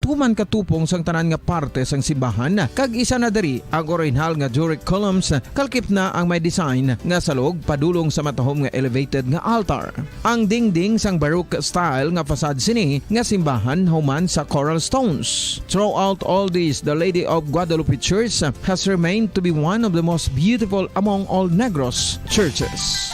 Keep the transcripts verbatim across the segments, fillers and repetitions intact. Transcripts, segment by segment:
human katupong sang tanan nga parte sang simbahan, kag isa na diri ang orihinal nga Doric columns, kalkip na ang may design nga salog padulong sa matahom nga elevated nga altar. Ang dingding sang Baroque style nga facade sini nga simbahan human sa coral stones. Throughout all this, the Lady of Guadalupe Church has remained to be one of the most beautiful among all Negros churches.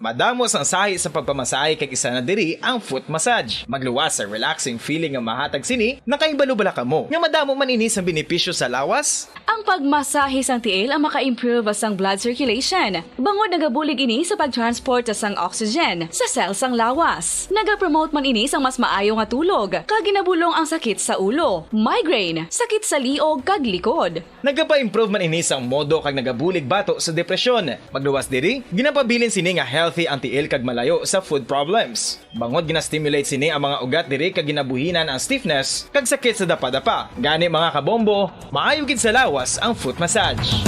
Madamo sang sahi sa pagpamasahe, kag isa na diri ang foot massage. Magluwas sa relaxing feeling nga mahatag sini. Nakahibalo bala kamo nga madamo man ini sang benepisyo sa lawas? Ang pagmasahe sang tiil ang maka-improve sang blood circulation, bangod nagabulig ini sa pag-transport sang oxygen sa cell sang lawas. Nagapromote man ini sang mas maayo nga tulog, kag ginabulong ang sakit sa ulo, migraine, sakit sa liog, kag likod. Nagapa-improve man ini sang modo kag nagabulig bato sa depresyon. Magluwas diri, ginapabilin sini nga healthy ang tiil kag malayo sa foot problems. Bangod gina-stimulate sini ang mga ugat diri kag ginabuhinan ang stiffness kag sakit sa dapadapa. Gani, mga kabombo, maayo gid sa lawas ang foot massage.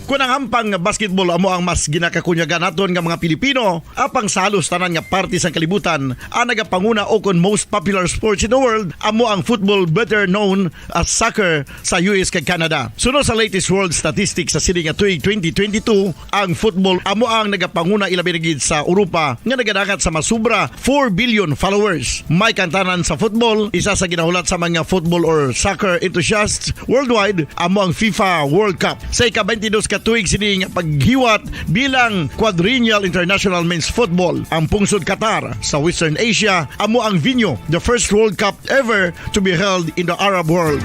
Kon ang hampang nga basketball amo ang mas ginakakunyagan naton nga mga Pilipino, apang sa halos tanan nga parte sang kalibutan, ang nagapanguna ukon most popular sports in the world amo ang football, better known as soccer, sa U S kag Canada. Suno sa latest world statistics sa sini nga tuig twenty twenty-two, ang football amo ang nagapanguna, ilabi na gid sa Europa, nga nagadangat sa mas sobra four billion followers. May kantanan sa football, isa sa ginahulat sa mga football or soccer enthusiasts worldwide amo ang FIFA World Cup. Sa ika-twenty-dos ka tuig sini nga paghiwat bilang Quadrennial International Men's Football, ang pungsod Qatar sa Western Asia amo ang venue. The first World Cup ever to be held in the Arab world.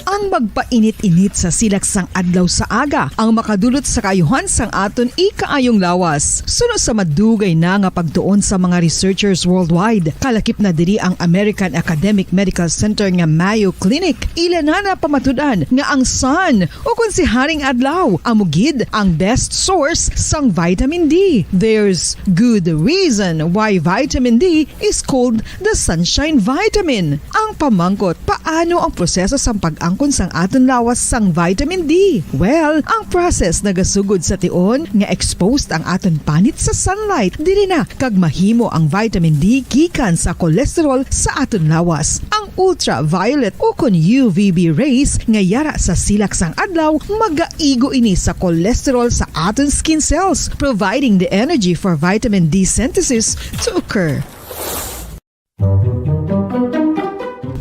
Ang magpainit-init sa silak sang adlaw sa aga ang makadulot sa kaayuhan sang aton ikaayong lawas. Suno sa madugay na nga pagtuon sa mga researchers worldwide, kalakip na diri ang American Academic Medical Center nga Mayo Clinic, ila na napamatud-an nga ang sun, o kon si Haring Adlaw, amo gid ang best source sang vitamin D. There's good reason why vitamin D is called the sunshine vitamin. Ang pamangkot, paano ang proseso sang pag-angkon sang aton lawas sang vitamin D? Well, ang process nagasugod sa tion nga exposed ang aton panit sa sunlight. Diri na kag mahimo ang vitamin D gikan sa cholesterol sa aton lawas. Ang ultraviolet o kon U V B rays nga yara sa silak sang adlaw magaigo ini sa cholesterol sa aton skin cells, providing the energy for vitamin D synthesis to occur.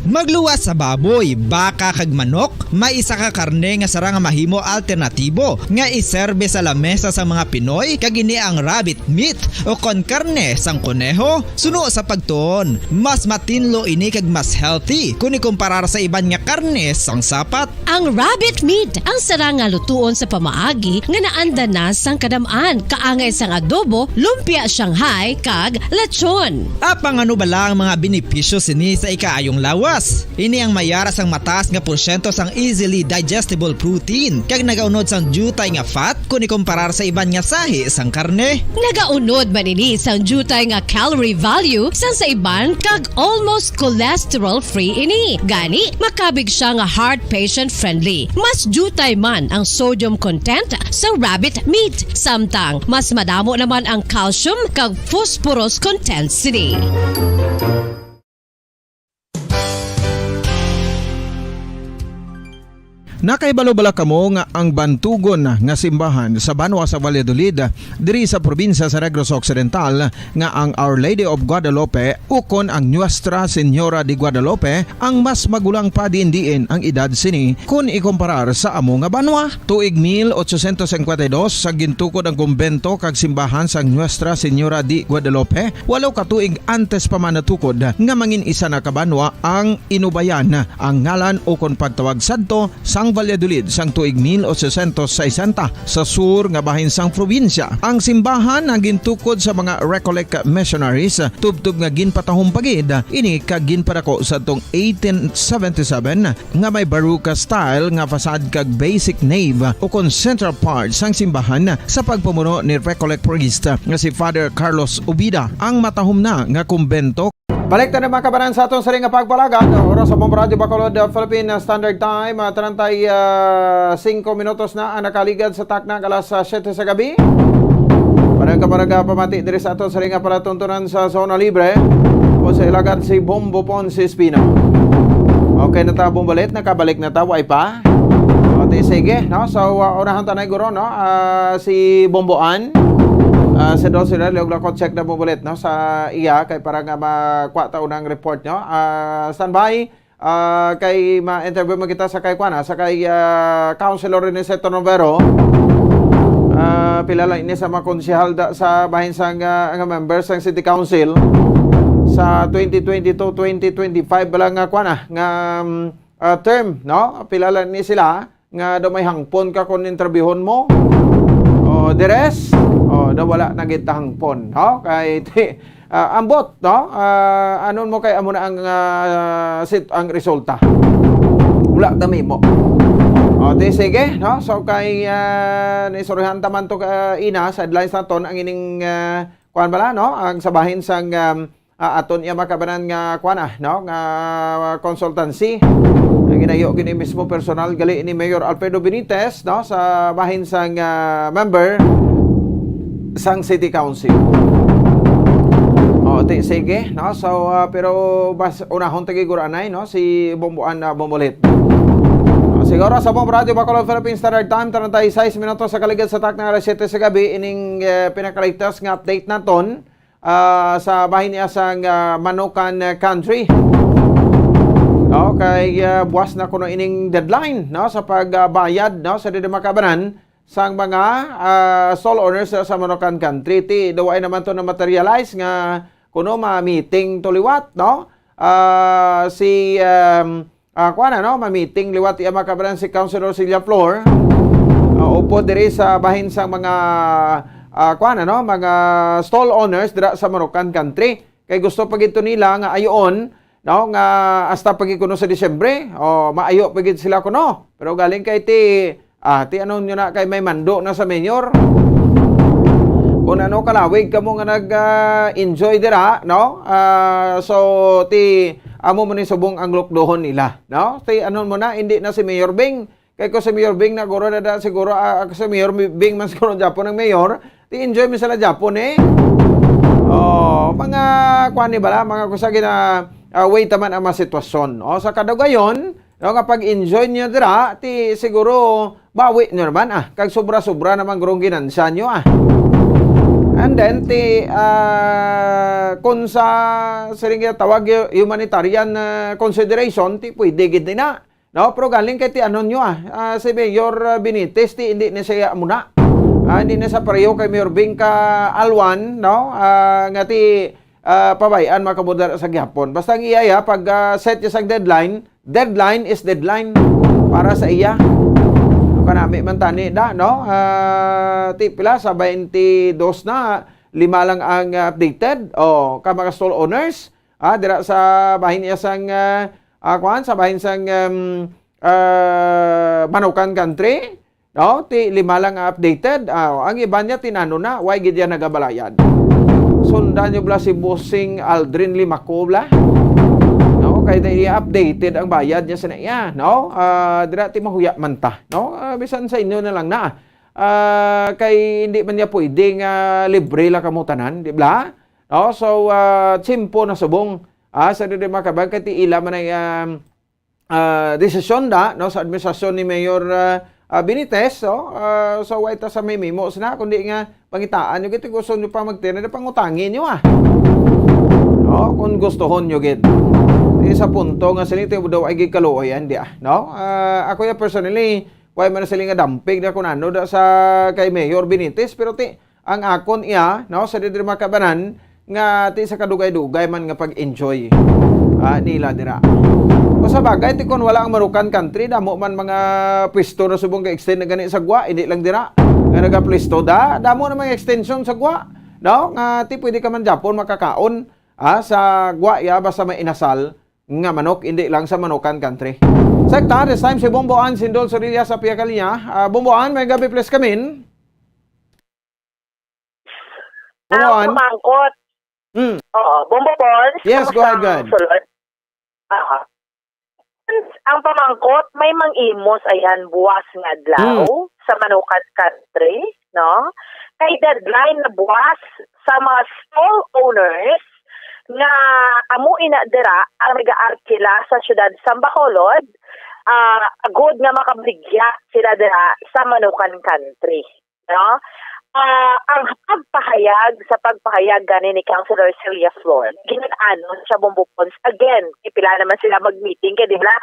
Magluwas sa baboy, baka, kag manok, may isa ka karne nga sarang nga mahimo alternatibo nga iserbe sa lamesa sang mga Pinoy, kag ini ang rabbit meat o kon karne sang koneho. Suno sa pagtuon, mas matinlo ini kag mas healthy kon ikumparar sa iban nga karne sang sapat. Ang rabbit meat ang sarang nga lutuon sa pamaagi nga naanda na sang kadam-an, kaangay sang adobo, lumpia Shanghai, kag lechon. Apang ano bala ang mga benepisyo sini sa ikaayong lawas? Ini ang mayara sang mataas nga porsyento sang easily digestible protein kag nagaunod sang diutay nga fat kon ikumparar sa iban nga sahi sang karne. Nagaunod man ini sang diutay nga calorie value sang sa iban kag almost cholesterol-free ini. Gani, makabig sia nga heart patient-friendly. Mas diutay man ang sodium content sang rabbit meat, samtang mas madamo naman ang calcium kag phosphorus content sini. Nakahibalo bala kamo nga ang bantugon nga simbahan sa banwa sa Valladolid, diri sa probinsya sa Negros Occidental, nga ang Our Lady of Guadalupe ukon ang Nuestra Señora de Guadalupe ang mas magulang pa diin-diin ang edad sini kon ikumparar sa amo nga banwa? Tuig mil ochocientos cincuenta y dos, sa gintukod ang kumbento kag simbahan sang Nuestra Señora de Guadalupe, walo ka tuig antes pa man natukod nga mangin isa na ka banwa ang Inubayan, ang ngalan ukon pagtawag sadto sang Valladolid sang tuig mil ochocientos sesenta sa sur nga bahin sang probinsya. Ang simbahan ang gintukod sa mga Recollect missionaries, tubtob nga ginpatahom pa gid ini kag ginpadako sa tong eighteen seventy-seven nga may Baroque style nga facade kag basic nave ukon central part sang simbahan sa pagpamuno ni Recollect priest nga si Father Carlos Ubida. Ang matahom na nga kumbento. Balik ta na, mga kabanan, sa aton sini nga pagpalagad. Oras sa Bombo Radyo Bacolod, uh, Philippine Standard Time, uh, treinta y cinco minutos na ang nakaligad sa takna nga alas, uh, siyete sa gabi. Parang kaparaga pamati diri sa aton sini nga palatuntunan sa Zona Libre o sa ilagan si Bombo Ponce Espino. Okay na ta, Bombolet? Nakabalik na ta, way pa? O, di, sige, no? So, uh, unahan ta na, guro, no? Ah, si Bomboan, ah, si Dulce Red, liog lang ko check na, Bombolet, no? Sa iya, kay para nga makuha ta unang report, no? Ah, standby. Ah, kay ma-interview mo kita sa kay kuana, sa kay, ah, Councilor Rene Seto Novero. Ah, pila lang ini sa mga konsehal da, sa bahin sang, ah, nga member sang City Council sa twenty twenty-two, twenty twenty-five bala nga kuana, nga, um, ah, term, no? Pila lang ni sila nga daw may hangpon ka kung interbyuhon mo. O, the rest, o, daw wala na gid ta hangpon, no? Kay, ah, ambot, no? Ah, anon mo kay amo na ang, ah, sit-, ang resulta. Wala ta mahimo. O, di sige, no? So, kay, ah, naistoryahan ta man to ka ina, sa headlines naton, ang ining, ah, kuwan bala, no? Ang sa bahin sang, um, ah, aton iya makabanan nga kuwan, ah, no? Nga consultancy. Ang ginayo gini mismo personal gali ni Mayor Alfredo Benitez, no? Sa bahin sang, ah, member sang City Council. O, ti-, sige, no? So, ah, pero bas-, unahon ta gid guro anay, no? Si Bomboan, ah, Bombolit. O, siguro sa Bombo Radio Bacolod Philippine Standard Time, treinta y seis minutos sa kaligad sa takna alas siyete sa gabi, ining, eh, pinakaligtas nga update naton, ah, sa bahin niya sang, ah, Manukan, eh, Country. No, kay, ah, buwas na kuno ining deadline, no, sa pagbayad, no, sa diri makabanan sang mga, ah, stall owners sa, sa Manukan Country. Ti, daw ay naman to na materialize nga kuno ma-meeting to liwat, no? Ah, si, um, ah, kuwan na, no? Ma-meeting liwat iya makabanan si Councilor Celia Flor. Ah, upod diri sa bahin sang mga, ah, kuwan na, no? Mga stall owners dira sa Manukan Country. Kay gusto pa gid to nila nga ayoon, no, nga hasta pa gid kuno sa Disyembre, o maayo pa gid sila kuno. Pero galing kay ti, ah, ti ano nyo na, kay may mando na sa mayor. Kung ano kalawig kamo nga nag, ah, enjoy dira, no? Ah, so ti amo mo ni subong ang lukdohon nila, no? Ti ano mo na, hindi na si Mayor Bing, kay ko si Mayor Bing na guro na da, siguro, ah, ah, si Mayor Mi-, Bing man siguro Japon ang mayor. Ti enjoy mi sila Japon, eh. Oh, mga kuan ni bala, mga kusa gina, ah, way taman ang mga sitwasyon. Oh, sa kadugayon, no, nga pag-enjoy niyo dira, ti siguro bawi niyo naman, ah, kag sobra-sobra naman gurong ginansya niyo, ah. And then ti, ah, kung sa siring nga tawag hu-, humanitarian, ah, consideration, ti pwede gid na. No, pero galing kay ti ano nyo, ah, ah, si Mayor, ah, Benitez, ti hindi na siya muna. Ah, hindi na sa pareho kay Mayor Bing ka Alwan, no? Ah, nga ti, ah, pabay-an, mga kabudar, sa gihapon. Basta ang iya, ya, pag, ah, set niya sa deadline, deadline is deadline para sa iya. Kanami man tani da, no? Ah, ti pila sa twenty-dos na, lima lang ang, ah, updated. Oh, ka mga stall owners, ah, dira sa bahin niya sang, ah, ah, kuan, sa bahin sang, um, ah, Manukan Country, no? Ti lima lang ang updated. Ah, ang iban niya tinano na, way gid yan nagabalayad. Sundan niyo bala si Bossing Aldrin Limaco bala. No? Kay di updated ang bayad niya sa iya, no? Ah, dira ti mahuya man ta, no? Ah, bisan sa inyo na lang na. Ah, kay hindi man niya pwede nga libre lang kamo tanan, di ba? No? So, ah, tsimpo na subong. Ah, sa diri mga kabag, kay ti ila man ay, um, ah, desisyon da, no, sa administrasyon ni Mayor, ah, ah, Benitez, so, ah, so, way ta sa may memos na, kundi nga pangitaan nyo gid, gusto nyo pa magtira, na pangutangi nyo, ah. No, kung gustohon nyo gid. Di sa punto nga sila ito daw ay gikaluoyan, di, ah, no? Ah, ako ya personally, way man sila nga dampig na kung ano da sa kay Mayor Benitez, pero ti, ang akon iya, no, sa diri makabanan, nga ti sa kadugay-dugay man nga pag-enjoy, ah, nila dira. Sa bagay, ti kon wala ang Manukan Country, damo man mga pwesto na subong ka-extend na gani sa gwa, hindi lang dira nga nagapwesto da, damo na mga extension sa gwa, no? Nga ti pwede ka man Japon makakaon, ah, sa gwa ya basta may inasal nga manok, hindi lang sa Manukan Country. Sekta, this time si Bomboan Sindol Sorilla sa pia ka linya. Ah, Bomboan, may gabi, please come in. Ang Bomboan? Pamangkot. Mm. Oo, Bombo Pons, Yes, go ahead, go ahead. Sulod? Oo. Ang pamangkot, may mang-imos ayan buwas nga adlaw Hmm. sa Manukan Country, no? Kay deadline na buwas sa mga stall owners nga amo ina dira ang nag-aarkila sa siyudad sa Bacolod, ah, agod nga makabaligya sila dira sa Manukan Country. No? Ah, ang pagpahayag sa pagpahayag gani ni Councilor Celia Flor, ginaanon siya, Bombo Pons. Again, kay pila naman sila mag-meeting, kay di ba,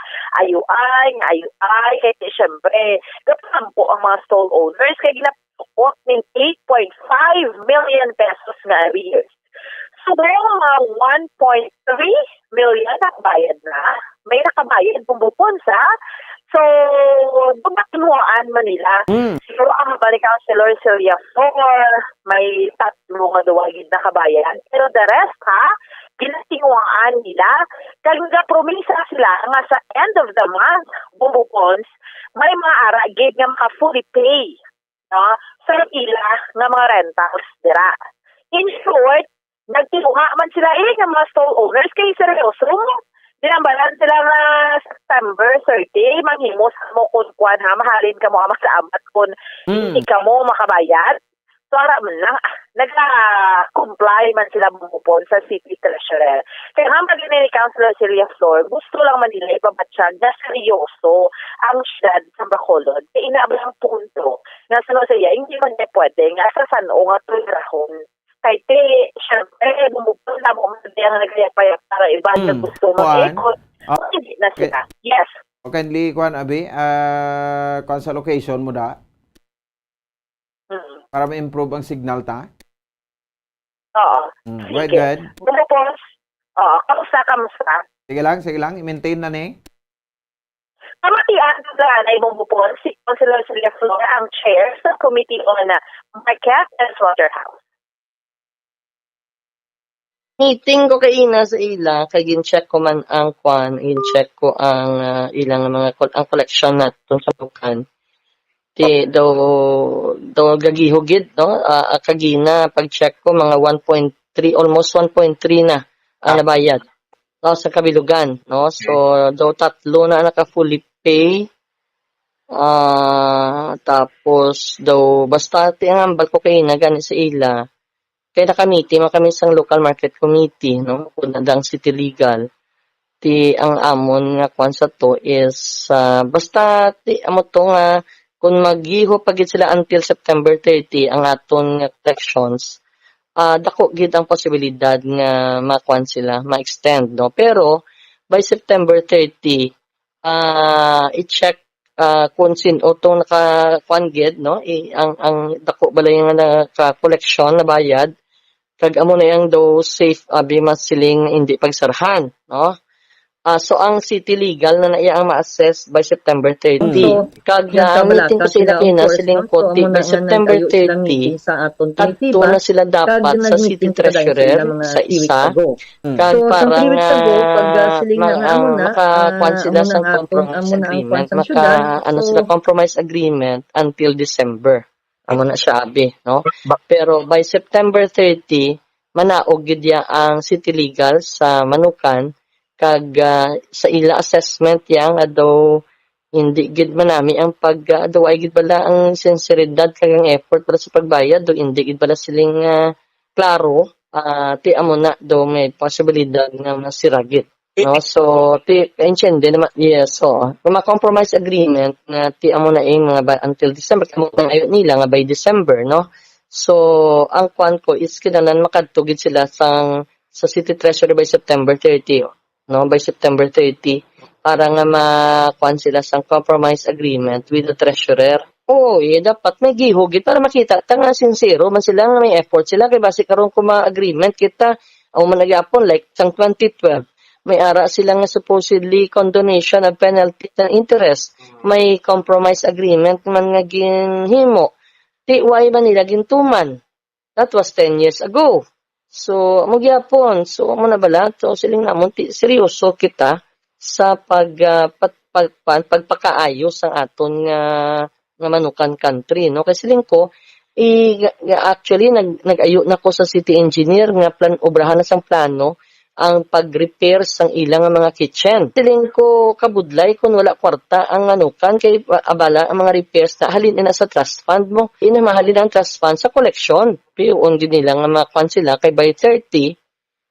ayuay, nga ayuay, kay di, syempre, gapangampo ang mga stall owners, kay ginatukot ning eight point five million pesos nga arrears. So, may mga one point three million nakabayad na. May nakabayad, Bombo Pons, ha? So, dumakinuhaan man nila. Mm. Siguro ang balik ang Councilor Celia Flor, may tatlo nga duwa gid nakabayad. Pero the rest, ha, ginatinguhaan nila. Kag nagapromisa sila nga sa end of the month, Bombo Pons, may mga ara gid nga maka-fully pay, no, sa ila nga mga rentals dira. In short, nagtinguha man sila, eh, nga mga stall owners, kay seryoso. Dinambalan sila nga September thirty, manghimos mo kun kuan, ha, mahalin ka mo, ah, magkaamat kun Hmm. hindi ka mo makabayad. So, ara man lang, ah, nag-comply man sila, Bombo Pons, sa city treasurer. Kaya nga, pag ni Councilor Celia Flor, gusto lang man nila ipabatyag na seryoso ang siyudad sa Bacolod. Kaya ina ba ang punto nga sa masaya, hindi man niya pwede nga sa san-o nga tulrahon. Kay ti, syempre, Bombo Pons, na mo man ang nagayapayap para iba na Hmm. gusto Kuan? mag-ikot. Ah, Hindi na okay. sila. Yes. O, kindly, kuan, Abi, ah, kuan sa location mo da? Mm. Para ma-improve ang signal ta? Oo. Mm, Sige. Go ahead, go ahead. Bombo Pons, oo, kamusta, kamusta? Sige lang, sige lang. I-maintain na ni. Pamatian ko sa anay, Bombo Pons, si Councilor Celia Flor ang chair sa Committee on, uh, Market and Slaughterhouse. Meeting ko kay ina sa ila, kay gin-check ko man ang kwan, gin-check ko ang, ah, ilang mga kol-, ang collection naton sa Manukan. Ti, daw, daw gagiho gid, no? Ah, ah, kagina, pag-check ko, mga one point three, almost one point three na ang Ah. nabayad, no, sa kabilugan, no? So, daw tatlo na naka-fully pay. Ah, tapos daw, basta ti ang hambal ko kay ina gani sa ila, kay nakamiti man kami sang local market committee, no? Kun na dang city legal. Ti ang amon nga kwan sa to is, ah, basta ti amo to nga kung maggiho pa gid sila until September thirty ang aton nga collections, ah, dako gid ang posibilidad nga makuan sila, ma-extend, no? Pero by September thirty, ah, i-check, ah, kung sin-o tong naka-, kuan gid, no? I-, ang, ang dako balay nga naka-collection, nabayad, kag amo na yang daw safe, abi, masiling hindi pagsarhan, no? Ah, so ang city legal na naiya ang ma-assess by September thirty. So, kag, ah, ang meeting ko sila kina, siling ko, ti, by September thirty, kadto na sila dapat sa city treasurer, sa isa, kag para nga, ah, makakuan sila sa compromise agreement, maka, ano sila, compromise agreement until December. Amo na siya, abi, no? Pero by September thirty, manaog gid ya ang city legal sa Manukan, kag, ah, sa ila assessment ya nga daw hindi gid manami ang pag, ah, daw ay gid bala ang sinseridad kag ang effort para sa pagbayad, daw hindi gid bala siling, ah, klaro, ah, ti amo na daw may posibilidad nga masira gid. No? So, ti, kaintiende naman, yes, so, kung ma-compromise agreement nga ti amo na ing mga ba, until December, amo na ayo nila nga by December, no? So, ang kwan ko is kinahanglan makadto gid sila sang, sa City Treasury by September thirty, no? By September thirty, para nga ma-, kwan sila sang compromise agreement with the treasurer. Oo, eh, dapat may gihugit para makita ta nga sincero man sila, nga may effort sila. Kay basi karon kung ma-agreement kita, ang man nagyapon, like, sang twenty twelve, May ara sila nga supposedly condonation of penalties and interest. May compromise agreement man nga ginhimo. Ti why man nila gintuman? That was ten years ago. So, amo gyapon. So, amo na bala. So, siling namon, ti, seryoso kita sa pag, ah, pag, pag, pag, pagpakaayo sang aton nga, nga Manukan Country, no? Kay siling ko, i, nga, actually, nag, nag-ayo na ko sa city engineer nga plan, obrahan na sang plano ang pag-repair sang ila nga mga kitchen. Siling ko, kabudlay kung wala kwarta ang Manukan, kay, ah, abala ang mga repairs na halin na sa trust fund mo. Ina mahalin ang trust fund sa koleksyon. Piyon gid nila nga makuan sila kay by thirty,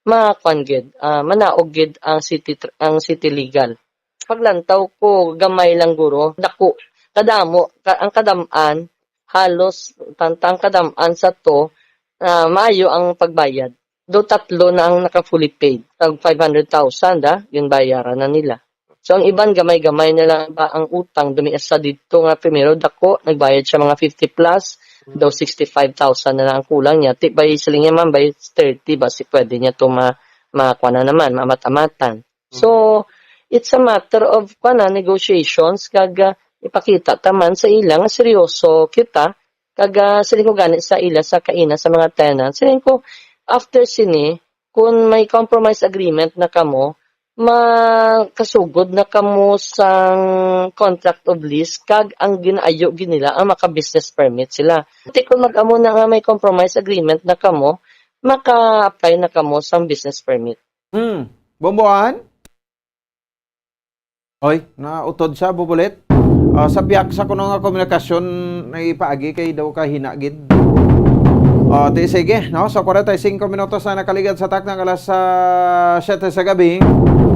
makuan gid, ah, manaog gid ang city tr-, ang city legal. Paglantaw ko, gamay lang guro, dako, kadamo, ka, ang kadam-an, halos, tanta ang kadam-an sa to, ah, maayo ang pagbayad. Do tatlo na ang naka-fully paid, tag five hundred thousand, ah, yun bayaran na nila. So, ang iban, gamay-gamay na lang ba ang utang, dumiasa dito nga primero dako, nagbayad siya mga fifty plus, daw sixty-five thousand na lang ang kulang niya. Ti, by, siling niya man, by thirty, basi pwede niya to ma-, makuha na naman, maamat-amatan. So, it's a matter of, kuwan na, negotiations, kag, ah, ipakita ta man sa ila nga seryoso kita, kag, ah, siling ko gani sa ila sa kaina sa mga tenants. Siling ko, after sini, kung may compromise agreement na kamo, makasugod na kamo sang contract of lease, kag ang ginaayo gid nila ang maka-business permit sila. Ti kung mag-amo na nga may compromise agreement na kamo, maka-apply na kamo sang business permit. Hmm. Bomboan? Oy, nautod siya, bubulit. Ah, sa biyak sa kuno nga komunikasyon na ipaagi kay daw kahina gid. Ah, di sige, no? So, forty-five minutos na nakaligad sa taknang alas, ah, siyete sa gabi.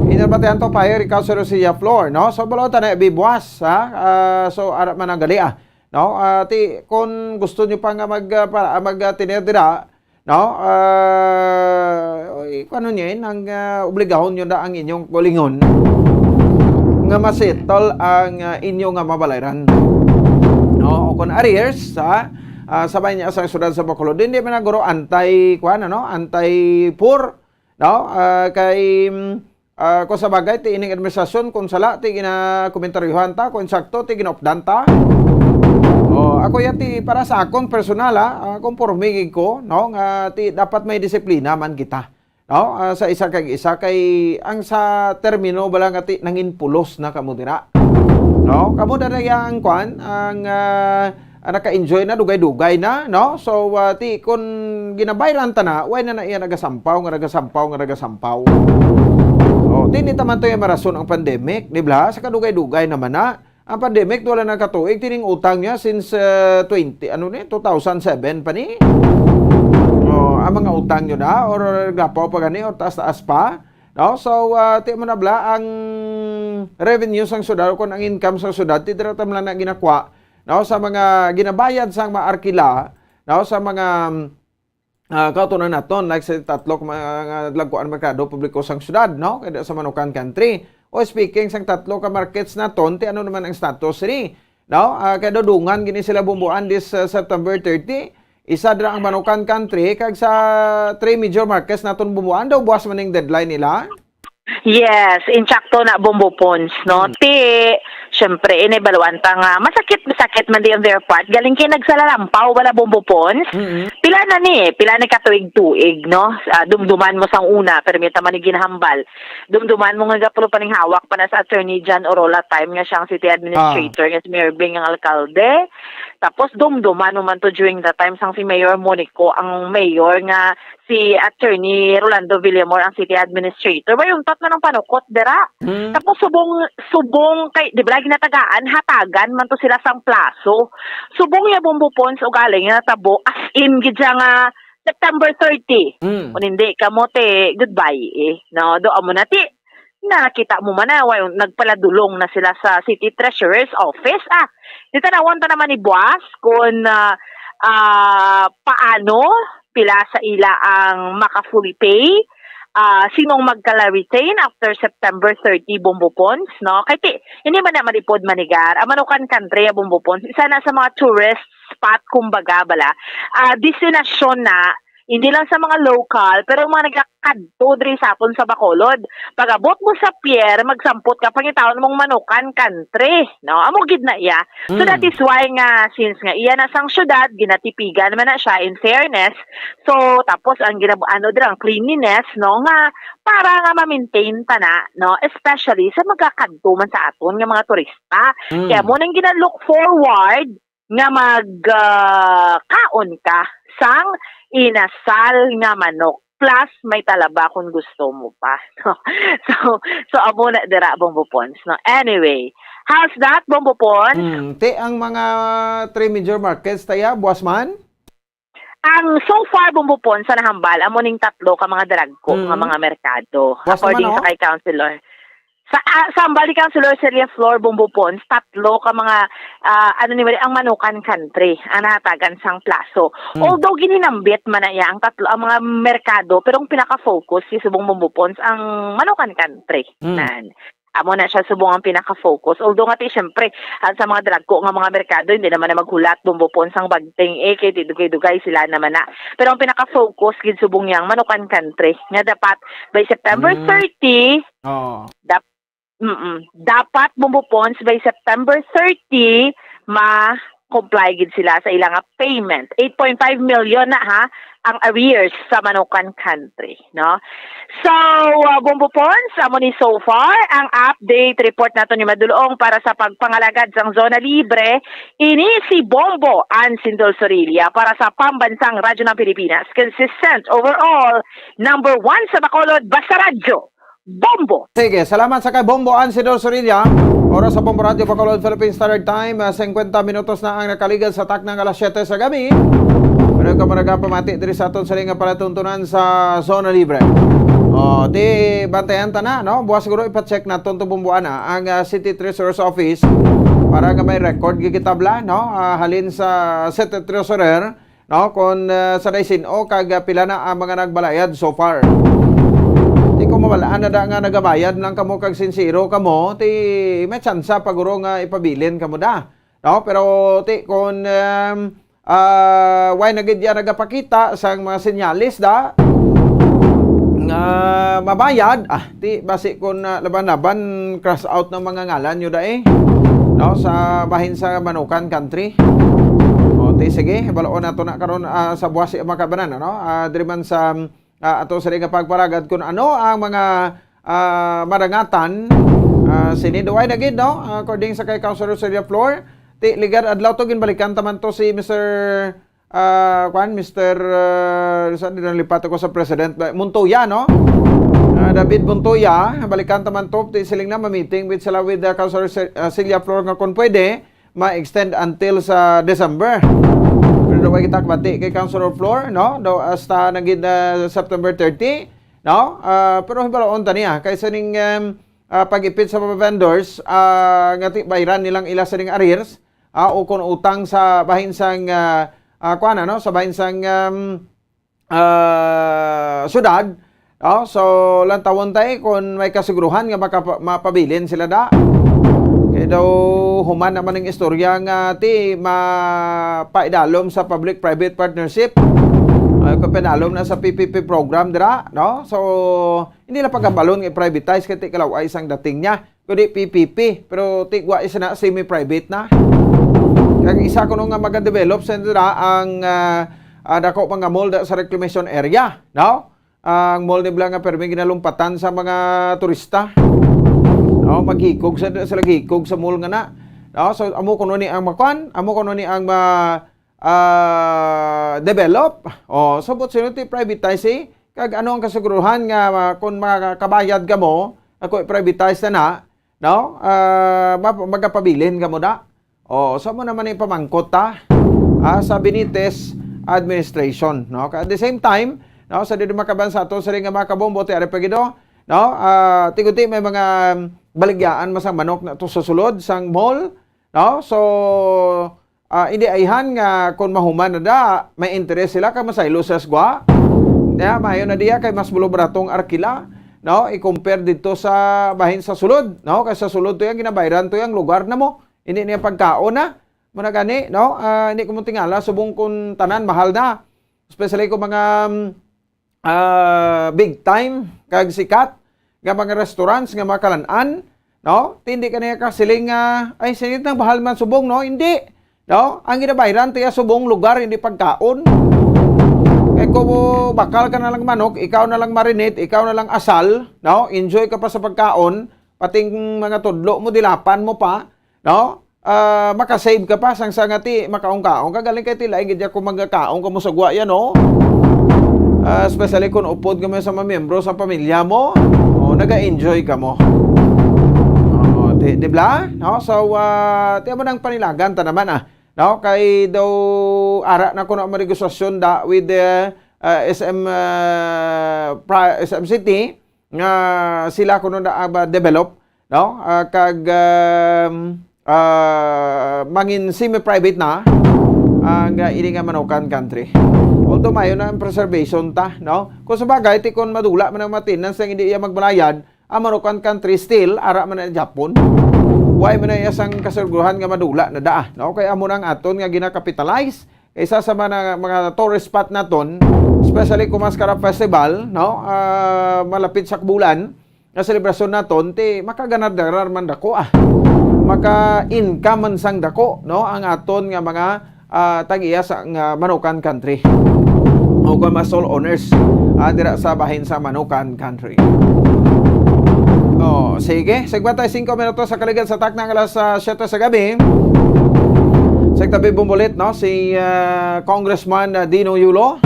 Inabatian to, Payer, ikaw sa Rosia Floor, no? So, balo ta na bibuas, ha? Ah, so, ara man ang gali, ah. No? Ah, ti, kung gusto niyo pa nga mag, ah, pa, mag, ah, tener dira, no? Ah, oy, kuno niya, eh, ang, ah, obligahon niyo na ang inyong kaugalingon nga masettle ang, ah, inyo nga mabalayran. No? O kung arrears, ha? Ah, sa bayan niya sa siyudad sa Bacolod, hindi man na guro anti, kuwan, ano? Anti-poor, no? Ah, kay, mm, ah, kung sa bagay, ti ining administrasyon, kung sala, ti ginakomentaryuhan ta, kung insakto, ti ginaupdan ta. Oh, ako yan, ti para sa akon personal, ha, ah, konforme gid ko, no, nga ti dapat may disiplina man kita, no, ah, sa isa kag isa, kay ang sa termino bala nga ti nangin pulos na kamo dira, no, kamo na ang kwan, ang, ah, ah, naka-enjoy na, dugay-dugay na, no? So, ah, ti, kun ginabayran ta na, why na na iya nagasampaw, nga nagasampaw, nga nagasampaw? Oh, ti, hindi ta man to yung marason ang pandemic, di ba? Sa kadugay-dugay naman na. Ang pandemic, wala na katuig, tining utang niya since, ah, twenty, ano ni, two thousand seven pa ni? Oh, ang mga utang niyo na, or gapaw pa gani, or taas-taas pa. No? So, ah, ti mo na bala, ang revenue sang syudad, o kung ang income sang syudad, ti dira ta man lang na ginakwa, no, sa mga ginabayad sang maarkila, no, sa mga, mm, ah, kautunan naton, like sa tatlo ka mga, nga lagkuan merkado publiko sang syudad, no, kaya sa Manukan Country. O speaking sang tatlo ka markets naton, ti ano naman ang status sini? No? Ah, kay dudungan gini sila bumbuan this, ah, September thirty. Isa dira ang Manukan Country, kag sa three major markets naton bumbuan daw buwas man ning deadline nila. Yes, insakto na, Bombo Pons, no? Hmm. Ti, syempre, inibaluan ta nga masakit, masakit man di on their part. Galing kay nagsalalampaw, wala, Bombo Pons? Mm-mm. Pila na ni, pila na ka tuig-tuig, no? Ah, dumduman mo sang una, pero may tama ni ginahambal. Dumduman mo nga gapulo paning hawak pa na sa Attorney John Orola time nga siya ang city administrator, ah, nga si Mayor Bing ang alkalde. Tapos dumduman mo man to during the time sang si Mayor Monico ang mayor nga si Attorney Rolando Villamor ang city administrator. Way untat man ang panukot dira. Hmm. Tapos subong, subong kay, di ba, ginatagaan, hatagan man to sila sang plaso. Subong ya, Bombo Pons, ugaling nga natabo, as in gid siya nga September thirty. Hmm. Kung hindi kamo, ti, goodbye, eh. No, do amo na, ti, nakita mo man na, way, nagpaladulong na sila sa City Treasurer's Office. Ah, di, tanawon ta naman ni buwas kung, ah, ah, paano, pila sa ila ang maka-fully pay, ah, sinong magka-retain after September thirty, Bombo Pons, no? Kay ti, hindi man na malipod manigar. Ang Manukan Country, Bombo Pons, isa na sa mga tourist spot, kumbaga, bala. Ah, destinasyon na Hindi lang sa mga local, pero ang mga nagakadto diri sa aton sa Bacolod. Pag-abot mo sa pier, magsampot ka, pangitaon mong Manukan Country, no? Amo gid na iya. So, that Mm. is why nga, since nga iya na sang syudad, ginatipigan man na siya, in fairness. So, tapos ang ginab-, ano dira, ang cleanliness, no? Nga para nga ma-maintain ta na, no? Especially sa magakadto man sa aton nga mga turista. Mm. Kaya mo nang gina-look forward nga mag, ah, kaon ka sang inasal nga manok. Plus, may talaba kung gusto mo pa. So, so, so, amo na dira, Bombo Pons, no? Anyway, how's that, Bombo Pons? Mm, ti ang mga three major markets, taya, buwas man? Ang so far, Bombo Pons, sa nahambal, amo ning tatlo ka mga daragko Mm. nga mga merkado, Buwas according naman, sa oh. kay Councilor. Sa, ah, sa hambal ni Councilor Celia Flor, Bombo Pons, tatlo ka mga, ah, ano ni, ang Manukan Country, ang nahatagan sang plaso. Mm. Although gininambit man na iya ang tatlo, ang mga merkado, pero ang pinaka-focus si subong, Bombo Pons, ang Manukan Country. Mm. Nan. Amo na siya subong ang pinaka-focus. Although nga ti, syempre, ah, sa mga daragko nga mga merkado, hindi naman na maghulat, Bombo Pons, ang bagting, eh, kay ti dugay-dugay sila naman na. Pero ang pinaka-focus gid subong yang Manukan Country, nga dapat by September Mm. thirty, Oo. dap-, mm, dapat, Bombo Pons, by September thirty, ma-comply gid sila sa ilang payment. Eight point five million na, ha, ang arrears sa Manukan Country, no? So, uh, Bombo Pons, amo ni so far ang update report nato ni Madulong para sa pagpangalagad sang Zona Libre. Ini si Bombo Ansin Dol Sorilla para sa Pambansang Radyo ng Pilipinas. Consistent overall, number one sa Bacolod, basta radyo. Bombo! Sige, salamat sa kay Bombo Ansidor Sorilla. Oras sa Bombo Radyo Bacolod, Philippine Standard Time, ah, singkwenta minutos na ang nakaligad sa takna nga alas siyete sa gabi. Pero ka mga nagapamati diri sa aton sini nga palatuntunan sa Zona Libre. O, di bantayan ta na, no? Buwas siguro ipa-check naton to, Bombo, ana, ang, ah, City Treasurer's Office para nga may record gikitabla, no? Ah, halin sa City Treasurer, no? Kung, ah, sa daysino kag, ah, pila na ang mga nagbalayad so far. Di ko mawala na da nga nagabayad lang kamo kag sinsero kamo, ti may tsansa pa guro nga ipabilin kamo da, no? Pero ti kung, um, ah, way na gid ya nagapakita sang mga senyales da nga mabayad, ah, ti basi kung, ah, laban-laban cross out ng mga ngalan nyo da, eh, no? Sa bahin sa Manukan Country. O, ti sige, balaon nato na karon, ah, sa buwas, mga kabanan, ano? Ah, diri man sa, ah, ato sa nga pagparagad kung ano ang mga, ah, marangatan, ah, sini duway na gid, no? Ah, according sa kay Councilor Celia Flor, ti ligar adlaw to, ginbalikan taman to si Mister ah, kwan, Mister, ah, sa, nalipat ako sa President, ah, Montoya, no? Ah, David Montoya, balikan taman to, ti siling na ma-meeting with sila with, ah, Councilor Ce-, ah, Celia Flor nga kung pwede, ma-extend until sa December. Pero daw kita kabati kay Councilor Flor, no? Daw hasta na gid, ah, September thirty, no? Ah, pero hibalaon ta niya, kay sining, em, ah, pag-ipit sa mga vendors, ah, nga ti-, bayran nilang ila sining arrears, ah, o kon utang sa bahin sang, ah, ah, kuwan, ano, sa bahin sang, um, ah, syudad. Oh, so, lantawon tay kon may kasiguruhan nga makapa-, mapabilin sila da. Kay daw human naman ang istorya nga ti mapaidalom sa public-private partnership. Ay, ko pinalom na sa P P P program dira, no? So, hindi na pagkabalon nga i-privatize kay ti kalaw ay isang dating niya. Kundi P P P, pero tigwa isa na, semi-private na. Kag isa kuno nga magadevelop sa nila ang, ah, ah, dako pa nga mall da sa reclamation area, no? Ang mall nila nga permi ginalumpatan sa mga turista. No, maghikog sa, sa laghikog sa mall nga na. No, so amo kuno ni ang makuan, amo kuno ni ang ma-, ah, develop. O, so, but sino ti privatize, eh? Kag ano ang kasiguruhan nga, ah, kung makakabayad ka mo, ako i-privatize na na, no? Ah, ma-, magapabilin ka mo da. O, so mo naman ipamangkot ta, ah, sa Benitez administration, no? At the same time, no, sa dili makaban sa ato, sa nga mga kabombo, ti ari pa gid, no? Ah, tiguti may mga, um, baligyaan masang manok na to sa sulod sang mall, no? So, ah, hindi ayhan nga kung mahuman na da, may interes sila kay masaylo sa gwa. Kaya mayo na diya kay mas bulo baratong arkila, no? I-compare dito sa bahin sa sulod, no? Kay sa sulod to yung ginabayran to yung lugar na mo. Hindi niya pagkaon na. Muna gani, no? Ah, hindi ko mo tingala, subong kung tanan, mahal na. especially kung mga, um, ah, big time kag sikat nga mga restaurants nga makalan-an, no? Ti hindi ka niya kasiling nga, "Ay, sige, nang bahal man subong, no?" Hindi, no? Ang ginabayran tiya subong lugar, hindi pagkaon. Kay kung bakal ka na lang manok, ikaw na lang marinate, ikaw na lang asal, no? Enjoy ka pa sa pagkaon, pating mga tudlo mo, dilapan mo pa, no? Ah, makasave ka pa sang sangati makaon-kaon ka. Galing kay ti lain gid ako magkaon ka mo sa gwa yan, no? Ah, especially kung upod ka mo sa mga miyembro sa pamilya mo, o naga-enjoy ka mo. Oh, di, di ba? No? So, ah, tiyan mo nang panilagan ta naman, ah. No? Kay daw ara na ko na ang negosasyon da with the, ah, S M, ah, pra-, S M City, nga sila kuno na ang ma-develop, no? Ah, kag, um, ah, mangin semi-private na ang, ah, ini nga Manukan Country. Although mayo na ang preservation ta, no? Kung sa bagay, ti kon madula man ang maintenance nga hindi iya magbalayad, ang Manukan Country still ara man na Japon. Why man na iya sang kasiguruhan nga madula na da, no? Kay amo na ang aton nga ginakapitalize. Isa sa mga, mga tourist spot naton, especially kung Mascara Festival, no? Ah, malapit sa Kabulan, nga selebrasyon naton, ti makaganar-ganar man dako, ah. Maka-income man sang dako, no? Ang aton nga mga, ah, tag-iya sa nga Manukan Country. O kung mga stall owners, ah, dira sa bahin sa Manukan Country. Oh, sige. Sigwenta y singko minutos sa kaligad sa takna nga alas, ah, siyete sa gabi. Sa tabi bumulit, no, si, ah, Congressman, ah, Dino Yulo.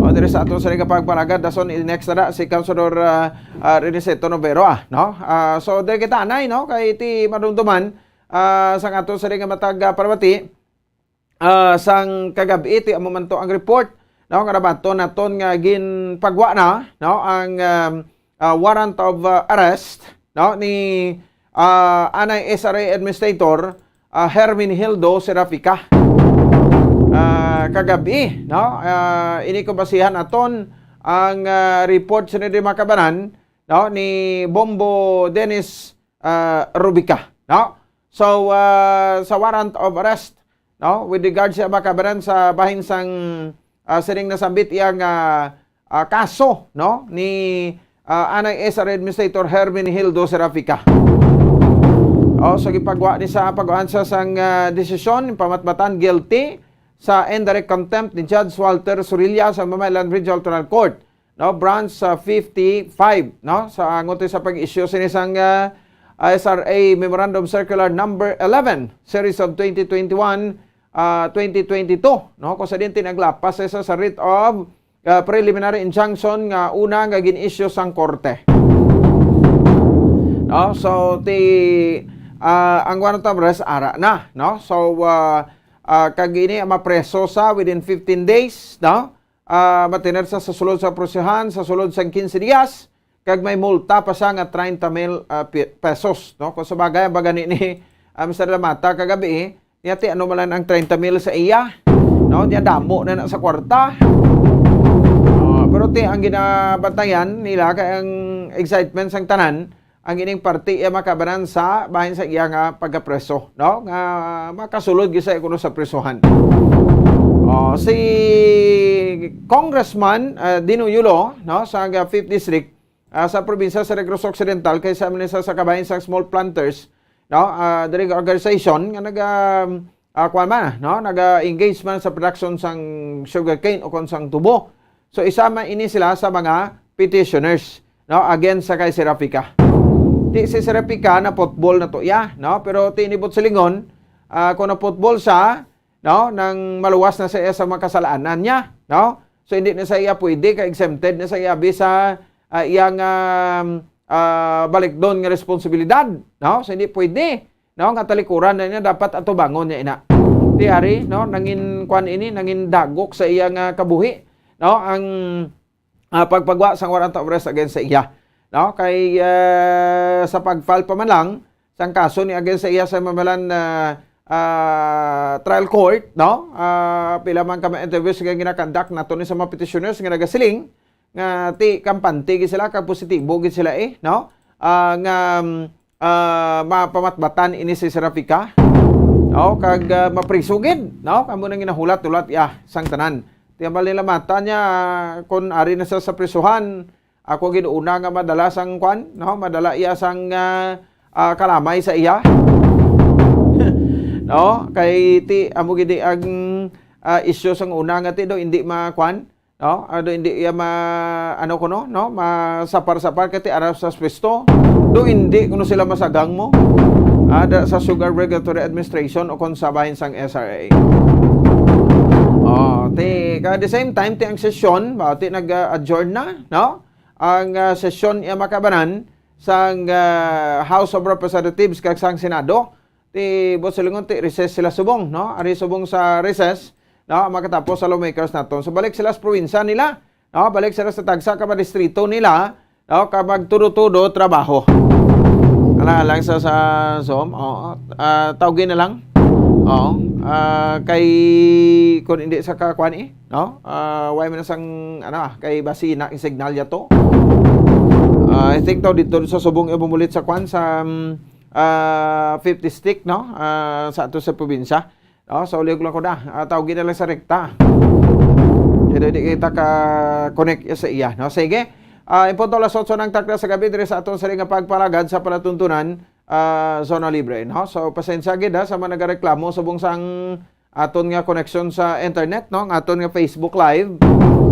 O, diri sa ato sa nga pagpalagad, dason i-next na si Councilor, ah, ah, Riniceto Novero, ah, no? Ah, so, diri kita, anay, no? Kay ti madumduman, ah, sang ato sa nga matag, ah, paramati, ah, sang kagabi, ti amo man to ang report, no, nga nabaton naton nga ginpagwa na, no, ang, um, ah, warrant of, ah, arrest, no, ni, ah, anay S R A administrator, ah, Herminhildo Serafica. Ah, kagabi, no, ah, ini ko basihan aton ang, ah, report sa ni Makabanan, no, ni Bombo Dennis, ah, Rubica, no? So, ah, sa warrant of arrest, no, with regard sa makabaran sa bahin sang, ah, sining nasambit iya nga, ah, kaso, no, ni, ah, anay S R administrator Herminhildo Serafica. Oh, so gipagwa ni sa pag-ansa sang, ah, desisyon, pamatbatan guilty sa indirect contempt ni Judge Walter Sorilla sa Mamalan Regional Trial Court, no, branch sa fifty-five, no, sa angot sa pag-issue sini sang, ah, S R A Memorandum Circular Number eleven, Series of twenty twenty-one, ah, twenty twenty-two, no, kung sa din tinaglapas sa, sa writ of, ah, preliminary injunction nga una nga gin-issue sang korte. No, so ti, ah, ang warrant of arrest ara na, no? So, ah, ah, kag ini ang mapreso sa within fifteen days, no? Ah, matener sa, sa sulod sa prisohan, sa sulod sang quince dias, kag may multa pa siya nga treinta mil, ah, pi-, pesos, no? Kung sa bagay, ang baga ni, ni, ah, Mister Lamata kagabi, eh, niya ti ano man lang ang treinta mil sa iya, no? Niya damo na na sa kwarta. Ah, pero ti, ang ginabantayan nila kay ang excitement sang tanan, ang ining parte iya makabanan sa bahin sa iya nga pagkapreso, no? Nga makasulod gid sa kuno sa prisohan. Oh, si Congressman, ah, Dino Yulo, no, sa, ah, fifth District, ah, sa probinsya sa Negros Occidental, kay sa minista sa kabahin sa small planters, no, ah, diri nga organization nga naga, ah, kuwan man, no, naga-engage man sa production sang sugarcane o kon sang tubo. So, isa man ini sila sa mga petitioners, no, against sa kay Serafica. Ti si Serafica na football na to iya, no? Pero ti ni Butselingon, ah, kung na football siya, no, nang maluwas na sa iya sa mga kasalanan niya, no? So, hindi na sa iya pwede, ka exempted na sa iya bisa, ah, iyang, um, ah, balikdon nga responsibilidad, no? So, hindi pwede, no, nga talikuran na niya, dapat atubangon niya ina. Ti ari, no, nangin kwan ini, nangin dagok sa iya nga kabuhi, no, ang, ah, pagpagwa sang warrant of arrest against sa iya, no? Kay, ah, sa pag-file pa man lang sang kaso ni against sa iya sa Mamalan, ah, ah, trial court, no? Ah, pila man ka mga interviews nga ginakandak nato ni sa mga petitioners nga nagasiling nga ti kampante gid sila kag positibo gid sila, eh, no? Ah, nga, mm, ah, mapamatbatan ini si Serafica, no? Kag, ah, mapriso gid, no? Kamo nang ginahulat-hulat, ya, sang tanan. Ti ambal nila mata niya, kun ari na sa, sa prisuhan, ako gid una nga madala sang kwan, no? Madala iya sang, ah, ah, kalamay sa iya. No? Kay ti amo gid ang, ah, isyu sang una nga ti do hindi ma kwan, no? Ado hindi iya ma ano kuno, no? Masapar-sapar kay ti ara sa pwesto. Do hindi kuno sila masagang mo. Ah, da, sa Sugar Regulatory Administration o kon sa bahin sang S R A. Oh, ti, ka, at the same time, ti ang sesyon, ba, ti nag-adjourn na, no? Ang, ah, sesyon iya makabanan sang, ah, House of Representatives kag sang Senado. Ti, buot silingon, ti recess sila subong, no? Ari subong sa recess, no? Makatapos sa lawmakers naton. So, balik sila sa probinsya nila, no? Balik sila sa tagsa ka mga distrito nila, no? Ka magtudo-tudo trabaho. Ala lang sa, sa Zoom, oo. Ah, tawgi na lang. Oo. Ah, kay, kung hindi sa kakuan eh, no? Ah, why man sang, ano, ah, kay basina ang signal niya to. Ah, I think daw dito sa subong ibumulit sa kwan sa, um, ah, fifth district, no? Ah, sa ato sa probinsya. No? So, liog lang ko na. Ah, tawgi na lang sa rekta. Kaya di kita ka-connect sa iya, no? Sige. Ah, in punto alas otso ng takna sa gabi, diri sa aton sari nga pagpalagad sa palatuntunan, ah, Zona Libre, no? So, pasensya gid, ha, sa mga nagareklamo subong sang aton nga connection sa internet, no? Ang aton nga Facebook Live.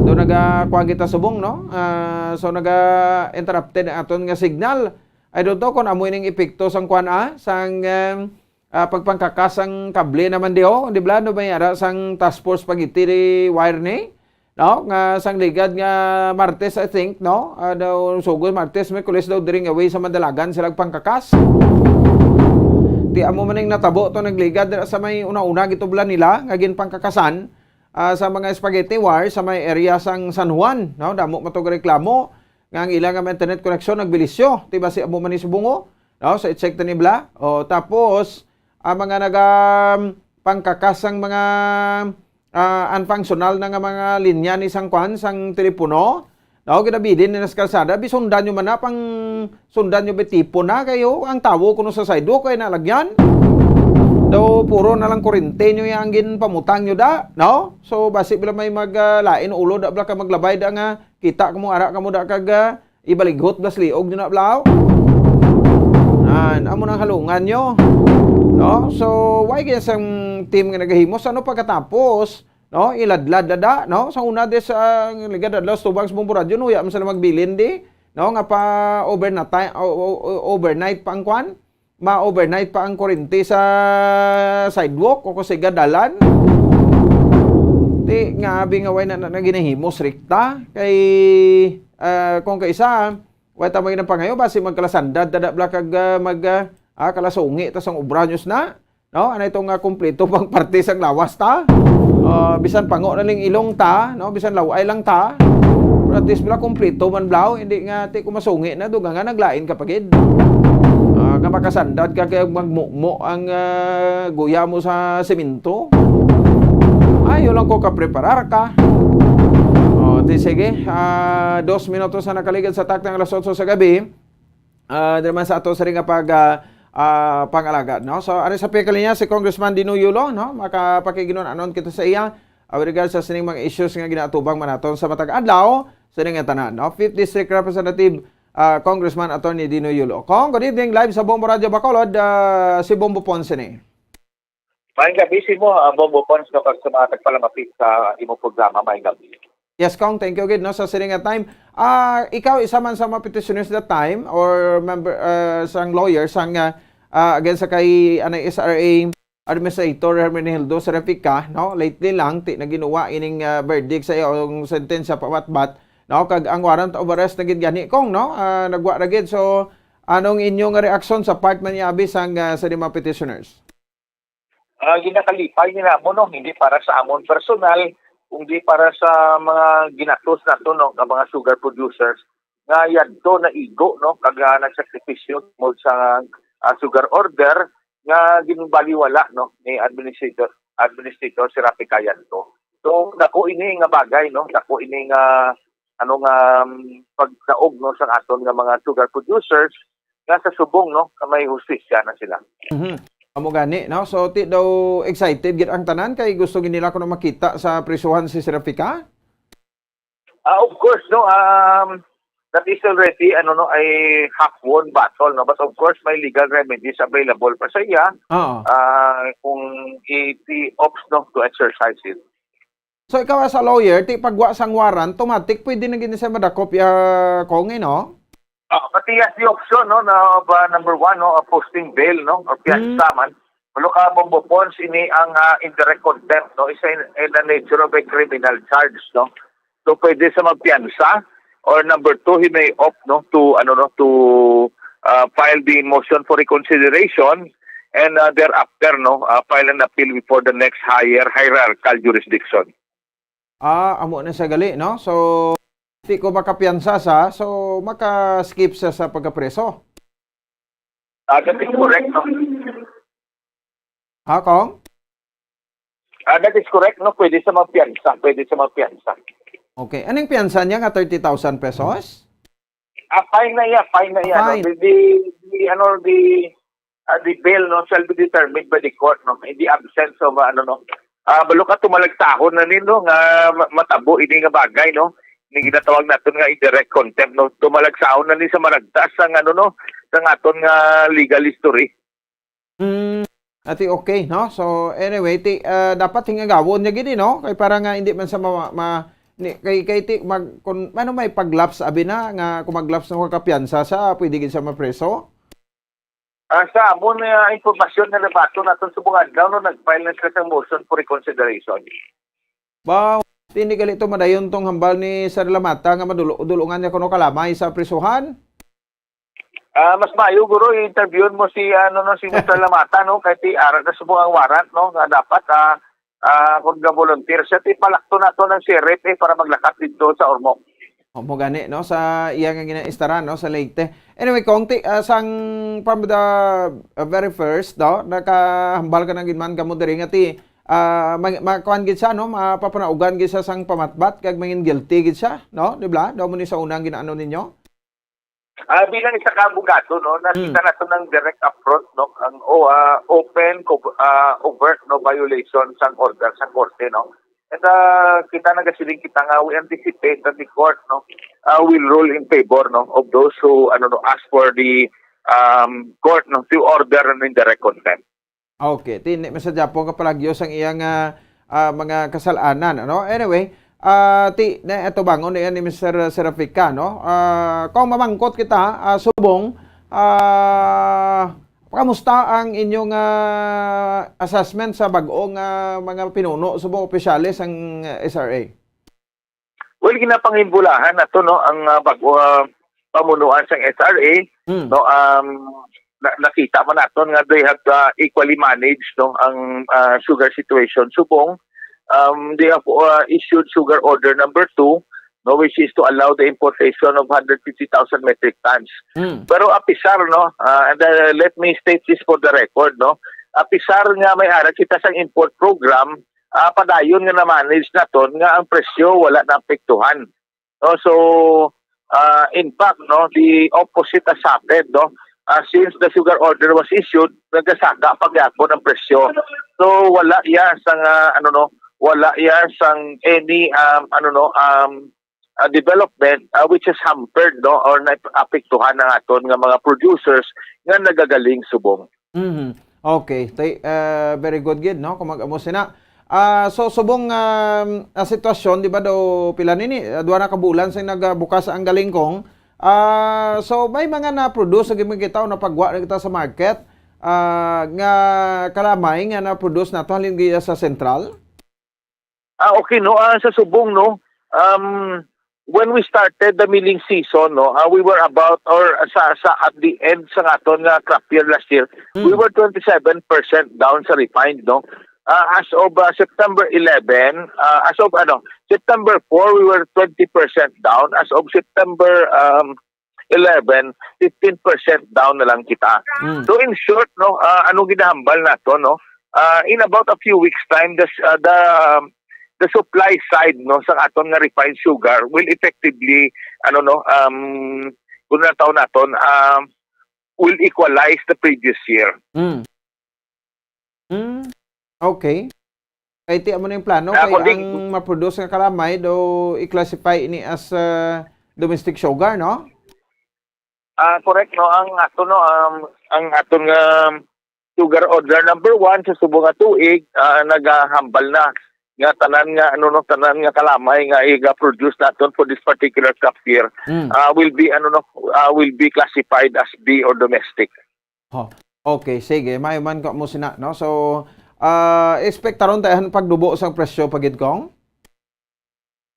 Do nagakuan kita subong, no? Ah, so, naga-interrupted ang aton nga signal. I don't know kung amo ining epekto sang kuan, ah, sang, em, ah, pagpangkakas sang kable naman di, oh. Di bala, no, may ara sang task force pagiti di wire ni? No? Nga sang ligad nga Martes, I think, no? Ah, daw sugod Martes, Miyerkules daw diri nga way sa Mandalagan sila pangkakas. Ti amo man ning natabo to nagligad dira sa may una-una gitublan nila nga ginpangkakasan, ah, sa mga spaghetti wire sa may area sang San Juan, no? Damo man to reklamo nga ang ila nga mga internet connection nagbilisyo. Ti basi amo man ni subong, oh, no? So, i-check ta ni bala. O, tapos, ang mga naga, pangkakas sang mga, ah, unfunctional na nga mga linya ni sang kwan, sang telepono, no? Ginabilin nila sa kalsada, bisundan nyo man na, pang sundan nyo ba tipo na kayo, ang tawo kuno sa sidewalk kay nalagyan. Daw puro na lang kurente nyo yang ginpamutang nyo da, no? So, basi bila may mag, ah, lain ulo da bala ka maglabay da nga, kita kamo ara kamo da kag, ah, ibalighot bas liog nyo na blaw. An, amo nang halungan nyo. No? So, why kaya sang team nga nagahimo? Sa ano pagkatapos? No? Iladlad na da, no? Sa una, di sa, ah, ligad adlaw, sa tubang sa Bombo Radyo, no? Uya man sila magbilin di, no? Nga pa overnight, o, o, o, overnight pa ang kwan? Ma-overnight pa ang kurente sa sidewalk o kung sa dalan? Ti, nga abi nga way na, na, na ginahimo, strikta. Kay, ah, kung kaisa, way ta may nang pangayo, basi magkalasandad, tada bla kag, ah, mag, ah, ah, kalasungi, tas ang obra nyos na. No? Ano itong, ah, kumplito pang parte sang lawas ta? Ah, bisan pango na ning ilong ta, no? Bisan laway lang ta. Pero at least bla, kumplito man bla, hindi nga, ti, kung masungi na, duga nga, naglain ka pa gid. Ah, nga makasandad ka kay magmumo ang, ah, guya mo sa semento. Ayo lang ko kapreparar ka. Oh, ti, sige, ah, dos minutos na nakaligad sa takna nga alas otso sa gabi. Ah, diri man sa ato sa ring nga pag, ah, ah, pangalaga, no? So, ari sa pika linya si Congressman Dino Yulo, no? Makapakiginon-anon kita sa iya, ah, with regards sa sining mga issues nga ginaatubang man naton sa matag adlaw sa ning nga tanan, no? Fifth District Representative, ah, Congressman Attorney Dino Yulo. Cong, good evening. Live sa Bombo Radyo Bacolod, ah, si Bombo Ponce ni. Maayong gabi sa imo, ah, Bombo Pons, no, kag sa mga tagpalamapit sa imong programa. Maayong gabi. Yes, Cong, thank you gid, no, sa sini nga time. Ah, ikaw isa man sa mga petitioners that time or member, ah, sang lawyer sang, ah, ah, against sa kay anay S R A Administrator Hermenegildo Serrafica, no? Lately lang, ti, naginuwa ining, ah, verdict sa iyang sentensya pabatbat, no? Kag ang warrant of arrest na gid gani, Cong, no? Ah, nagwa ra gid. So, anong inyo nga reaksyon sa part man niya, abi, sang, ah, sa mga petitioners? Ah, ginakalipay ni namo, no, hindi para sa amon personal, kundi para sa mga ginatos nato, no, nga mga sugar producers nga yadto naigo, no, kag, ah, nagsakripisyo tungod sa, ah, sugar order nga ginbaliwala, no, ni Administrator, Administrator Serrafica yadto. So, dako ini nga bagay, no, dako ini nga, ano, nga, um, pagdaog, no, sa aton nga mga sugar producers nga sa subong, no, nga may hustisya na sila. Mhm. Amo gani, no? So, ti daw excited gid ang tanan kay gusto gid nila kuno makita sa prisuhan si Serafika? Ah, of course, no. Um, that is already, ano, no, a half-won battle, no. But of course, may legal remedies available pa sa iya. Oo. Ah, kung he, he opts, no, to exercise it. So, ikaw as a lawyer, ti pagwa sang warrant, automatic pwede na gid siya madakop ya, Kong, eh, no? Ah, but he has the option, no, na of, ah, number one, no, a posting bail, no, or piyansa man. Malo ka, Bombo Pons, ini ang, ah, indirect contempt, no, is in, in the nature of a criminal charge, no. So pwede sa magpiyansa, or number two, he may opt, no, to, ano, no, to, ah, file the motion for reconsideration, and, ah, thereafter, no, ah, file an appeal before the next higher hierarchical jurisdiction. Ah, amo na siya gali, no? So, di ko makapiyansa sa, so maka-skip siya sa pagkapreso. Ah, that is correct, no? Ha, Kong? Ah, that is correct, no? Pwede sa magpiyansa, pwede sa magpiyansa. Okay. Anong piyansa niya nga thirty thousand pesos? Ah, fine na iya, fine na iya, Fine. no? The, the, the, ano, the, ah, the bail, no, shall be determined by the court, no? In the absence of, ah, ano, no? Ah, balo ka, tumalagsahon na ni, no, nga ma-, matabo ini nga bagay, no? Ini ginatawag naton nga indirect contempt, no? Tumalagsahon na ni sa maragtas sang, ano, no, sang aton nga legal history. Mm, ati okay, no? So, anyway, ti, ah, dapat hingagawon niya gini, no? Kay para nga hindi man sa ma, ma ni, kay, kay ti, mag, kung ano may pag-lapse, abi na, nga kung mag-lapse na kapiyansa sa, pwede gid sa mapreso? Ah, sa amon nga impormasyon nga nabaton naton subong adlaw, no, nag-file na sila sa motion for reconsideration. Ba, hindi gali to madayon tong hambal ni Sir Lamata nga madulo-, dulungan niya kuno kalamay sa prisuhan? Ah, mas maayo, guro, i-interviewon mo si, ano, no, si Mister Lamata, no, kay ti ara na subong ang warrant, no, nga dapat, ah, ah, kung ga-volunteer siya, ti palakto nato ng sheriff, eh, para maglakat dito sa Ormoc. O, mo gani, no, sa iya nga ginaistaran, no, sa Leyte. Anyway, Kong, ti, ah, sang from the, ah, very first, no, nakahambal ka na gid man kamo diri nga ti, ah, ma-, makuan gid siya, no, mapapanaugan gid siya sang pamatbat kag mangin guilty gid siya, no, di ba? Daw mo ni sa unang ginaano ninyo? Ah, bilang isa ka abogado, no, nakita nato ng direct affront, no, ang, o, ah, open, co-, ah, overt, no, violation sang order sa korte, no. At, ah, kita nagasiling kita nga we anticipate that the court, no, ah, will rule in favor, no, of those who, ano, no, ask for the, um, court, no, to order an indirect contempt. Okay, ti hindi man sa Japon kapalagyo sang iyang, ah, ah, mga kasal-anan, ano? Anyway, ah, ti, na, ito bangon ni, ni Mister Serafika, no? Ah, kung mamangkot kita, ah, subong, ah, kamusta ang inyong, ah, assessment sa bag-ong, ah, mga pinuno, subong opisyales sang, ah, S R A? Well, ginapangimbulahan nato, no, ang, ah, bag-o, ah, pamunuan sang S R A, Hmm. no, um, na-, nakita man naton nga they have, ah, equally managed, no, ang, ah, sugar situation subong. Um, they have, ah, issued sugar order number two, no, which is to allow the importation of hundred fifty thousand metric tons. Hmm. Pero apisar, no, ah, and, ah, let me state this for the record, no, apisar nga may ara kita sang import program, ah, padayon nga na-manage naton nga ang presyo wala naapektuhan. No, so, ah, in fact, no, the opposite has happened, no. Ah, since the sugar order was issued, nagasaka pa gyapon ang presyo. So wala iya sang, ah, ano, no, wala iya sang any, um, ano, no, um, ah, development, ah, which has hampered, no, or naapektuhan ang aton nga mga producers nga nagagaling subong. Mhm. Okay. Tay-, ah, very good gid, no? Kung mag-amo sina. Ah, so, subong, um, ah, sitwasyon, di ba daw, pila nini? Ah, duha na ka bulan sa nagabukas ang Galingkong. Ah, so, may mga na-produce, lagi mo kita, o napagwa na kita sa market, ah, nga kalamay nga na-produce nato, halin gid sa sentral? Ah, okay, no? Ah, sa subong, no? Um, when we started the milling season, no, ah, we were about, or sa, sa at the end sa aton nga crop year last year, we Hmm. were twenty-seven percent down sa refined, no? Ah, as of, ah, September eleven, ah, as of, ano, September four, we were twenty percent down. As of September, um, eleven, fifteen percent down na lang kita. Hmm. So in short, no, ah, anong ginahambal nato, no? Ah, in about a few weeks time, the s-, ah, the, um, the supply side, no, sa aton nga refined sugar will effectively, ano, no, um, kung natawag naton, um, will equalize the previous year. Hmm. Okay. Kay ti amo na yung plano, kay ang ma-produce nga kalamay do i-classify ini as, ah, domestic sugar, no? Ah, correct, no? Ang ato, no, um, ang aton nga sugar order number one sa subong nga tuig, ah, nagahambal na nga tanan nga, ano, no, tanan nga kalamay nga iga-produce naton for this particular crop year, Mm. ah, will be, ano, no, ah, will be classified as B or domestic. Ho. Okay, sige. Maayo man kamo sina, no? So, ah, expect ta ron ta ang pagdubo sang presyo pa gid, Kong?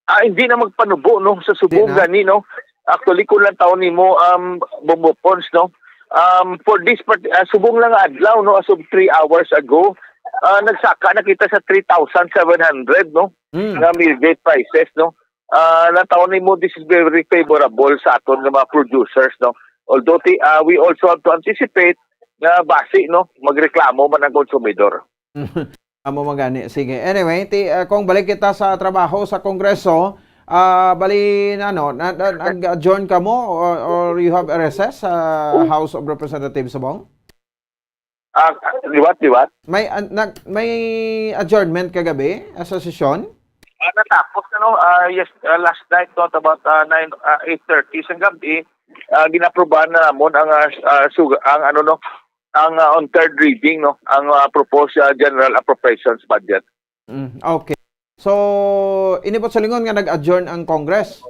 Ah, hindi na magpanubo, no, sa subong gani, no? Actually, kung lang taon nimo, um, Bombo Pons, no? Um, for this part, ah, subong lang nga adlaw, no, as of three hours ago, ah, nagsaka na kita sa three thousand seven hundred, no? Mm. Nga milk prices, no? Ah, nataon nimo, this is very favorable sa aton nga mga producers, no? Although ti-, ah, we also have to anticipate nga basi, no, magreklamo man ang konsumidor. Amo man gani. Sige. Anyway, ti, ah, kung balik kita sa trabaho sa Kongreso, ah, bali, ano, na, na, nag-adjourn ka mo or, or you have a recess sa House of Representatives, Bong? Ah, liwat, liwat. May, ah, nag-, may adjournment kagabi, ah, sa sesyon? Ah, natapos, ano, ah, yes, ah, last night, no, at about, ah, nine, ah, eight thirty sa gabi, ah, ginaprobahan na namon ang, ah, ah, sug-, ang, ano, no, ang, ah, on third reading, no, ang, ah, proposed, ah, general appropriations budget. Mm, okay. So, ini po sa lingon nga nag-adjourn ang Congress?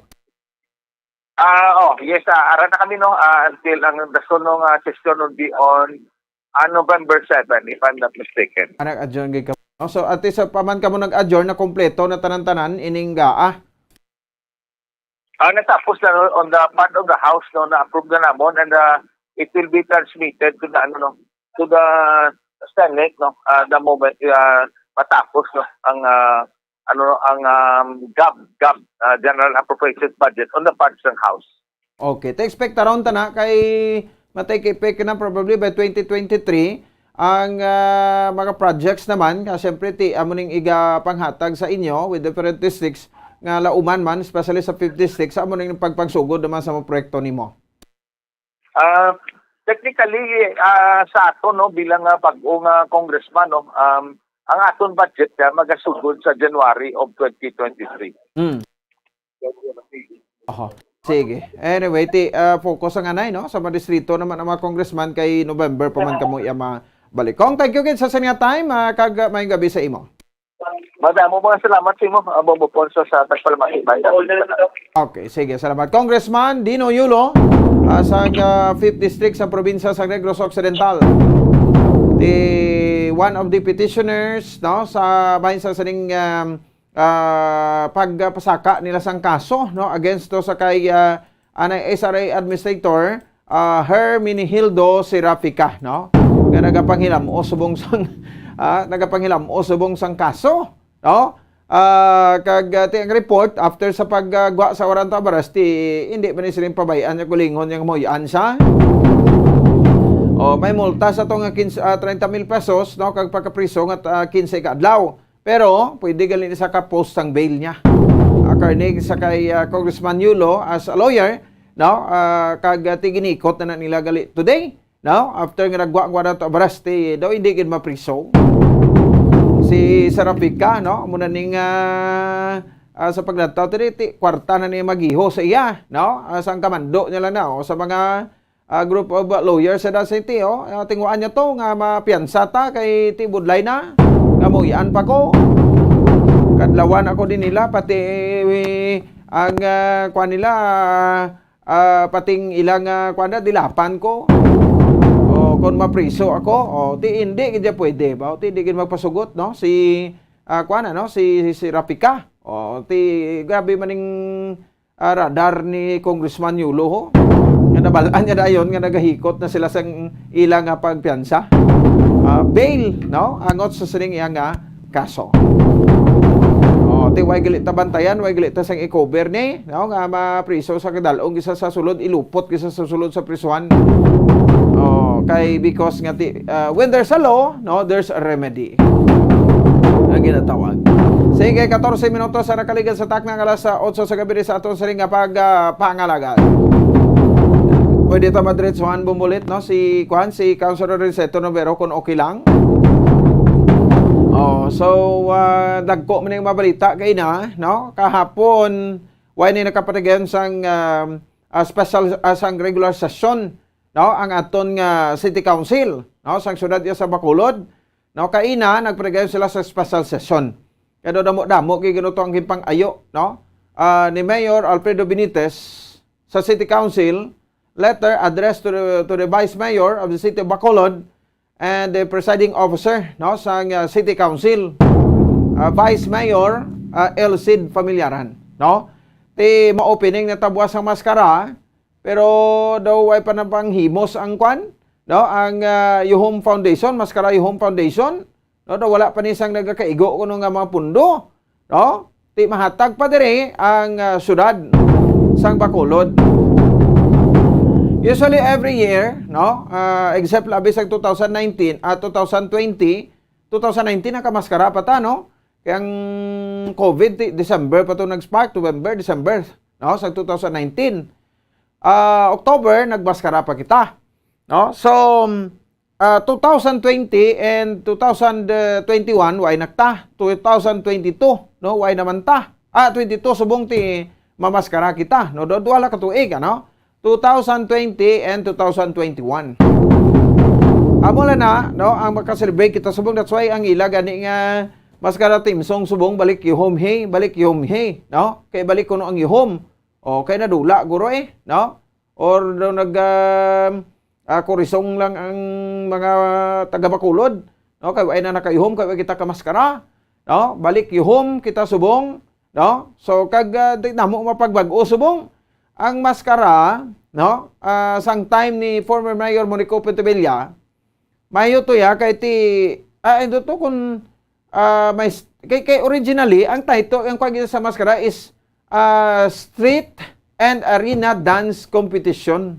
Ah, oh, yes, ah, ara na kami, no, ah, until ang dason nga session will be on, ah, November seven, if I'm not mistaken. Ah, nag-adjourn gid kamo. Oh, so, at least, ah, pa man kamo nag-adjourn, na kompleto na tanan-tanan ining gaa? Ah, natapos na, no, on the part of the House, no, na-approve na namon, and, ah, it will be transmitted to the, ano, no, to the Senate, no, ah, the moment, ah, matapos, no, ang, ah, ano, ang, um, gab, gab, ah, General Appropriations Budget on the part sang House. Okay. Te, expect ta ron ta na kay matay kay peke na probably by twenty twenty-three ang, ah, mga projects naman nga siyempre ti amo ning iga panghatag sa inyo with different districts nga lauman man, especially sa fifth district, sa amo ning pagpangsugod naman sa mga proyekto nimo. Ah, technically, ah, sa ato, no, bilang, ah, bag-o nga congressman, no, um, ang aton budget, ah, magasugod sa January of twenty twenty-three. Mm. Oho. Sige. Anyway, ti, ah, focus ang anay, no? Sa mga distrito naman ang mga congressman kay November pa man kamo iya mabalik. Kong, thank you gid sa sini nga time, ah, kag, ah, maayong gabi sa imo. Madamo mga salamat sa imo, ah, Bombo Ponso, sa tagpalamati. Okay, sige, salamat. Congressman Dino Yulo, ah, sa, ah, fifth District sa probinsya sa Negros Occidental. The one of the petitioners, no, sa bahin sa sining, um, ah, pagpasaka nila sang kaso, no, against to sa kay, ah, anay S R A administrator, ah, Herminihildo Serafica, no, nga nagapanghilam-o subong sang, ah, nagapanghilam-o subong sang kaso, no? Ah, kag, ah, ti ang report, after sa pag, ah, gwa sa warrant of arrest, ti, hindi man ni siling pabay-an nga kulingon nga mahuy-an siya. O, may multa sa to nga quince, ah, treinta mil pesos, no? Kag pagkapriso nga, ah, quince ka adlaw. Pero pwede gali ni sa ka post sang bail niya. Ah, karnig sa kay, ah, Congressman Yulo as a lawyer, no? Ah, kag, ah, ti ginikot na, na nila gali today, no? After nga nagwa ang warrant of arrest, ti daw hindi gid mapriso si Serafica, no? Muna ning, ah, ah, sa paglantaw, ti, ti kwarta na niya magiho sa iya, no? Ah, sang kamando niya lang na, o, sa mga ah, group of, ah, lawyers sa City, oh. Ah, tinguhaan niya to nga mapiyansa ta kay ti budlay na nga muhian pa ko. Kadlawan ako din nila, pati, eh, ang, ah, kuwan nila, ah, pating ilang, ah, kuwan na, dilapan ko. O, kung mapriso ako, o, ti hindi gid pwede ba? O, ti hindi gid magpasugot, no? Si, ah, kuwan na, no? Si, si Rafika. O, ti grabe maning ah, radar ni Congressman Yulo, ho, nga nabalaan niya dayon nga nagahikot na sila sang ila nga pagpiyansa. Ah, bail, no? Angot sa sining iya nga kaso. Oh, ti way gali ta bantayan, way gali ta sang i-cover ni, no? Nga mapriso sa kadalong isa sa sulod, ilupot isa sa sulod sa prisuhan. Oh, kay because nga ti, ah, when there's a law, no, there's a remedy. Ang ginatawag. Sige, katorse minutos sa nakaligan sa takna nga alas otso sa gabi sa aton sining nga pag, ah, pangalagad. Pwede ta madretsuhan bumulit, no? Si, kuan, si Councilor Riseto Novero, kung okay lang. Oh, Oh, so, ah, dagko man yung mabalita kay na, no? Kahapon, wala ni nakapatigayon sang, ah, ah, special, ah, sang regular session, no? Ang aton nga City Council, no? Sang syudad iya sa Bacolod, no? Kaina, nagpatigayon sila sa special session. Kaya daw damo-damo kay ginuto ang gimpang-ayo, no? Ah, ni Mayor Alfredo Benitez sa City Council, letter addressed to the, to the Vice Mayor of the City of Bacolod, and the presiding officer, no, sang, uh, City Council, uh, Vice Mayor, uh, Elcid Familiaran, no? Ti maopening na tabwa sang maskara, pero daw way pa napanghimos ang kwan, no? Ang, uh, Yuhom Foundation, maskara Yuhom Foundation, no? Daw wala pa ni sang nagakaigo kuno nga mga pundo, no? Ti mahatag pa diri ang, ah, syudad sang Bacolod. Usually every year, no? Ah, except labi sa two thousand nineteen, ah, two thousand twenty, two thousand nineteen nakamaskara pa ta, no? Kay ang COVID, ti-, December pa to nag-spark, November, December, no? Sa two thousand nineteen. Ah, October, nagmaskara pa kita, no? So, ah, two thousand twenty and two thousand twenty-one, way na ta. Two thousand twenty-two, no? Way naman ta. Ah, twenty-two, subong ti mamaskara kita, no? Do, duha lang ka tuig, ano? Two thousand twenty and two thousand twenty-one. Amo lang na, no? Ang makaselebrate kita subong, that's why ang ila gani nga maskara theme song subong, balik yuhom he, balik yuhom he, no? Kay balik kuno ang yuhom. O, kay nadula, guro eh, no? Or daw nag, ah, ah, kurisong lang ang mga taga Bacolod, no? Kay way na nakayuhom, kay way kita kamaskara, no? Balik yuhom kita subong, no? So, kag, ah, di namo mapagbag-o subong ang maskara, no? Ah, sang time ni former Mayor Monico Pontevilla, mayo to ya kay ti, ah, ito to kung ah, may s-, kay, kay originally, ang title, ang kuwan sa maskara is, ah, Street and Arena Dance Competition.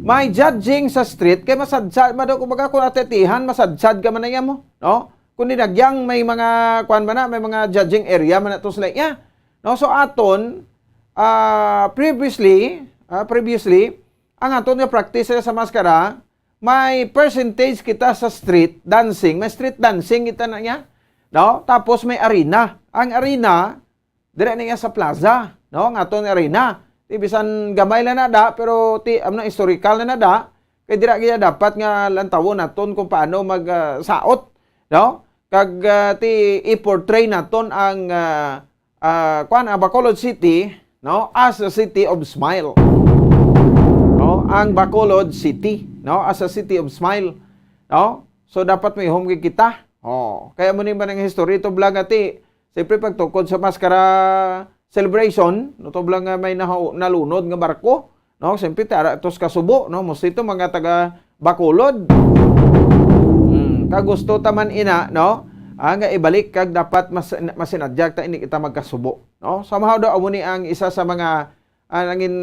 May judging sa street, kay masadsad, mado, kumbaga, kung atetihan, masadsad ka man na iya mo, no? Kung dinagyang may mga, kuwan man na, may mga judging area man na to sila iya. No? So, aton, ah, previously, ah, previously, ang aton nga practice sa maskara, may percentage kita sa street dancing, may street dancing kita na niya, no? Tapos may arena. Ang arena, dire na iya sa plaza, no? Ang aton arena. Ti bisan gamay lang na da, pero ti, ano, historical na na da. Kay dira gid dapat nga lantawon naton kung paano mag, ah, saot, no? Kag, ah, ti i-portray naton ang, ah, ah, kuwan, ang Bacolod City, no, as a city of smile. No, ang Bacolod City, no, as a city of smile, no? So, dapat may humgig kita. Oh, kaya mo ni man ang history, ito vlog ati. Siyempre, pagtukod sa maskara celebration, no, ito vlog nga may nahu-, nalunod nga barko, no? Siyempre, tara ito sa kasubo, no? Mostly ito, mga taga Bacolod. Hmm, kagusto ta man ina, no? Ah, nga ibalik kag dapat mas, masinadyag ta ini kita magkasubo, no? Somehow daw amo ni ang isa sa mga, ah, nangin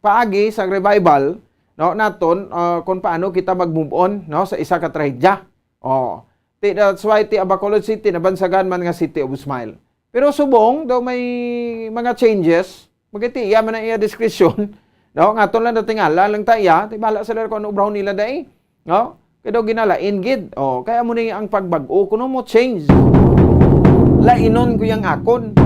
paagi sa revival, no, naton, ah, kung paano kita mag-move on, no, sa isa ka trahedya. Oh. Ti, that's why ti Bacolod City nabansagan man nga City of Smile. Pero subong daw may mga changes, magiti iya man ang iya diskresyon. No, nga aton lang natingala lang ta iya, ti bala sila kung ano obrahon nila dai. No? Kay daw ginalain gid. Oh, kaya mo ni ang pagbag-o kuno mo change. Lainon ko yang akon.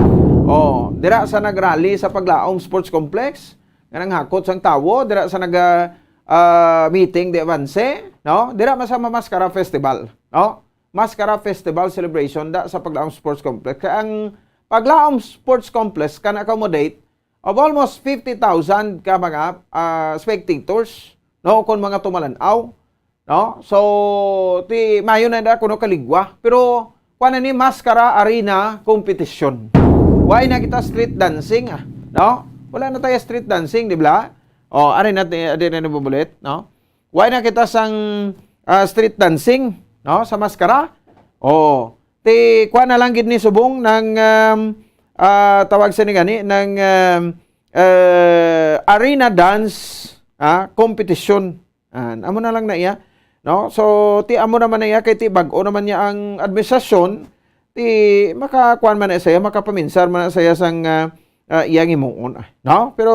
Oh, dira sa nagrally sa Paglaom Sports Complex, nga nanghakot sang tawo, dira sa naga, ah, meeting di Avance, no? Dira man sa Mamaskara Festival, no? Maskara Festival Celebration da sa Paglaom Sports Complex. Kay ang Paglaom Sports Complex can accommodate of almost fifty thousand ka mga, ah, spectators, no, kon mga tumalan-aw, no? So, ti mayo na da kuno kaligwa. Pero kuan na ni, maskara arena competition. Why na kita street dancing, ah, no? Wala na tayo street dancing, di ba? Oh, ari na, di, di na nabubulit, no? Why na kita sang, ah, street dancing, no? Sa maskara? Oh, ti kuan na lang gid ni subong ng, um, ah, tawag sa ni gani, ng, um, eh, arena dance, ah, competition. Ah, amo na lang na iya, no? So, ti amo naman na iya, kay ti bag-o naman niya ang administrasyon, ti makakuan man na saya, makapaminsar man na saya sang, ah, ah, iyang himuon, ah, no? Pero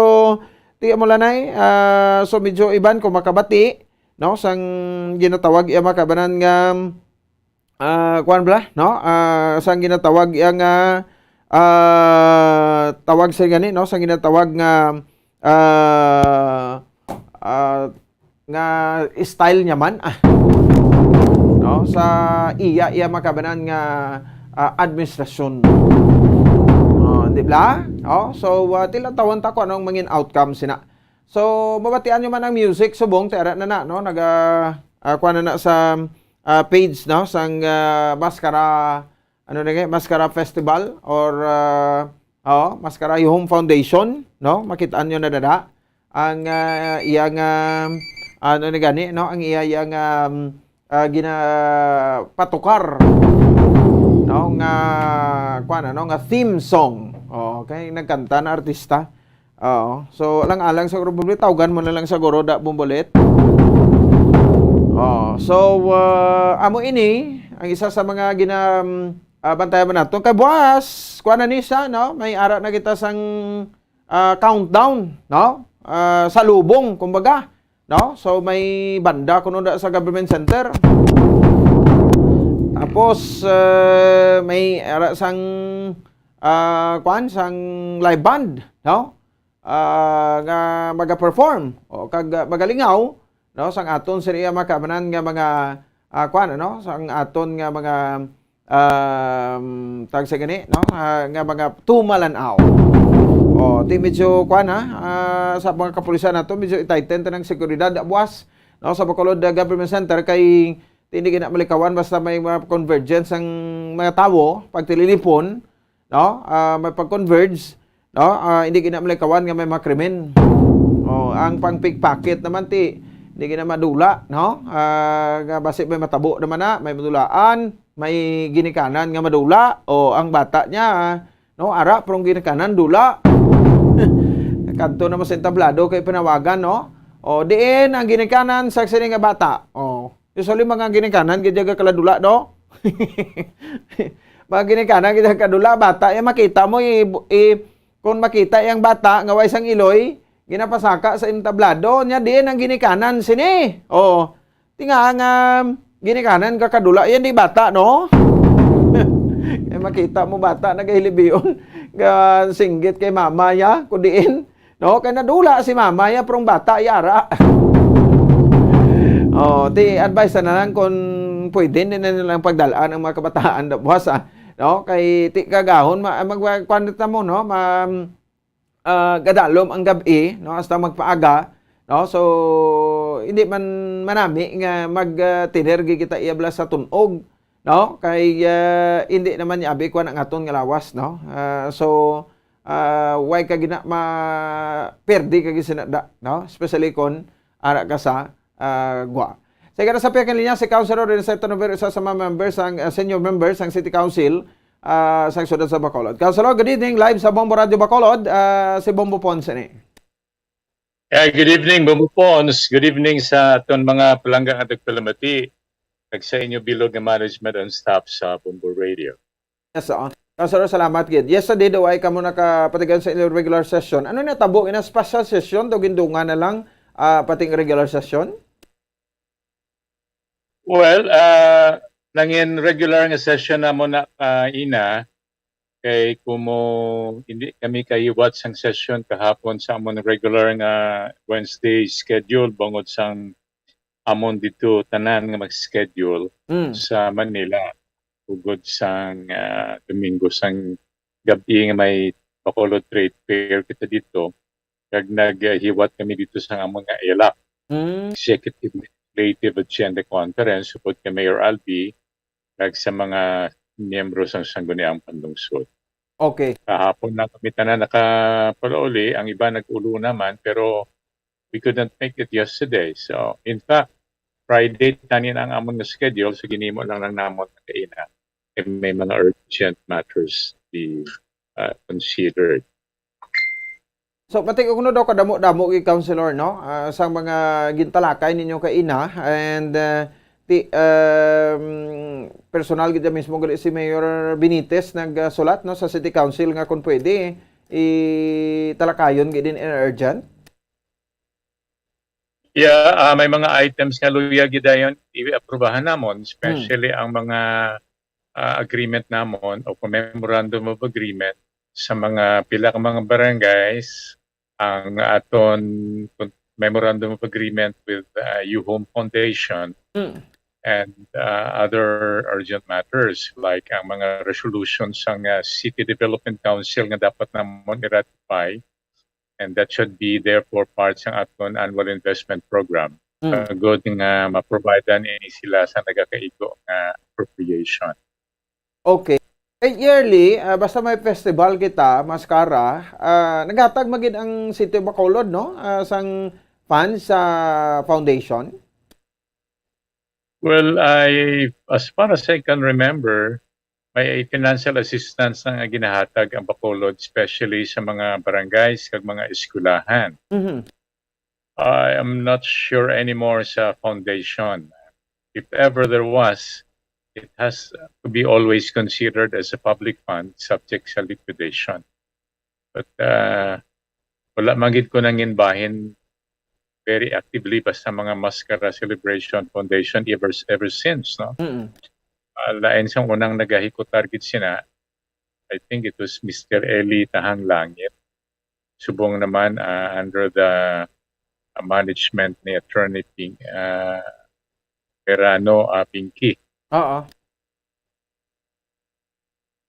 ti amo lang na, ah, so medyo iban kung makabati, no? Sang ginatawag iya makabanan nga, ah, kuwan bala, no? Ah, sang ginatawag yang, ah, ah, tawag sa gani, no? Sang ginatawag nga, ah, ah, nga style niya man, ah, no? Sa iya, iya makabanan nga, ah, administrasyon. Oh, di ba? Oh, so, ah, tila tawon ta kung anong mangin outcome sina. So, mabatian nyo man ang music subong, ti ara na na, no? Naga, ah, kuha na na sa, ah, page, no? Sang, ah, Mascara, ano na nga, Mascara Festival or, ah, oh, Mascara Home Foundation, no? Makitaan nyo na dada ang, ah, iyang, ah, ano na gani, no? Ang iya, iyang, um, ah, gina-, patukar, no? Nga, kuha na, no? Nga theme song. Oh, okay, nagkanta na artista. Oo. So, alang-alang sa grupo, tawgan mo na lang sa guro da bumbulit. Oh, so, ah, amo ini ang isa sa mga gina, um, ah, bantayan man nato. Kay buwas, kuha na ni siya, no? May ara na kita sang, ah, countdown, no? Ah, sa lubong, kumbaga, no? So, may banda kuno da sa government center. Tapos, ah, may ara sang, ah, kuan, sang live band, no? Ah, nga maga-perform o kag, ah, magalingaw, no, sang aton sini iya makabanan nga mga, ah, kuan, ano, sang aton nga mga, um, tag sa gani, no, ah, nga mga tumalan-aw. O, ti medyo kuan, ha, ah, sa mga kapulisan nato, medyo i-tighten ta ng seguridad, ah, buwas, no, sa Bacolod, ah, Government Center kay ti hindi gina malikawan basta may mga convergence ang mga tawo pag tililipon, no? Ah, may pag-converge, no? Ah, hindi gina malikawan nga may mga krimen. Oh, ang pang-pickpocket naman ti hindi gina madula, no? Ah, nga basi may matabo naman na, may madulaan, may ginikanan nga madula. O ang bata niya, no? Ara, prong ginikanan dula. Kadto naman sa entablado kay panawagan, no? O diin ang ginikanan sa sini nga bata. O, usually mga ginikanan gid kala dula, no? Mga ginikanan gid kadula, bata, eh, makita mo, i, i, kung makita yang bata nga way sang iloy, ginapasaka sa entablado, nya diin ang ginikanan sini. Oo. Ti nga nga ginikanan ka kadula, yan di bata, no? Eh, makita mo bata nagahilibion, ga singgit kay mama ya, kudiin. No, kay nadula si mama ya, prong bata ya ara. Oh, ti advice na lang kung pwede na nilang pagdalaan ang mga kabataan da buwas, ah. No, kay ti kagahon ma-, mag-, kuwan ta mo, no, ma-, ah, gadalom ang gab-i, no, hasta magpaaga, no? So, hindi man manami nga mag, ah, tener gid kita iya bala sa tun-og, no? Kay, ah, hindi naman niya abi kuwan ang aton nga lawas, no? Ah, so, ah, way ka gina ma-, perdi ka gid sinada, no? Especially kon ara ka sa, ah, gwa. Sa ikataas sa pihak ng linya, si Councilor Renacito Nover, isa sa mga member sang, ah, senior member sang City Council, ah, sa siyudad sa Bacolod. Councilor, good evening. Live sa Bombo Radio Bacolod, ah, si Bombo Ponce ni. Eh, good evening, Bombo Pons. Good evening sa aton mga palangga nga tagpalamati, kag sa inyo bilog nga management and staff sa Bombo Radio. Yes, oo. Councilor, salamat gid. Yesterday daw ay kamo nakapatigan sa inyong regular session. Ano na tabo ina special session daw gindungan na lang, ah, pating regular session? Well, ah, nangin regular nga session namo na, ah, ina, kay kumo hindi kami kahiwat sang session kahapon sa amon regular nga Wednesday schedule bangod sang amon dito tanan nga mag-schedule Mm. sa Manila ugod sang, ah, Domingo sang gabi nga may Bacolod Trade Fair kita dito, kag naghiwat kami dito sa amon nga ELAC, Mm. Executive Legislative Agenda Conference, upod kay Mayor Albi, kag sa mga miyembro sang Sangguniang Panlungsod. Okay. Kahapon lang kami tanan nakapalauli, ang iba nag-ulo naman, pero we couldn't make it yesterday. So, in fact, Friday tanin ang amon nga schedule, so ginimo lang lang namon kaina. If may mga urgent matters be, uh, considered. So, pati kuno daw kadamo-damo gid, Councilor, no? Ah, sa mga gintalakay ninyo kaina, and, ah, ti, um, personal gid mismo gali si Mayor Benitez nagsulat, no, sa City Council nga kung pwede, italakayon gid din in urgent. Yeah, ah, may mga items nga luyag gid dayon i-aprobahan namon, especially ang mga, ah, agreement namon o memorandum of agreement sa mga pila ka mga barangays, ang aton memorandum of agreement with, ah, Yuhom Foundation Mm. and, ah, other urgent matters like ang mga resolutions sang, ah, City Development Council nga dapat namon i-ratify, and that should be therefore part sang aton annual investment program. Mm. Agud nga ma-providean ini sila sa nagakaigo nga appropriation. Okay. Eh, yearly, ah, basta may festival kita, Mascara, ah, naghatag man gid ang City of Bacolod, no? Ah, sang funds sa foundation? Well, I, as far as I can remember, may financial assistance na nga ginahatag ang Bacolod, especially sa mga barangays kag mga eskwelahan. Mhm. I am not sure anymore sa foundation. If ever there was, it has to be always considered as a public fund subject sa liquidation. But, uh, wala man gid ko nangin bahin very actively basta mga Mascara Celebration Foundation ever, ever since, no? Mm. Ah, lain sang unang nagahikutar gid sina, I think it was Mister Eli Tahang Langit. Subong naman, ah, under the, ah, management ni Attorney Ping-, ah, Verano, ah, Pinky. Oo.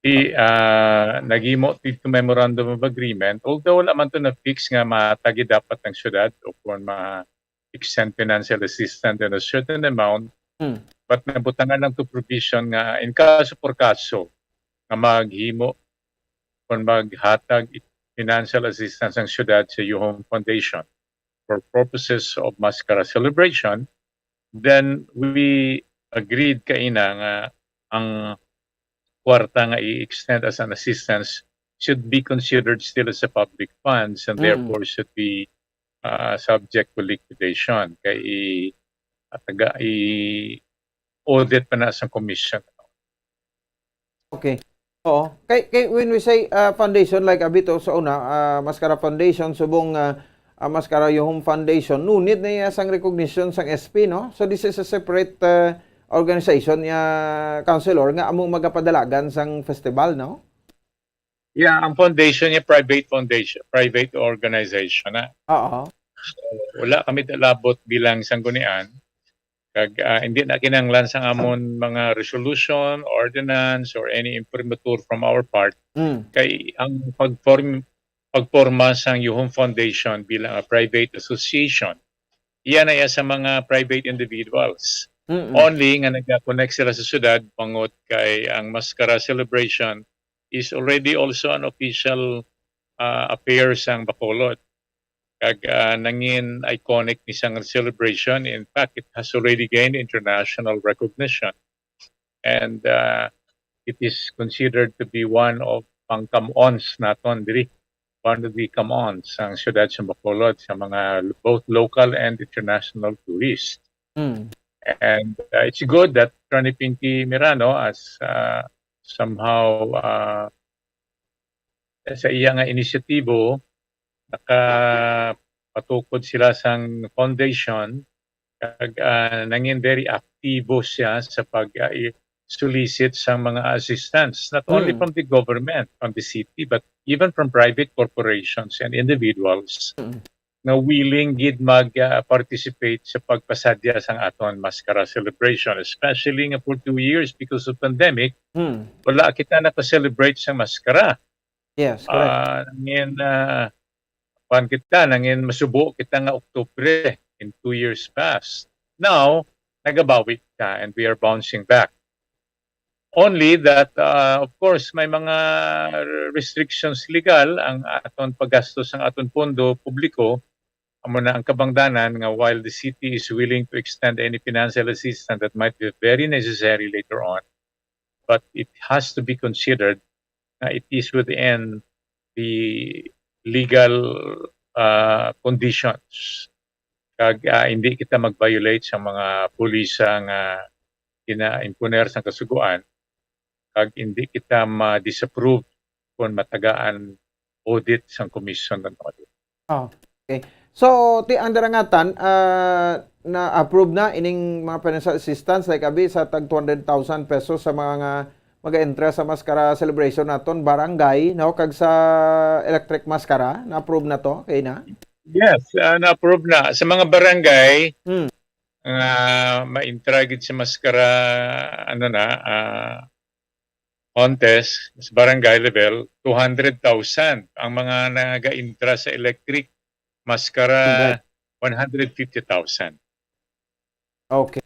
Di, ah, naghimo dito memorandum of agreement, although wala man to na-fix nga matagi dapat ng syudad o kung ma-extend financial assistance in a certain amount, Hmm. but nabutangan lang to provision nga in kaso por kaso nga maghimo kung maghatag financial assistance ang syudad sa Yuhom Foundation for purposes of Mascara celebration, then we agreed kaina nga ang kwarta nga i-extend as an assistance should be considered still as a public funds and Mm. therefore should be, uh, subject to liquidation. Kay i-, taga, i-audit pa na sa commission. Okay. Oo. Kay, kay when we say, ah, foundation, like, abi to sa una, ah, Mascara Foundation, subong, ah, ah, Mascara Yuhom Foundation, no need na iya sang recognition sang S P, no? So, this is a separate, ah, organization, ya, Councilor, nga amo magapadalagan sang festival, no? Yeah, ang foundation niya private foundation, private organization na. Oo. So, wala kami labot bilang sanggunian. Kag, ah, hindi na kinahanglan sang amon mga resolution, ordinance, or any imprimatur from our part. Mm. Kay ang pag-form-, pagporma sang Yuhom Foundation bilang a private association, iya na iya sa mga private individuals. Mm-mm. Only nga nagka-connect sila sa syudad, bangod kay ang Mascara celebration is already also an official, ah, affair sang Bacolod. Kag, ah, nangin iconic ni sang celebration. In fact, it has already gained international recognition. And, ah, it is considered to be one of pang come-ons naton diri. One of the come-ons sang siyudad sa Bacolod sa mga both local and international tourists. Mm. And, ah, it's good that Attorney Pinky Mirano as, ah, somehow, ah, sa iya nga inisyatibo, nakapatukod sila sang foundation, kag, ah, nangin very aktibo siya sa pag, ah, i-, solicit sang mga assistance, not only Mm. from the government, from the city, but even from private corporations and individuals Mm. nga willing gid mag, ah, participate sa pagpasadya sang aton Mascara celebration, especially nga for two years because of pandemic, Mm. wala kita naka-celebrate sang Mascara. Yes, correct. Ah, nangin, ah, kuwan kita, nangin masubo kita nga Oktubre in two years past. Now, nagabawi kita and we are bouncing back. Only that, ah, of course, may mga restrictions legal ang aton paggastos sang aton pondo publiko. Amo na ang kabangdanan nga while the city is willing to extend any financial assistance that might be very necessary later on, but it has to be considered na it is within the legal, ah, conditions. Kag, ah, hindi kita mag-violate sa mga pulisa nga gina-imponer sa kasugoan, kag hindi kita ma-disapprove kung matagaan audit sang Commission on Audit. Oh, okay. So, ti ang darangatan, ah, na-approve na ining mga financial assistance, like, abi, sa tag two hundred thousand pesos sa mga nga mag-entra sa Mascara celebration naton, barangay, no, kag sa Electric Mascara, na-approve na to, kay na? Yes, ah, na-approve na. Sa mga barangay Hmm. nga ma-entra gid sa Mascara, ano na, ah, contest, sa barangay level, two hundred thousand. Ang mga nag-intra sa Electric Mascara, Hundred. one hundred fifty thousand. Okay.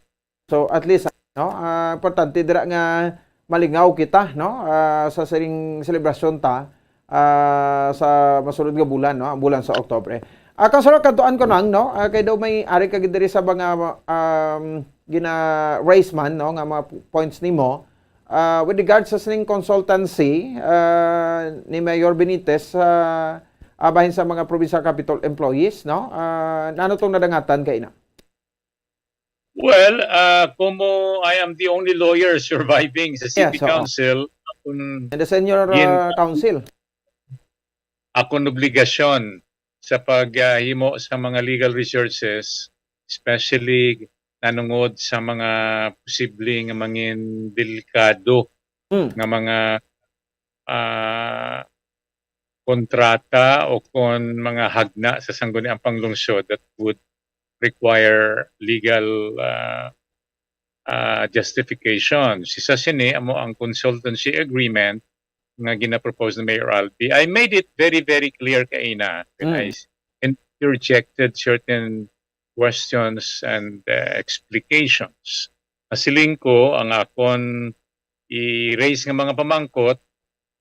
So, at least, no, ah, importante dira nga malingaw kita, no, ah, sa sining selebrasyon ta, ah, sa masunod nga bulan, no, ang bulan sa Oktubre. Ah, Councilor, kadtuan ko nang, no, ah, kay daw may ari ka gid diri sa mga, um, gina-raise man, no, nga mga p-, points nimo. Ah, with regards sa sining consultancy, ah, ni Mayor Benitez, ah, ah, bahin sa mga provincial capitol employees, no? Ah, nano tong nadangatan kay na? Well, ah, como I am the only lawyer surviving sa City Yes, oo. Council, akon And the senior, gin- ah, counsel. Akon obligasyon sa paghimo sa mga legal resources, especially nanungod sa mga posible nga mangin delikado Hmm. nga mga, ah, kontrata o kon mga hagna sa Sangguniang Panglungsod that would require legal, ah, ah, justification. Isa sini amo ang consultancy agreement nga ginapropose ni Mayor Albi. I made it very, very clear kaina when Mm. I s-, interjected certain questions and, uh, explications. Nasiling ko ang akon i-raise nga mga pamangkot,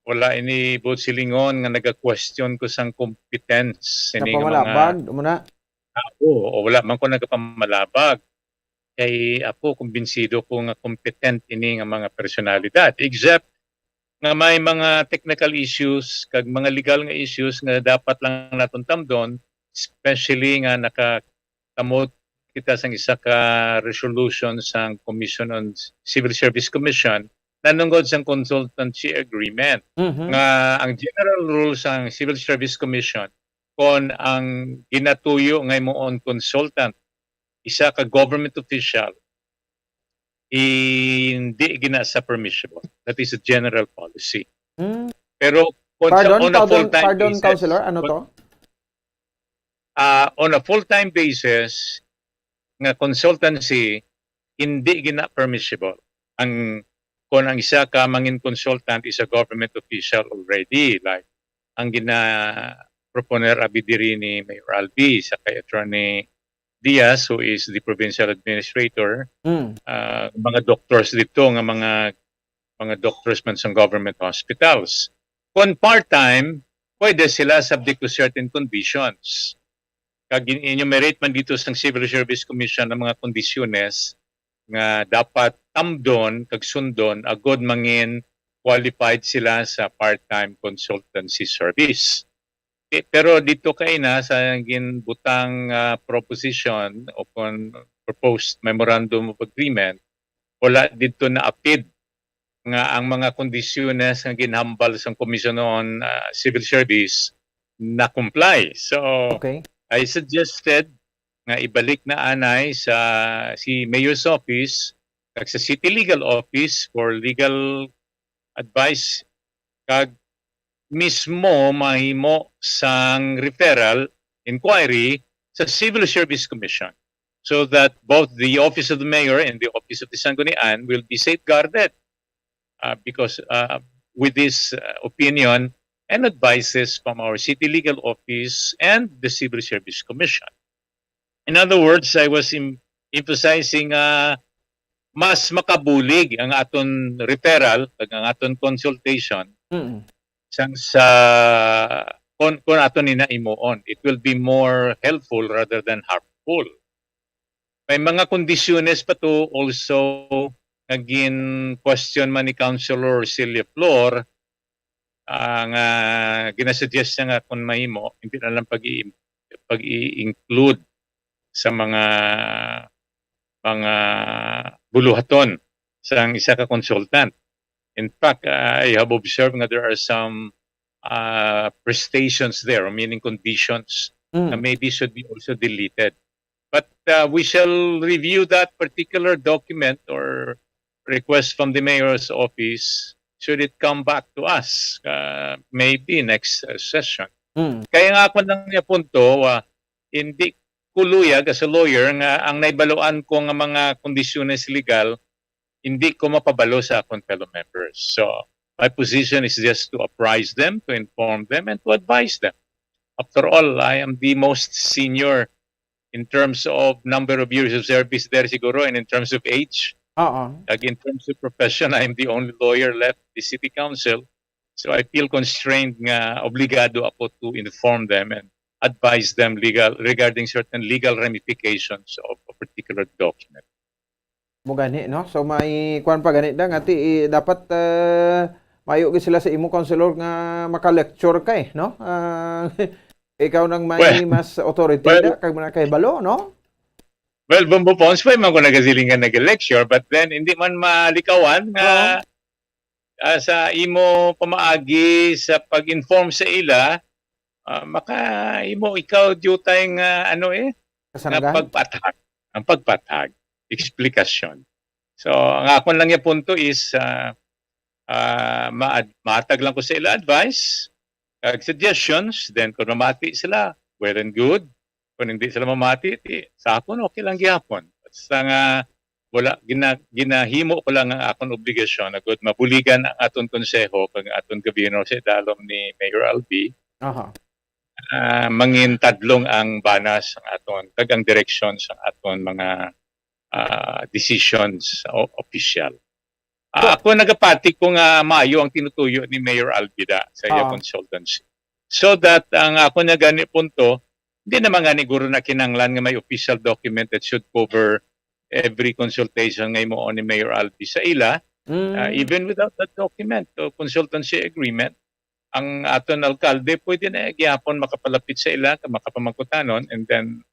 wala ini buot silingon nga naga-question ko sang competence sini nga mga Napamalabag, amo na. tao, o wala man ko nagapamalabag. Kay ako, kumbinsido ko nga competent ini nga mga personalidad. Except nga may mga technical issues kag mga legal nga issues nga dapat lang naton tamdon, especially nga nakakamot kita sang isa ka resolution sang Commission on Civil Service Commission nanungod sang consultancy agreement, Mhm. nga ang general rule sang Civil Service Commission, kon ang ginatuyo nga imo own consultant, isa ka government official, hindi gina sa permissible. That is a general policy. Hmm. Pero kung sa, Pardon, on a pardon, full-time pardon, basis, Councilor, ano to? Ah, on a full-time basis, nga consultancy, hindi gina permissible. Ang, kung ang isa ka mangin consultant is a government official already, like ang gina-proponer abi diri ni Mayor Albi sa kay Attorney Diaz, who is the provincial administrator, Mm. ah, mga doctors dito nga mga, mga doctors man sa government hospitals. Kung part-time, pwede sila subject to certain conditions. Kag gin-enumerate man dito sa Civil Service Commission ang mga kondisyones nga dapat tamdon kag sundon agod mangin qualified sila sa part-time consultancy service. Eh, pero dito kay na sa ginbutang, ah, proposition o kon proposed memorandum of agreement, wala dito naapid nga ang mga kondisyones nga ginhambal sang Commission on, ah, Civil Service na-comply. So, Okay. I suggested nga ibalik na anay sa si Mayor's Office kag sa City Legal Office for legal advice kag mismo mahimo sang referral inquiry sa Civil Service Commission so that both the Office of the Mayor and the Office of the Sanggunian will be safeguarded, uh, because, uh, with this, uh, opinion and advices from our City Legal Office and the Civil Service Commission. In other words, I was em-, emphasizing, uh, mas makabulig ang aton referral kag ang aton consultation Mm. sang sa kon, kon aton ni na himuon. It will be more helpful rather than harmful. May mga kondisyones pa to also nga gin-question man ni Councilor Celia Flor, ah, nga ginasuggest niya nga kung mahimo, hindi na lang pag-i-, pag-i-include sa mga, mga buluhaton sang isa ka consultant. In fact, ah, I have observed nga there are some, ah, prestations there, meaning conditions Mm. na maybe should be also deleted. But uh, we shall review that particular document or request from the mayor's office should it come back to us, uh, maybe next uh, session. Mm. Kaya nga ako lang niya punto, uh, hindi ko luyag as a lawyer nga ang naibaluan ko nga mga kondisyones legal, hindi ko mapabalo sa akong fellow members. So, my position is just to apprise them, to inform them, and to advise them. After all, I am the most senior in terms of number of years of service there siguro, and in terms of age. Oo. Kag in terms of profession, I am the only lawyer left in the city council. So I feel constrained nga obligado ako to inform them and advise them legal regarding certain legal ramifications of a particular document. Mo gani, no? So, may kuwan pa gani da, nga ti, i-, dapat, ah, mayo gid sila sa imo, Councilor, nga maka-lecture ka, eh, no? Ah, ikaw nang may Well, mas authority well, da, kag mga kahibalo, no? Well, Bumbo Pons, pwede man ko nagasilingan nag-lecture, but then, hindi man malikawan nga Oo. ah, sa imo pamaagi sa pag-inform sa ila, ah, maka-, imo ikaw diutay nga, ano, eh, nga Kasanggan? pagpathag. Ang pagpathag, explikasyon. So, ang akon lang nga punto is, ah, ah, maad-, mahatag lang ko sa ila advice, kag suggestions, then kung mamati sila, well and good. Kung hindi sila mamati, ti, sa akon, okay lang gihapon. Basta nga, wala, gina-, ginahimo ko lang ang akon obligasyon, agud mabuligan ang aton konseho kag aton gobyerno sa idalom ni Mayor Albi. Aha. Ah, mangin tadlong ang bana sang aton, kag ang direksyon sang aton mga, ah, decisions o-, opisyal. Ah, So ako nagapati ko nga maayo ang tinutuyo ni Mayor Albi da sa iya Ah. consultancy. So that ang ako nga gani punto, hindi naman gani guro na kinanglan nga may official document that should cover every consultation nga himuon ni Mayor Albi sa ila. Mm. Ah, even without that document o consultancy agreement, ang aton alkalde pwede na gihapon makapalapit sa ila, makapamangkutanon, and then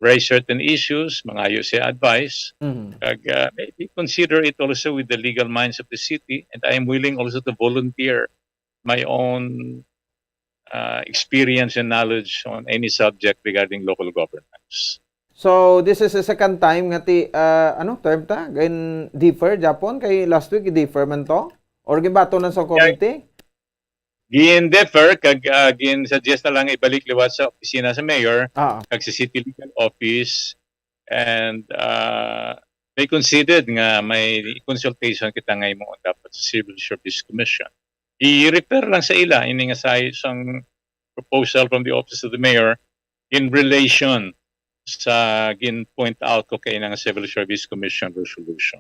raise certain issues, mangayo siya advice. Mhm. Kag, ah, maybe consider it also with the legal minds of the city, and I am willing also to volunteer my own, ah, experience and knowledge on any subject regarding local governance. So, this is the second time nga ti, ah, ano, term ta? Gin-defer, Japon? Kay last week, i-defer man to? Or ginbato na sa Yeah. committee? Gin-defer kag, ah, gin-suggest na lang ibalik liwat sa opisina sa mayor Ah. kag sa city legal office, and, ah, they considered nga may consultation kita nga himuon dapat sa Civil Service Commission. I-refer lang sa ila ini nga sa isang proposal from the office of the mayor in relation sa gin-point out ko kay nga Civil Service Commission resolution.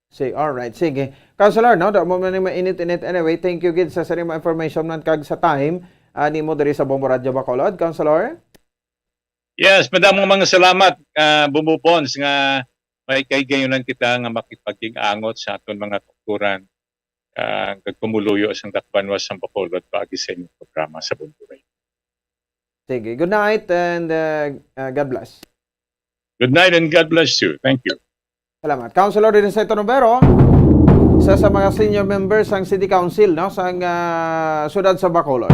Si-, alright, sige. Councilor, no, da mo man ni mainit-init. Anyway, thank you gid sa, sa nimo information man kag sa time, ah, nimo diri sa Bombo Radyo Bacolod, Councilor. Yes, madamo mga salamat, ah, Bombo Pons, nga may kahigayonan kita nga makipag-ig-angot sa aton mga kautoran, ah, kag pumuluyo sang dakbayan sang Bacolod paagi sa inyong programa sa Bombo Radio. Sige, good night and, uh, uh, God bless. Good night and God bless you. Thank you. Salamat. Councilor Aniceto Nobero, isa sa mga senior members sang City Council, no, sang, ah, siyudad sa Bacolod.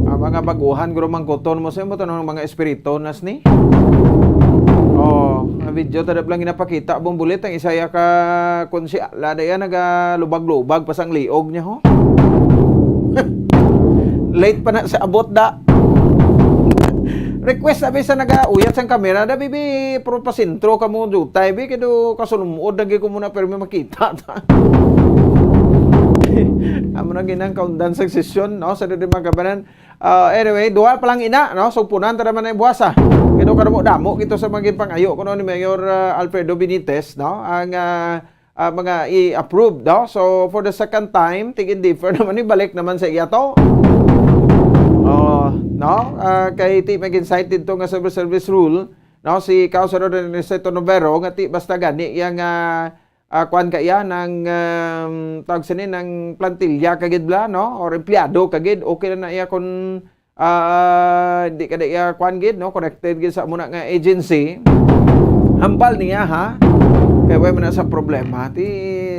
Ang mga baguhan, guro, mangkuton mo sa imo, tanong mga espiritu nas ni. Oh, ang video tadap lang ginapakita, Bombo Lit, ang isa ya ka, kun si Ala, da yan, nagalubag-lubag pa sang liog niya, ho. Late pa na sa abot, da. Request sabi sa nagauyat sang kamera, da, bibi, pero pasentro ka mo, jutay, bi, kay do kasulumod, lagi ko muna, pero may makita, ta. Amo na ginang kaundan sa sesyon, no, sa dili mga kabanan. Ah, anyway, duha pa lang ina, no? Sugpunan ta naman ang buwasa. Kay do kadamo-damo kito sa mga ginpangayo kuno ni Mayor, ah, Alfredo Benitez, no? Ang, ah, ah, mga i-approve, no? So, for the second time, tig-in-defer naman ni, balik naman sa iya to. Oh, no? Ah, kay ti mag-incite dito nga civil service rule, no? Si Councilor Aniceto Nobero, nga ti basta gani yang, ah, ah, kuwan ka iya, nang, um, tawag sini, nang plantilla ka gid bala, no? Or empleyado ka gid, okay na na iya kung, ah, di ka na iya, kuwan gid, no? Connected gid sa muna nga agency. Hambal niya, ha? Kay way man na sa problema. Ti,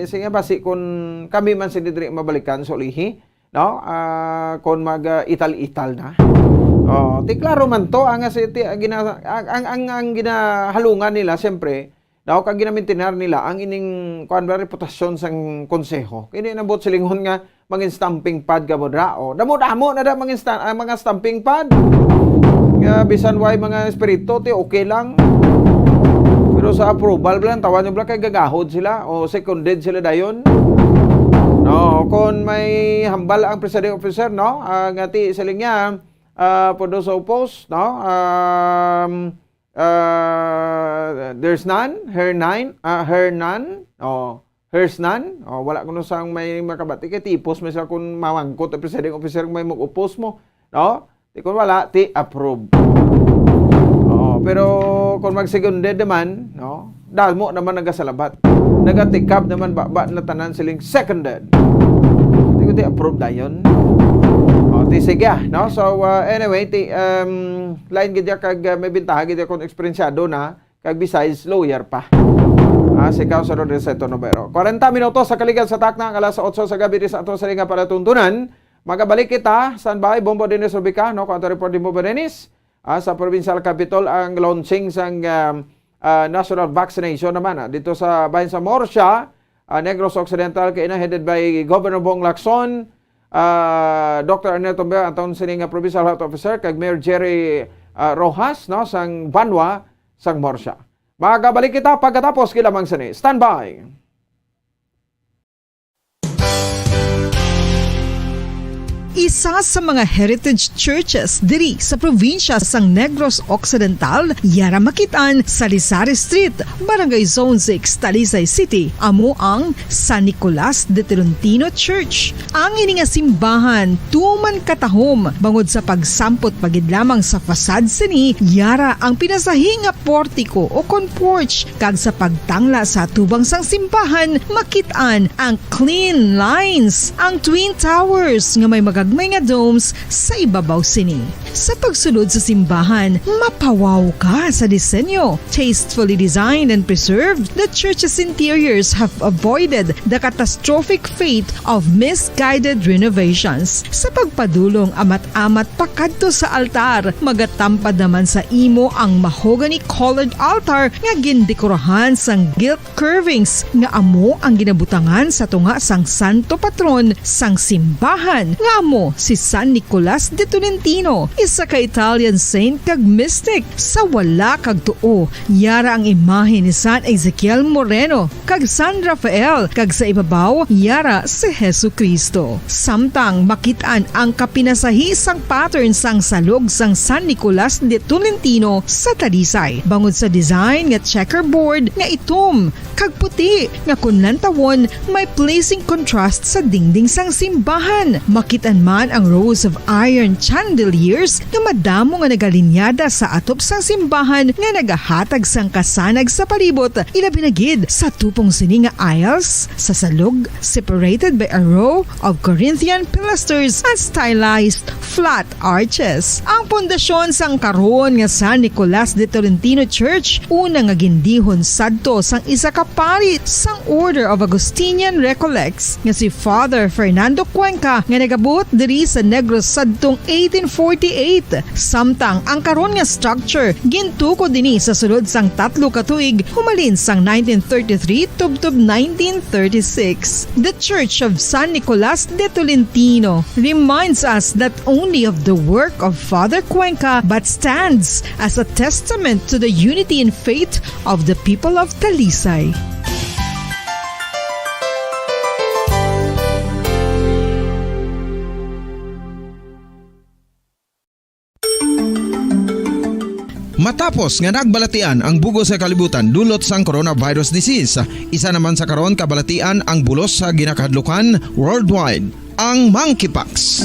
sige, basi kung kami man sini diri mabalikan sa ulihi, no? Ah, kung mag, ah, ital-ital na. Oh, ti klaro man to, ang, si, ti, ang, gina, ang, ang, ang, ang ginahalungan nila, siyempre, daw kag ginamintinar nila ang ining, kuwan ba, reputasyon sang konseho. Kini nang buot silingon nga mangin stamping pad ka mo dra, oh. Damo-damo na da mangin sta-, ang mga stamping pad. Nga bisan way mga espiritu, ti okay lang. Pero sa approval bala, tawan nyo bala kay gagahod sila o seconded sila dayon. No, kung may hambal ang presiding officer, no, ah, nga ti siling niya, ah, for those opposed, no, um, ah, there's none, her nine, ah, her none, oh, hers none, oh, wala kuno sang may makabati kay tipos may sa kung mamangkot ang presiding officer kung may mag-oppose mo, no? Ti kung wala, ti approve. Oh, pero kung mag-seconded naman, no? Damo naman nagasalabat. Nagatikab naman ba, ba na tanan siling seconded. Ti ko ti approve dayon. Oh, ti sige, ah, no? So, uh, anyway, ti, um, lain gid ya kag, uh, may bintaha gid ya kung eksperensyado na, kag besides, lawyer pa. Ah, si Councilor Reseto Novero. Kwarenta minutos sa kaligal sa takna, ang alas otso sa gabi, di sa ato sa nga palatuntunan. Magabalik kita, standby, Bombo Dennis Rubica, no? Kung ato report ni Bombo Dennis, ah, sa Provincial Capitol, ang launching sang, um, ah, national vaccination naman, ah, dito sa bahin sa Murcia, ah, Negros Occidental, kay ina headed by Governor Bong Lacson, ah, Doctor Arnel Tombeo, ang taon sini nga Provincial Health Officer, kag Mayor Jerry, ah, Rojas, no, sang Banwa, sang Murcia. Magabalik kita pagkatapos kay lamang sini. Standby! Isa sa mga heritage churches diri sa probinsya sang Negros Occidental, yara makit-an sa Lisari Street, Barangay Zone six, Talisay City, amo ang San Nicolas de Tolentino Church. Ang ini nga simbahan tuman katahom bangod sa pagsampot pa gid lamang sa facade sini, yara ang pinasahi nga portiko o kon porch, kag sa pagtangla sa atubang sang simbahan, makit-an ang clean lines, ang twin towers nga may magagmay nga domes sa ibabaw sini. Sa pagsulod sa simbahan, mapawaw ka sa disenyo. Tastefully designed and preserved, the church's interiors have avoided the catastrophic fate of misguided renovations. Sa pagpadulong amat-amat pakadto sa altar, magatampad naman sa imo ang mahogany-colored altar nga gindekorahan sang gilt curvings nga amo ang ginabutangan sa tunga sang santo patron sang simbahan, nga amo si San Nicolas de Tolentino, isa ka Italian saint kag mystic. Sa wala kag tuo, yara ang imahe ni San Ezekiel Moreno kag San Rafael, kag sa ibabaw, yara si Jesu-Cristo. Samtang makit-an ang kapinasahi sang pattern sang salog sang San Nicolas de Tolentino sa Talisay, bangod sa design nga checkerboard nga itom kag puti nga kon lantawon may pleasing contrast sa dingding sang simbahan. Makit-an man ang rows of iron chandeliers nga madamo nga nagalinyada sa atop sang simbahan nga nagahatag sang kasanag sa palibot, ilabi na gid sa tupong sini nga aisles sa salog, separated by a row of Corinthian pilasters and stylized flat arches. Ang pundasyon sang karon nga San Nicolas de Tolentino Church, una nga gindihon sadto sang isa ka pari sang Order of Augustinian Recollects nga si Father Fernando Cuenca, nga nagabuot diri sa Negros sadtong eighteen forty-eight. Samtang ang karon nga structure gintukod ini sa sulod sang tatlo ka tuig, humalin sang nineteen thirty-three tubtob nineteen thirty-six. The Church of San Nicolas de Tolentino reminds us not only of the work of Father Cuenca but stands as a testament to the unity in faith of the people of Talisay. Matapos nga nagbalatian ang bug-os nga kalibutan dulot sang coronavirus disease, isa naman sa karon kabalatian ang bulos sa ginakahadlukan worldwide, ang monkeypox.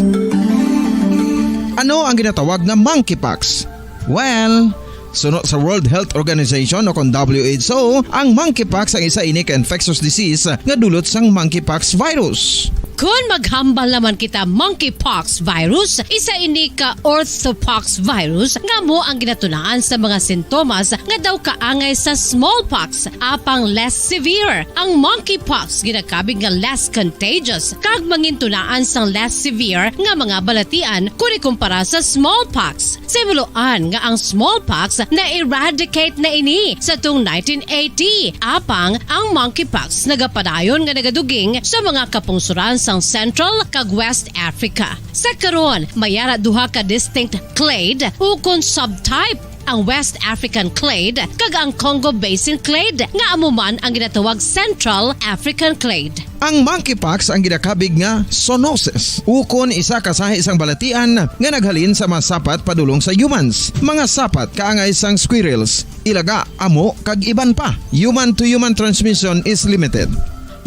Ano ang ginatawag nga monkeypox? Well, suno sa World Health Organization o kon W H O, ang monkeypox ang isa ini ka infectious disease nga dulot sang monkeypox virus. Kon maghambal naman kita monkeypox virus, isa ini ka orthopox virus nga amo ang ginatunaan sa mga sintomas nga daw kaangay sa smallpox, apang less severe. Ang monkeypox ginakabig nga less contagious kag mangintunaan sang less severe nga mga balatian kon ikumpara sa smallpox. Sa himuloan nga ang smallpox na-eradicate na ini sa tung nineteen eighty, apang ang monkeypox nagapadayon nga nagaduging sa mga kapungsoran sang Central kag West Africa. Sa karon, may ara duha ka distinct clade ukon subtype, ang West African clade kag ang Congo Basin clade, nga amo man ang ginatawag Central African clade. Ang monkeypox ang ginakabig nga zoonosis, ukon isa ka sahi sang balatian nga naghalin sa mga sapat padulong sa humans, mga sapat kaangay sang squirrels, ilaga, amo, kag iban pa. Human-to-human transmission is limited.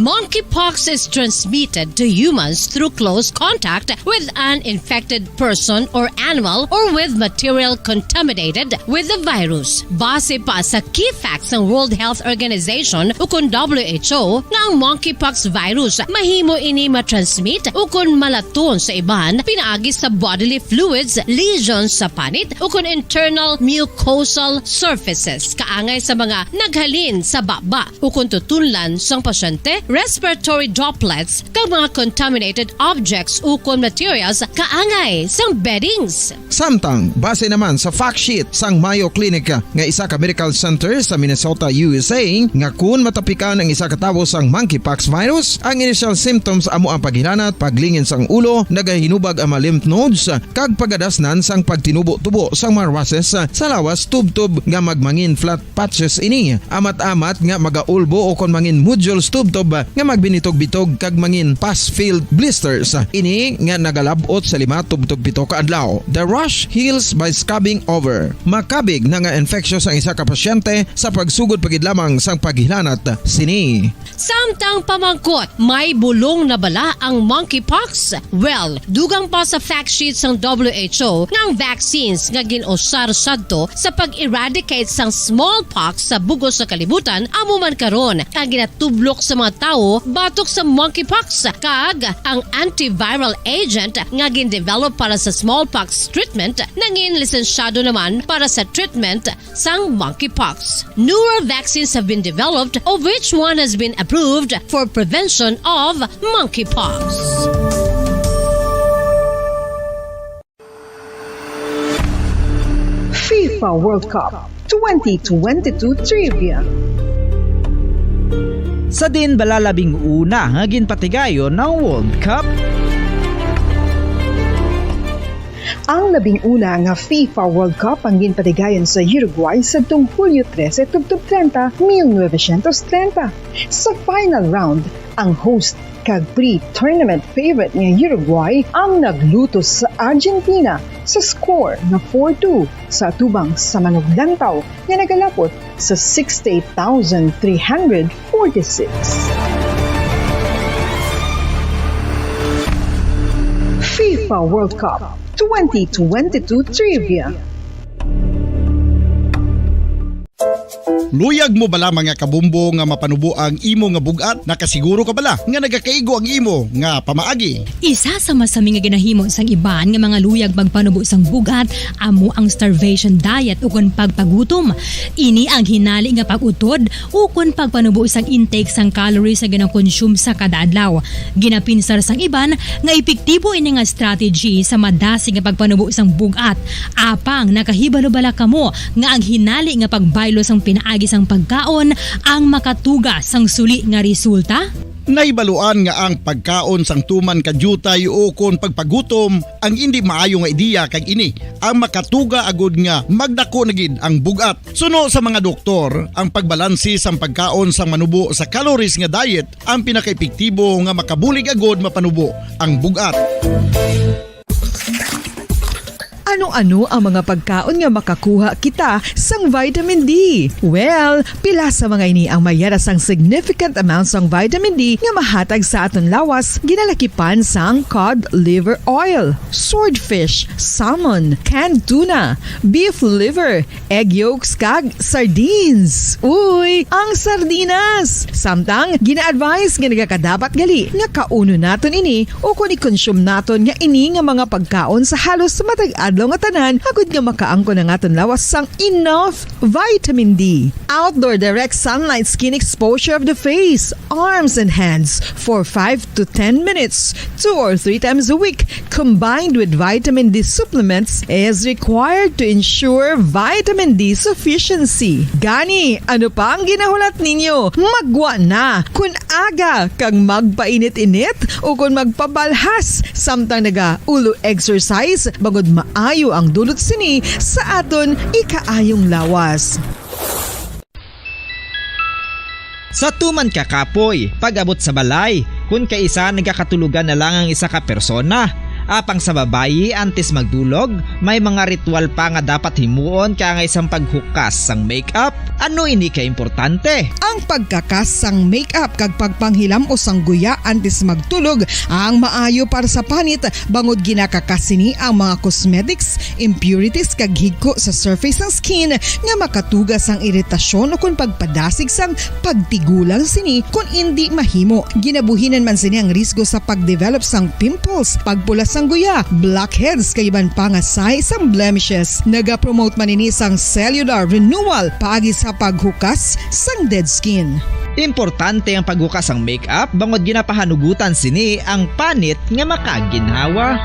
Monkeypox is transmitted to humans through close contact with an infected person or animal or with material contaminated with the virus. Base pa sa key facts sang World Health Organization ukon W H O, nga ang monkeypox virus mahimo ini matransmit ukon malaton sa iban pinaagi sa bodily fluids, lesions sa panit, ukon internal mucosal surfaces kaangay sa mga naghalin sa baba ukon tutunlan sang pasyente, respiratory droplets, kag mga contaminated objects ukon materials kaangay sang beddings. Samtang, base naman sa fact sheet sang Mayo Clinic nga isa ka medical center sa Minnesota, U S A, nga kun matapikan ang isa ka tawo sang monkeypox virus, ang initial symptoms amo ang paghilanat, paglingin sang ulo, nagahinubag ang mga lymph nodes, kag pagadasnan sang pagtinubo-tubo sang mga rushes sa lawas tubtob nga magmangin flat patches ini, amat-amat nga magaulbo ukon mangin nodules tubtob nga magbinitog-bitog kag mangin pus-filled blisters. Ini nga nagalab-ot sa lima tubtob pito ka adlaw. The rash heals by scabbing over. Makabig na nga infectious ang isa ka pasyente sa pagsugod pa gid lamang sang paghilanat sini. Samtang pamangkot, may bulong na bala ang monkeypox? Well, dugang pa sa fact sheet sang W H O nga ang vaccines nga gin-usar sadto sa pag-eradicate sang smallpox sa bug-os nga kalibutan amo man karon ang ginatublok sa mga tawo batok sa monkeypox, kag ang antiviral agent nga gin-develop para sa smallpox treatment nangin lisensyado naman para sa treatment sang monkeypox. Newer vaccines have been developed, of which one has been approved for prevention of monkeypox. FIFA World Cup twenty twenty-two Trivia. Sa diin bala labing una nga ginpatigayon ang World Cup? Ang labing una nga FIFA World Cup ang ginpatigayon sa Uruguay sadtong Hulyo trese tubtob trenta, mil novecientos trenta. Sa final round, ang host kag pre-tournament favorite nga Uruguay ang naglutos sa Argentina sa score nga four two sa atubang sa manuglantaw nga nagalapot sa sixty-eight thousand three hundred forty-six. FIFA World Cup twenty twenty-two Trivia. Luyag mo bala, mga kabombo, nga mapanubo ang imo nga bug-at? Nakasiguro ka bala nga nagakaigo ang imo nga pamaagi? Isa sa masami nga ginahimo sang iban nga mga luyag pagpanubo sang bug-at amo ang starvation diet ukon pagpagutom. Ini ang hinali nga pag-utod ukon pagpanubo sang intake sang calories nga ginakonsume sa kada adlaw. Ginapinsar sang iban nga epektibo ini nga strategy sa madasig nga pagpanubo sang bug-at. Apang nakahibalo bala kamo nga ang hinali nga pagbaylo sang pinaagi sang pagkaon ang makatuga sang suli nga resulta? Nahibaluan nga ang pagkaon sang tuman ka diutay ukon pagpagutom ang indi maayo nga ideya, kag ini ang makatuga agud nga magdako na gid ang bug-at. Suno sa mga doktor, ang pagbalanse sang pagkaon sang manubo sa calories nga diet ang pinakaepektibo nga makabulig agud mapanubo ang bug-at. Ano-ano ang mga pagkaon nga makakuha kita sang vitamin D? Well, pila sa mga ini ang mayara sang significant amount sang vitamin D nga mahatag sa aton lawas, ginalakipan sang cod liver oil, swordfish, salmon, canned tuna, beef liver, egg yolks, kag sardines. Uy, ang sardinas! Samtang, gina-advise nga nagakadapat gali nga kaunon naton ini o kon i-consume naton nga ini nga mga pagkaon sa halos matag adlaw nga tanan, agud nga makaangkon ang aton lawas sang enough vitamin D. Outdoor direct sunlight skin exposure of the face, arms, and hands for five to ten minutes, two or three times a week, combined with vitamin D supplements, is required to ensure vitamin D sufficiency. Gani, ano pa ang ginahulat ninyo? Magwa na! Kun aga kag magpainit-init o kon magpabalhas samtang naga-ulo exercise, bangod maayo ang dulot sini sa aton ikaayong lawas. Sa tuman ka kapoy, pag-abot sa balay, kun kaisa nagakatulogan na lang ang isa ka persona. Apang sa babayi, antes magdulog, may mga ritual pa nga dapat himuon kaangay sang paghukas sang makeup. Ano ini ka importante? Ang pagkakas sang makeup kag pagpanghilam-os sang guya antes magtulog ang maayo para sa panit, bangod ginakakas sini ang mga cosmetics, impurities kag higko sa surface sang skin nga makatuga sang iritasyon ukon pagpadasig sang pagtigulang sini kon indi mahimo. Ginabuhinan man sini ang risgo sa pagdevelop sang pimples, pagpula sang guya, blackheads kag iban pa nga sahi sang blemishes. Nagapromote man ini sang cellular renewal paagi sa paghukas sang dead skin. Importante ang paghukas sang makeup bangod ginapahanugutan sini ang panit nga makaginhawa.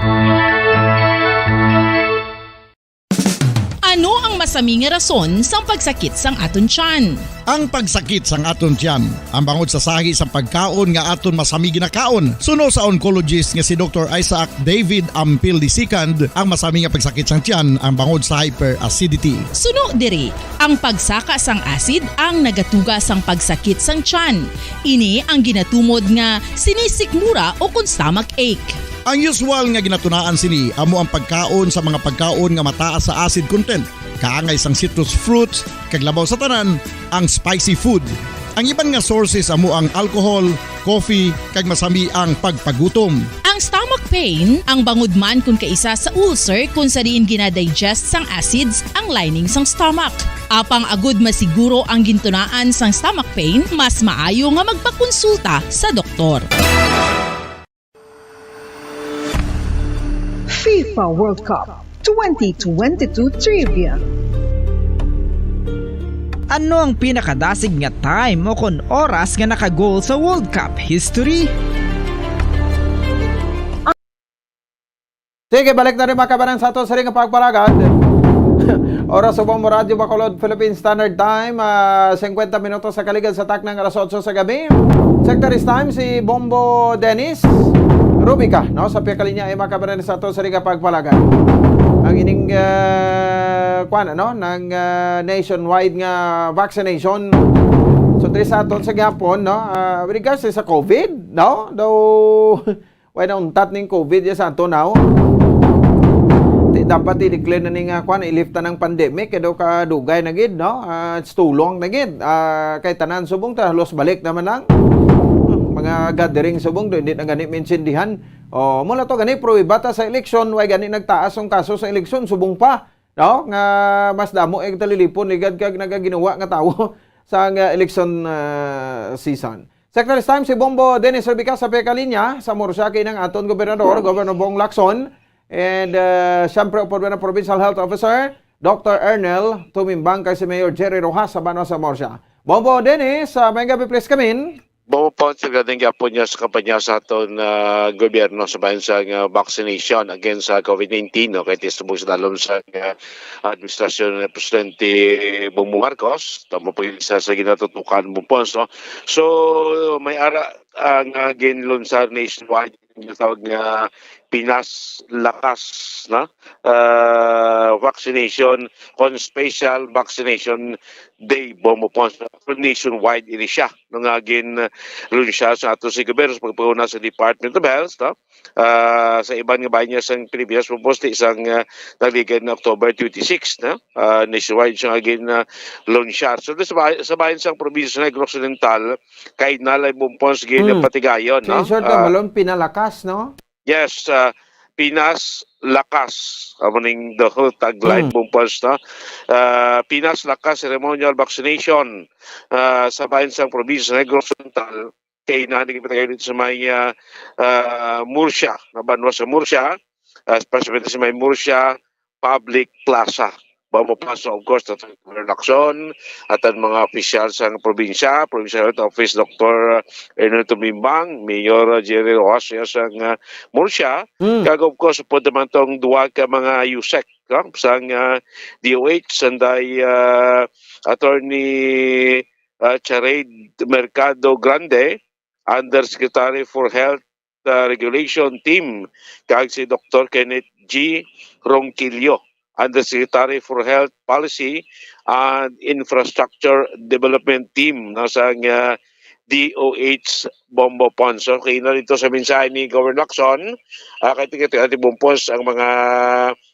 Ano ang masami nga rason sang pagsakit sang aton tiyan? Ang pagsakit sang aton tiyan ang bangod sa sahi sang pagkaon nga aton masami ginakaon. Suno sa oncologist nga si Doktor Isaac David Ampil the second, ang masami nga pagsakit sang tiyan ang bangod sa hyperacidity. Suno diri, ang pagsaka sang acid ang nagatuga sang pagsakit sang tiyan. Ini ang ginatumod nga sinisikmura o kon stomach ache. Ang usual nga ginatunaan sini amo ang pagkaon sa mga pagkaon nga mataas sa acid content, kaangay sang citrus fruits, kag labaw sa tanan, ang spicy food. Ang iban nga sources amo ang alcohol, coffee, kag masami ang pagpagutom. Ang stomach pain ang bangod man kon kaisa sa ulcer kon sa diin gina-digest sang acids ang lining sang stomach. Apang agud masiguro ang gintunaan sang stomach pain, mas maayo nga magpakonsulta sa doktor. FIFA World Cup twenty twenty-two Trivia. Ano ang pinakadasig nga time o kon oras nga naka-goal sa World Cup history? Sige, balik na rin mga kabanan sa ato sa ring pagpalagad. Oras sa Bombo Radyo Bacolod, Philippine Standard Time, ah, singkwenta minutos sa kaligad sa taknang alas otso sa gabi. Sector is time si Bombo Dennis Rubica, no, sa piyakalinya ay mga kabanan sa ato sa ring pagpalagad. Ang ining, ah, kwan, ano, ng, ah, nationwide nga vaccination. So, diri sa aton sa gihapon, no, ah, with regards sa COVID, no, daw Way nauntat ning COVID ya sa ato now. Ti dapat i-declare na ni nga kwan, i-lift na ng pandemic, kay daw kadugay na gid, no? Ah, it's too long na gid. Ah, kay tanan subong ta halos balik naman lang. Hmm, mga gathering subong do, hindi na gani maintindihan. Oh, mula to gani pruweba ta sa eleksyon, way gani nagtaas ang kaso sa eleksyon subong pa, no? Nga mas damo ang talilipon ligad kag nagaginawa nga tawo sa nga election, ah, season. Secretary Time si Bombo Dennis Rebica sa pekalinya. Sa Murcia kay nang aton gobernador, Governor Bong Lacson, and, uh, siyempre, upod na Provincial Health Officer, Doctor Ernel Tumimbang, kay si Mayor Jerry Rojas sa Banwa sa Murcia. Bombo Dennis, uh, may gabi, please come in. Bombo Ponce, regarding gihapon niya sa kampanya sa aton, uh, gobyerno sa bayan sa, uh, vaccination against sa COVID nineteen, no? Kay testubog sa dalom sa, uh, administrasyon ni Presidente Bongbong Marcos, tamo po yung isa sa ginatutukan mo po, so, so, may ara, ang, ah, ginlunsar nationwide, ang ginatawag nga Pinas Lakas, no? Ah, vaccination, kon special vaccination day, Bombo Pons. Nationwide ini siya, no, nga ginlunsar sa ato si gobyerno sa pagpanguna sa Department of Health, no? Ah, sa iban nga bahin sa Pilipinas, Bombo Pons, ti sang, ah, nagligad na October twenty-six, no? Ah, nationwide siya nga gin, ah, lunsar. So, sa bahin, sa bahin sang probinsya sa Negros Occidental, kay nalay, Bombo Pons, gin Hmm. patigayon, no? Sensor Ah, Tambalon, pinalakas, no? Yes, ah, Pinas Lakas. Amo ning the whole tagline, Hmm. Bombo Pons, no? Ah, Pinas Lakas ceremonial vaccination, ah, sa bahin sang probinsya sa Negros Occidental. Kay nani kita kayo dito sa may, ah, ah, Murcia, na banwa sa Murcia, ah, especially sa may Murcia Public Plaza. Bombo Pons, of course, Doctor Lacson, at ang mga opisyal sa probinsya, Provincial Health Office, Doctor Ernesto Bimbang, Mayor Jerry Rojas, sa, ah, Murcia, Mm. kag of course, po naman tong duwa ka mga USEC, no? Sang, ah, D O H, sanday, ah, Attorney, ah, Charade Mercado Grande, Undersecretary for Health, ah, Regulation Team, kag si Doctor Kenneth G Ronquillo, Undersecretary for Health Policy and Infrastructure Development Team, no, sang, ah, D O H Bombo Pons. So, kay na dito sa mensahe ni Governor Lacson, ah, kay tingati ati Bombo Pons ang mga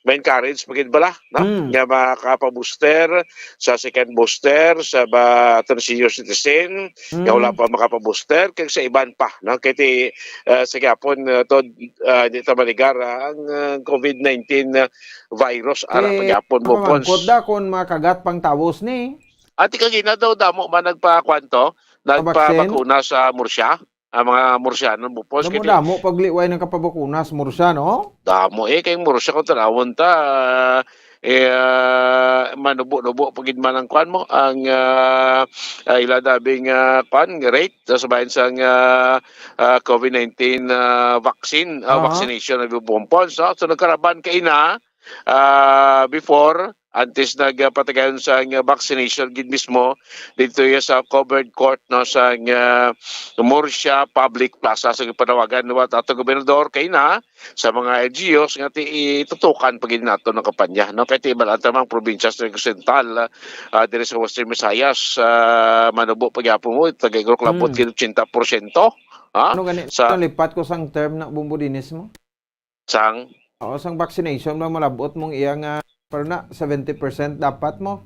ma-encourage pa gid bala, no? Mm. Nga makapabooster sa second booster, sa ba, atong senior citizen, nga wala Mm. pa makapabooster, kag sa iban pa, no? Kay ti, ah, sa gihapon, ah, to, ah, di ta maligar, ah, ang, ah, COVID nineteen, ah, virus, ara Ti, pa gihapon, Bombo Pons. Pamangkot da kung makagat pang tawos ni. Ati kagina daw, damo man nagpa-, kwan to? Pabaksin? Nagpabakuna sa Murcia. Ang mga Murciano, Bombo Pons, kay ti Damo-damo pagliway ng kapabakuna sa Murcia, no? Damo, eh, kay Murcia kung tanawon ta, eh, ah, manubo-nubo pa gid man ang kwan mo, ang, ah, ah, ila dabing, ah, kwan, rate sa bahin sang, ah, ah, COVID nineteen, ah, vaccine, ah, Aha. vaccination na Bombo Pons, no? So, nagkaraban kay na, ah, before, antes nagpatigayon sa nga vaccination gid mismo dito ya sa covered court, no, sa nga Murcia Public Plaza sa panawagan wa ato gobernador kay na sa mga L G Us nga ti itutukan pa gid nato ng kampanya, no, kay ti ibalaan tamang probinsya sa Occidental, ah, diri sa Western Visayas, ah, manubo pa gyapon mo, taga-igro labot Hmm. gid ochenta porsyento, ha? Ano gani, Sa nalipat ko sang term na Bombo Dinis mo? Sang? Oo, sang vaccination ba malabot mong iya nga, pero na, seventy percent dapat mo?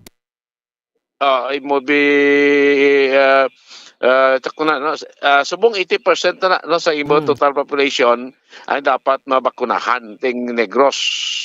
Ah, it will be, ah, ah, check ko na, no? Ah, subong eighty percent na, no, sa imo Hmm. total population ang dapat mabakunahan ting Negros.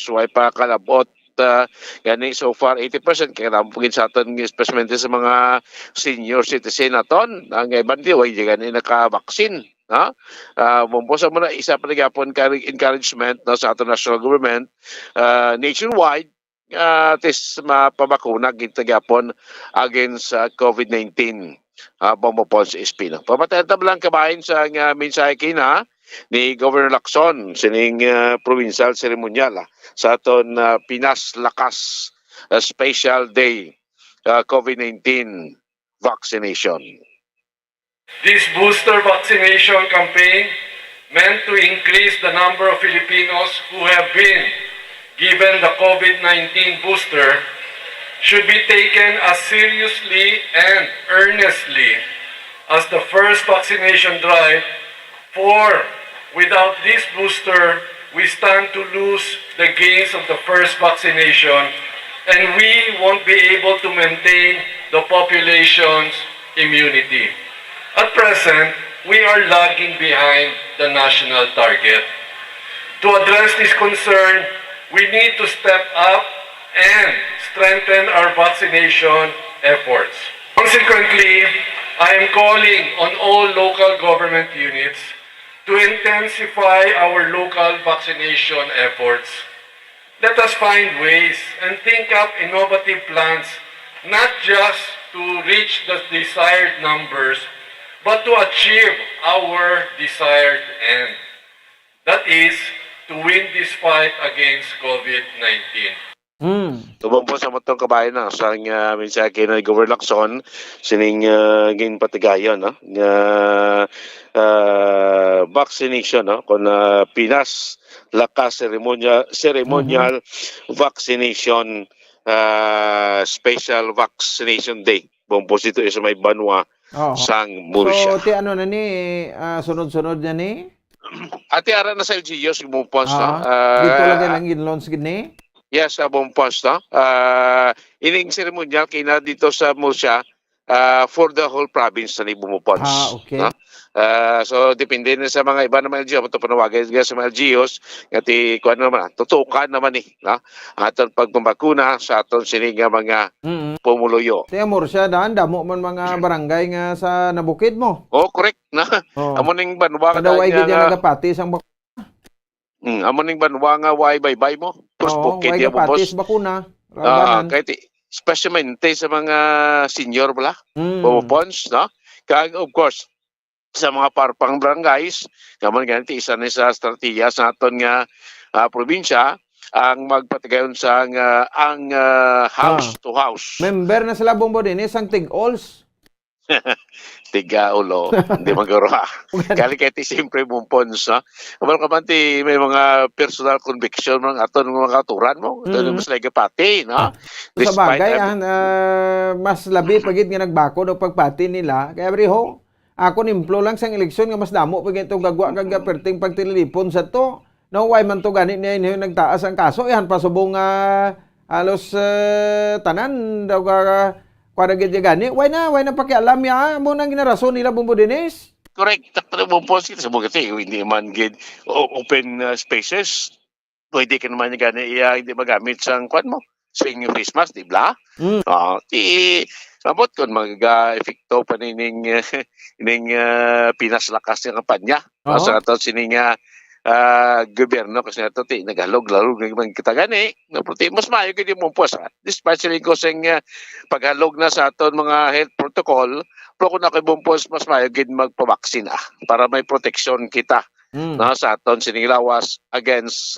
Way pa kalabot, ah, gani so far eighty percent kay kailangan po gid sa aton, especially sa mga senior citizen naton, ang iban di way gani nakabaksin, no? Ah, Bombo Pons, amo na isa pa gyapon ka encouragement, no, sa aton national government, ah, nationwide, ah, tis mapabakuna gid ta gyapon against sa COVID nineteen, ah, Bombo Pons Espino. Pamatayan ta lang kabahin sa nga mensahe kina ni Governor Lacson sining, ah, provincial ceremonial, ah, sa aton, ah, Pinas Lakas, ah, Special Day, ah, COVID nineteen vaccination. This booster vaccination campaign, meant to increase the number of Filipinos who have been given the COVID nineteen booster, should be taken as seriously and earnestly as the first vaccination drive, for without this booster, we stand to lose the gains of the first vaccination, and we won't be able to maintain the population's immunity. At present, we are lagging behind the national target. To address this concern, we need to step up and strengthen our vaccination efforts. Consequently, I am calling on all local government units to intensify our local vaccination efforts. Let us find ways and think up innovative plans, not just to reach the desired numbers, but to achieve our desired end. That is, to win this fight against COVID nineteen. Mm. Tubang po sa matong kabayan na sa nga mensahe kay na Governor Lacson, sining, ah, ginpatigayon, no? Nga, ah, vaccination, no? Kung, ah, Pinas, lakas ceremonial, ceremonial Mhm. vaccination, ah, special vaccination day. Buong po dito sa may banwa Oo. sang Murcia. So, ti ano na ni, ah, sunod-sunod na ni? Ati ara na sa L G Us, Bumpons, no? Ah, dito Ah, lang lang in-launch gid ni? Yes, sa Bumpons, no? Ah, ining seremonyal kay na dito sa Murcia, ah, for the whole province na ni Bumpons, Ah, okay. no? Ah, so, depende na sa mga iba naman L G U, ato panawagan nga sa mga L G Us, nga ti, kuwan naman, ah, tutukan naman ni, no? Aton pagpambakuna sa aton sini nga mga Mm. pumuluyo. Ti Murcia, daan, damo man mga barangay nga sa nabukid mo. Oh, correct, no? Oh. Amo ning banwa Kada nga way gid nga yan nga nagapati sang bak- Mm, amo ning banwa nga way baybay mo. Tapos Oo, bukid way niya gapati bubos. sa bakuna. Ah, Labanan. Kay ti-, especially sa mga senior bala, Mm. Bubos, no? Kag, of course, sa mga parpang barangays, nga man ganito, isa ni sa estratehiya sa aton nga, ah, probinsya, ang magpatigayon sa nga, ang, ah, house Ah. to house. Member na sila, Bombo, din, isang tig-alls. Tiga ulo, hindi maguro, ha. Kali kay ti siyempre Bumpons, no? Wala ka man ti may mga personal conviction man aton mga kauturan mo. Ito Mm. yung mas nagapati, no? Ah, Despite sa bagay, every- ah, ah, mas labi pa gid nga nagbakod ang pagpati nila. Kaya, bri, ho, ako nimplo lang sang eleksyon nga mas damo pa gid itong gagwa kag perting pagtililipon sa to. No, why man to gani niya ini nagtaas ang kaso? Yan pa subong nga halos, eh, tanan daw ka, ka, kuwan na gid gani. Why na, why na pakialam ya? Mo nang ginarason nila, Bombo Dennis? Correct. Takto mo po, sige, sa mga kasi, hindi man gid o-, open, uh, spaces. Pwede ka naman gani iya hindi magamit sang kuwan mo, sing face mask, di ba? Mm. Ah, ti, sabot kon mag-, ah, epekto pa ni ning, eh, ning, ah, Pinas Lakas nga kampanya. Ah, Oo. sa ato sini nga, ah, gobyerno kasi ato ti naghalog-lalog na man kita gani. No, pero ti mas maayo gid mo po sa despite sila ko sing, ah, paghalog na sa aton mga health protocol, pero kung ako bumpos, mas maayo gid magpabaksin, ah, para may proteksyon kita, Mm. no, sa aton sining lawas against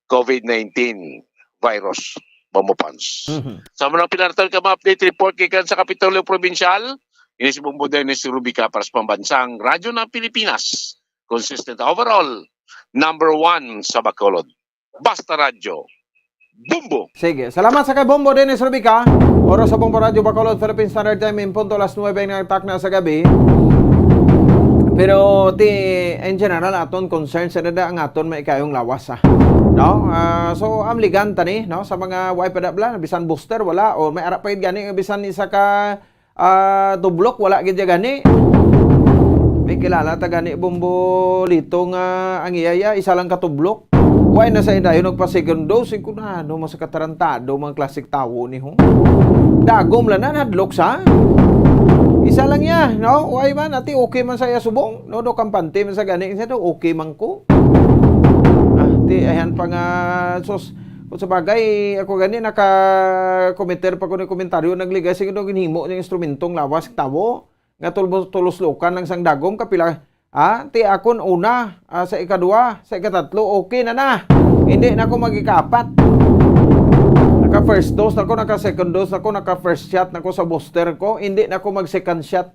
COVID nineteen virus, Bombo Pons. Mhm. Sa mga pinaratan ka mga update report gikan sa Kapitolyo Probinsyal, ini si Bombo Dennis Rubica para sa Pambansang Radyo ng Pilipinas. Consistent overall, number one sa Bacolod. Basta Radyo, Bombo! Sige. Salamat sa kay Bombo Dennis Rubica. Oras sa Bombo Radyo Bacolod, Philippine Standard Time, in punto alas nuebe ang nagtak na sa gabi. Pero ti, in general, aton concern sa dada ang aton may kayong lawas, ah. No? Ah, so, amligan ta ni, no? Sa mga way pa da bala, bisan booster, wala. O may ara pa gid gani, bisan isa ka, ah, tublok, wala gid ya gani. May kilala ta gani, Bombo Lito, nga ang iya, iya, isa lang ka tublok. Why na sa dayon nagpa-second dose? Ko na, ano, mas katarantado, mga klasik tawo ni, ho? Dagom lang na, hadlok sa. Isa lang ya, no? Why man, ati, okay man sa iya subong. No, do kampante man sa gani, siya do, okay man ko. Ah, ti, ayan pa nga, sus, kung sa bagay, ako gani, naka-committer pa ko ni komentaryo, nagligay, sige do, ginhimo ng instrumentong lawas, tawo, nga tulbo-, tulos-lukan lang sang dagom, kapila, ah, ti akon una, ah, sa ikadua, sa ikatatlo, okay na na. Hindi na ko mag-ikaapat. Naka first dose na ko, naka second dose na ko, naka first shot na ko sa booster ko, hindi na ko mag second shot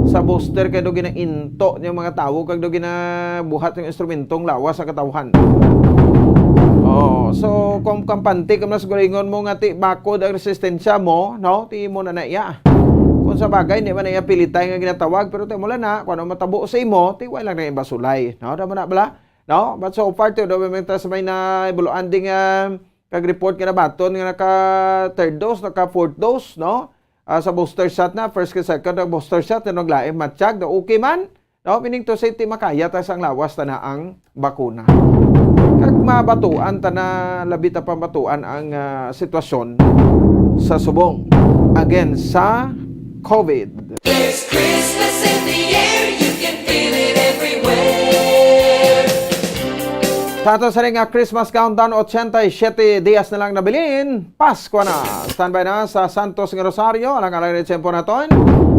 sa booster kay do ginainto niya mga tawo kag do ginabuhat yung instrumentong lawas sa katawhan. Oh, so kung kampante ka mas gulingon mo nga ti bakod ang resistensya mo, no? Ti mo na na iya. Kung sa bagay, hindi man na iya pilitay nga ginatawag, pero ti mo lang na, kung ano matabo sa imo, ti wala lang na ibasulay. No? Tama na bala? No? But so far, ti do may tas may na ibuluan ding, ah, kag report nga nabaton nga naka third dose, naka fourth dose, no? Ah, sa booster shot na, first kag second ang booster shot, ano, naglain matsyag, na okay man, no? Meaning to say, ti makaya ta sang lawas ta na ang bakuna. Kag mabatuan ta na, labi ta pambatuan ang, ah, sitwasyon sa subong. Again, sa COVID. There's Christmas in the air, you can feel it everywhere. Sa ato sa nga Christmas countdown, ochenta y siete dias na lang nabilin. Pasko na! Standby na sa Santos nga Rosario, alang-alang ni Tiyempo naton.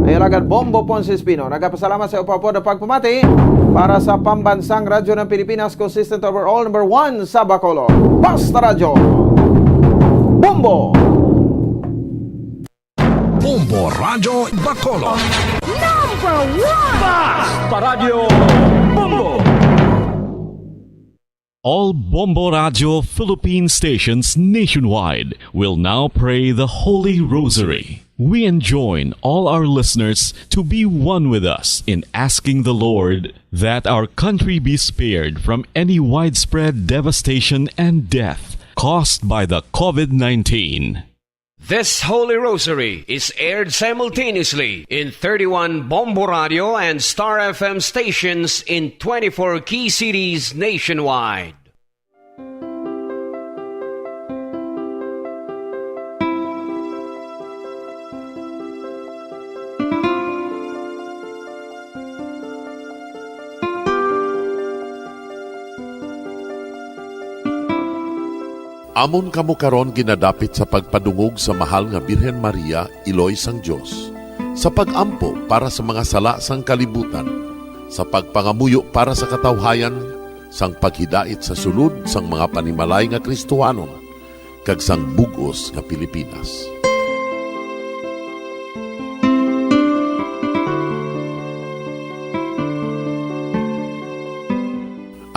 Ay alagad Bombo Ponce Espino. Nagapasalamat sa upapod ang pagpamati para sa Pambansang Radyo ng Pilipinas, consistent overall, number one sa Bacolod. Basta Radyo! Bombo! Bombo Radyo Bacolod. Number one! Basta Radyo Bombo! All Bombo Radio Philippine stations nationwide will now pray the Holy Rosary. We enjoin all our listeners to be one with us in asking the Lord that our country be spared from any widespread devastation and death caused by the covid nineteen. This Holy Rosary is aired simultaneously in thirty-one Bombo Radio and Star F M stations in twenty-four key cities nationwide. Amon kamo karon ginadapit sa pagpadungog sa Mahal nga Birhen Maria, Iloy sang Dios, sa pag-ampo para sa mga sala sang kalibutan, sa pagpangamuyo para sa katawhayan, sang paghidait sa sulod sang mga panimalay nga Kristohanon, kag sang bug-os nga Pilipinas.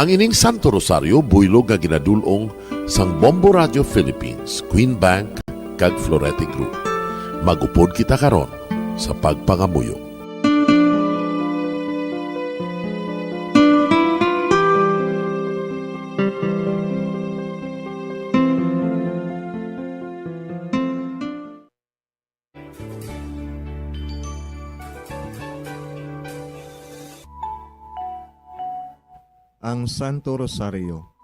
Ang ining Santo Rosario buylog nga ginadul-ong sang Bombo Radio Philippines, Queen Bank, kag Florete Group. Mag-upod kita karon sa pagpangamuyo. Ang Santo Rosario.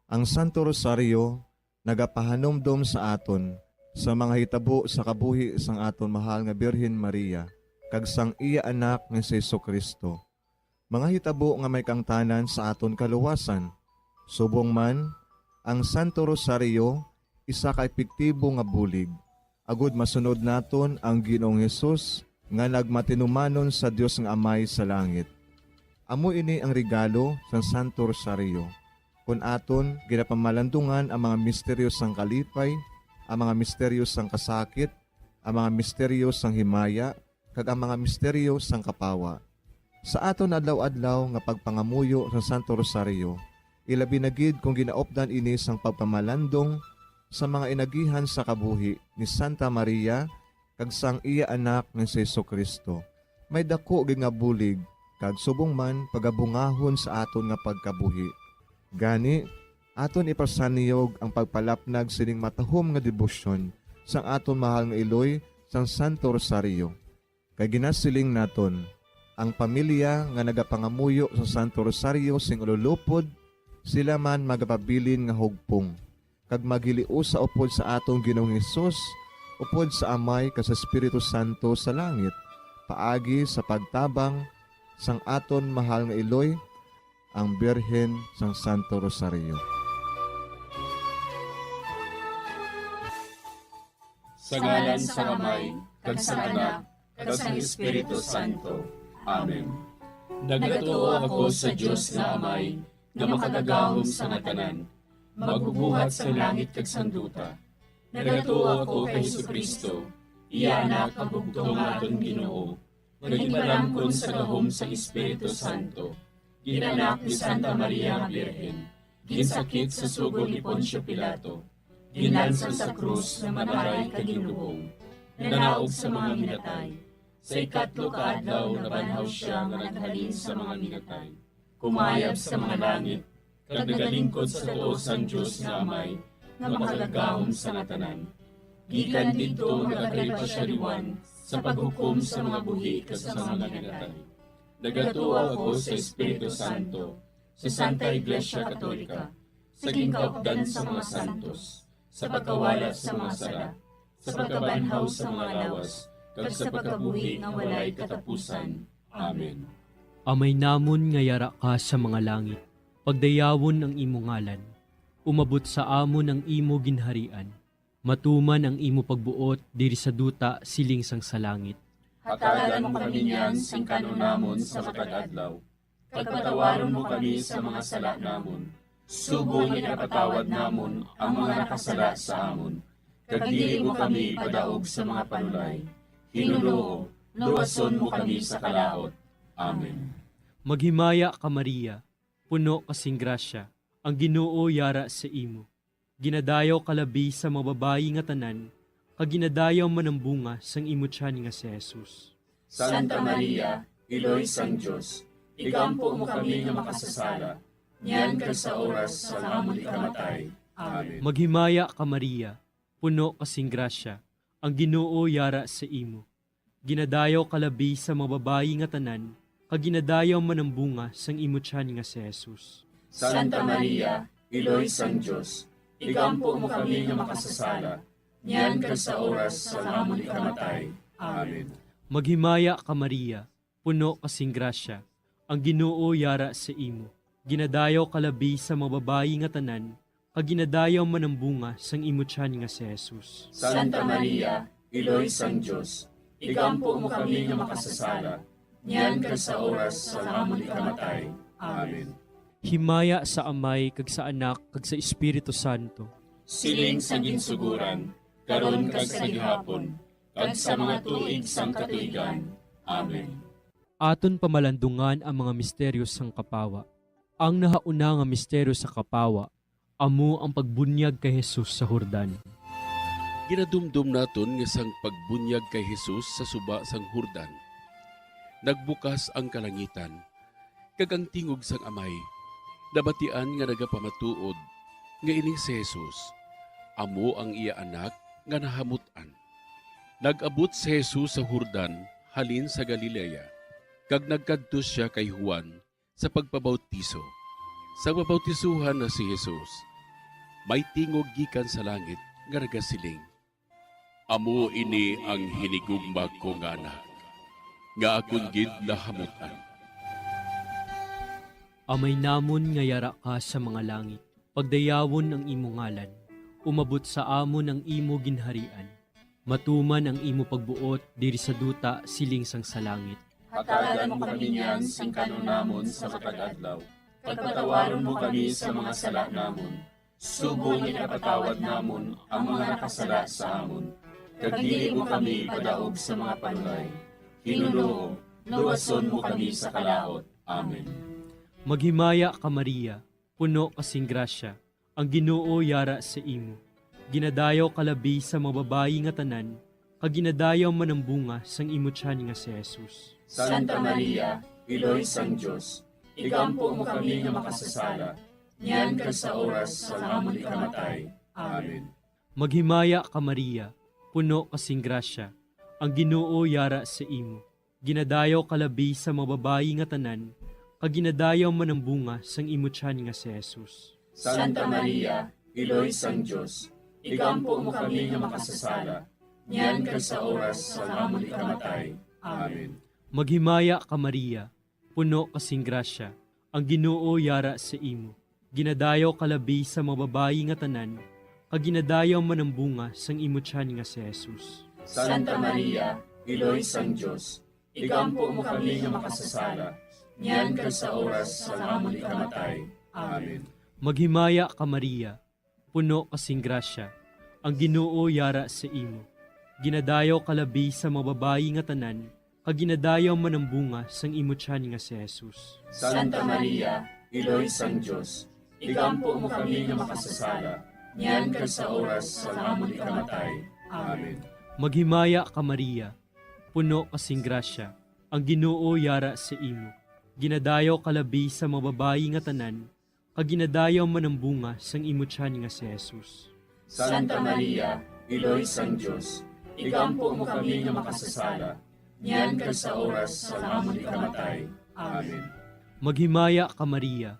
Ang Santo Rosario nagapahanumdom sa aton sa mga hitabo sa kabuhi sang aton mahal nga Birhen Maria kag sang iya Anak nga si Jesu-Cristo, mga hitabo nga may kaangtanan sa aton kaluwasan. Subong man, ang Santo Rosario isa ka epektibo nga bulig agod masunod naton ang Ginoong Hesus nga nagmatinumanon sa Dios nga Amay sa langit. Amo ini ang regalo sang Santo Rosario, kon aton ginapamalandungan ang mga misteryo sang kalipay, ang mga misteryo sang kasakit, ang mga misteryo sang himaya, kag ang mga misteryo sang kapawa. Sa aton adlaw-adlaw nga pagpangamuyo sa Santo Rosario, ilabi na gid kon ginaupdan ini sang pagpamalandong sa mga inagihan sa kabuhi ni Santa Maria kag sang iya Anak nga si Jesu-Cristo, may daku gid nga bulig kag subong man pagabungahon sa aton nga pagkabuhi. Gani, aton ipasanyog ang pagpalapnag sining matahom nga debosyon sang aton mahal nga iloy sang Santo Rosario. Kay ginasiling naton, ang pamilya nga nagapangamuyo sa Santo Rosario sing ululupod, sila man magapabilin nga hugpong, kag maghiliusa upod sa aton Ginoong Hesus, upod sa Amay kag sa Espiritu Santo sa langit, paagi sa pagtabang sang aton mahal nga iloy, ang Birhen sang Santo Rosario. Sa ngalan sang Amay, kag sang Anak, kag sang Espiritu Santo. Amen. Nagatuo ako sa Dios nga Amay, nga makagagahom sa nga tanan, magbubuhat sang langit kag sang duta. Nagatuo ako kay Jesu-Cristo, iya Anak nga bugtong nga aton Ginoo, nga ginpalamkon sa gahom sang Espiritu Santo, ginanak ni Santa Maria nga Birhen, ginsakit sa sugo ni Poncio Pilato, ginlansang sa krus nga mataray kag ginlubong, nanaog sa mga minatay. Sa ikatlo ka adlaw nabanhaw sia nga naghalin sa mga minatay, kumayab sa mga langit, kag nagalingkod sa tuo sang Dios nga Amay, nga makagagahom sa nga tanan. Gikan didto nagakalipa sia liwan sa paghukom sa mga buhi kag sa mga minatay. Nagatuo ako sa Espiritu Santo, sa Santa Iglesia Katolika, sa ginkaupdan sa mga santos, sa pagkawala sa mga sala, sa pagkabanhaw sa mga lawas, kag sa pagkabuhi nga walay katapusan. Amen. Amay namon nga yara ka sa mga langit, pagdayawon ang imo ngalan. Umabot sa amon ang imo ginharian. Matuman ang imo pagbuot diri sa duta siling sang sa langit. Hatagan mo kami niyan sing kan-on namon sa matag adlaw, kag patawaron mo kami sa mga sala namon, subong nga ginapatawad namon ang mga nakasala sa amon. kag dili mo kami ipadaog sa mga panulay. Hinunoo, luwason mo kami sa kalaut. Amen. Maghimaya ka, Maria, puno ka sing grasya, ang Ginoo yara sa imo. Ginadayaw ka labi sa mga babayi nga tanan, kag ginadayaw man ang bunga sang imo tiyan nga si Jesus. Santa Maria, Iloy sang Dios, igampo mo kami nga makasasala, niyan kag sa oras sang amon ikamatay. Amen. Maghimaya ka, Maria, puno ka sing grasya, ang Ginoo yara sa imo. Ginadayaw ka labi sa mga babayi nga tanan, kag ginadayaw man ang bunga sang imo tiyan nga si Jesus. Santa Maria, Iloy sang Dios, igampo mo kami nga makasasala, niyan kag sa oras sang amon ikamatay. Amen. Maghimaya ka, Maria, puno ka sing grasya, ang Ginoo yara sa imo. Ginadayaw ka labi sa mga babayi nga tanan, kag ginadayaw man ang bunga sang imo tiyan nga si Jesus. Santa Maria, Iloy sang Dios, igampo mo kami nga makasasala, niyan kag sa oras sang amon ikamatay. Amen. Himaya sa Amay, kag sa Anak, kag sa Espiritu Santo. Siling sa ginsuguran, karon kag sa gihapon, kag sa mga tuig sang katuigan. Amen. Aton pamalandungan ang mga misteryo sang kapawa. Ang nahauna nga misteryo sa kapawa amo ang pagbunyag kay Jesus sa Jordan. Ginadumdom naton nga sang pagbunyag kay Jesus sa suba sang Jordan, nagbukas ang kalangitan, kag ang tingog sang Amay nabatian nga nagapamatuod nga ini si Jesus amo ang iya Anak nga nahamut-an. Nag-abot si Jesus sa Jordan halin sa Galilea, kag nagkadto sia kay Juan sa pagpabautiso. Sa pabautisohan na si Jesus, may tingog gikan sa langit nga nagasiling, "Amo ini ang hinigugma ko nga Anak, nga akon gid nahamut-an." Amay namon nga yara ka sa mga langit, pagdayawon ang imo ngalan. Umabot sa amon ang imo ginharian. Matuman ang imo pagbuot diri sa duta siling sang sa langit. Hatagan mo kami niyan sing kan-on namon sa matag adlaw, kag patawaron mo kami sa mga sala namon, subong nga ginapatawad namon ang mga nakasala sa amon, kag dili mo kami ipadaog sa mga panulay. Ginoo, luwason mo kami sa kalaut. Amen. Maghimaya ka, Maria, puno ka sing grasya, ang Ginoo yara sa imo. Ginadayaw ka labi sa mga babayi nga tanan, kag ginadayaw man ang bunga sang imo tiyan nga si Jesus. Santa Maria, Iloy sang Dios, igampo mo kami nga makasasala, niyan kag sa oras sang amon ikamatay. Amen. Maghimaya ka, Maria, puno ka sing grasya, ang Ginoo yara sa imo. Ginadayaw ka labi sa mga babayi nga tanan, kag ginadayaw man ang bunga sang imo tiyan nga si Jesus. Santa Maria, Iloy sang Dios, igampo mo kami nga makasasala, niyan kag sa oras sang amon ikamatay. Amen. Maghimaya ka, Maria, puno ka sing grasya, ang Ginoo yara sa imo. Ginadayaw ka labi sa mga babayi nga tanan, kag ginadayaw man ang bunga sang imo tiyan nga si Jesus. Santa Maria, Iloy sang Dios, igampo mo kami nga makasasala, niyan kag sa oras sang amon ikamatay. Amen. Maghimaya ka, Maria, puno ka sing grasya, ang Ginoo yara sa imo. Ginadayaw ka labi sa mga babayi nga tanan, kag ginadayaw man ang bunga sang imo tiyan nga si Jesus. Santa Maria, Iloy sang Dios, igampo mo kami nga makasasala, niyan kag sa oras sang amon ikamatay. Amen. Maghimaya ka, Maria, puno ka sing grasya, ang Ginoo yara sa imo. Ginadayaw ka labi sa mga babayi nga tanan, kag ginadayaw man ang bunga sang imo tiyan nga si Jesus. Santa Maria, Iloy sang Dios, igampo mo kami nga makasasala, niyan kag sa oras sang amon ikamatay. Amen. Maghimaya ka, Maria,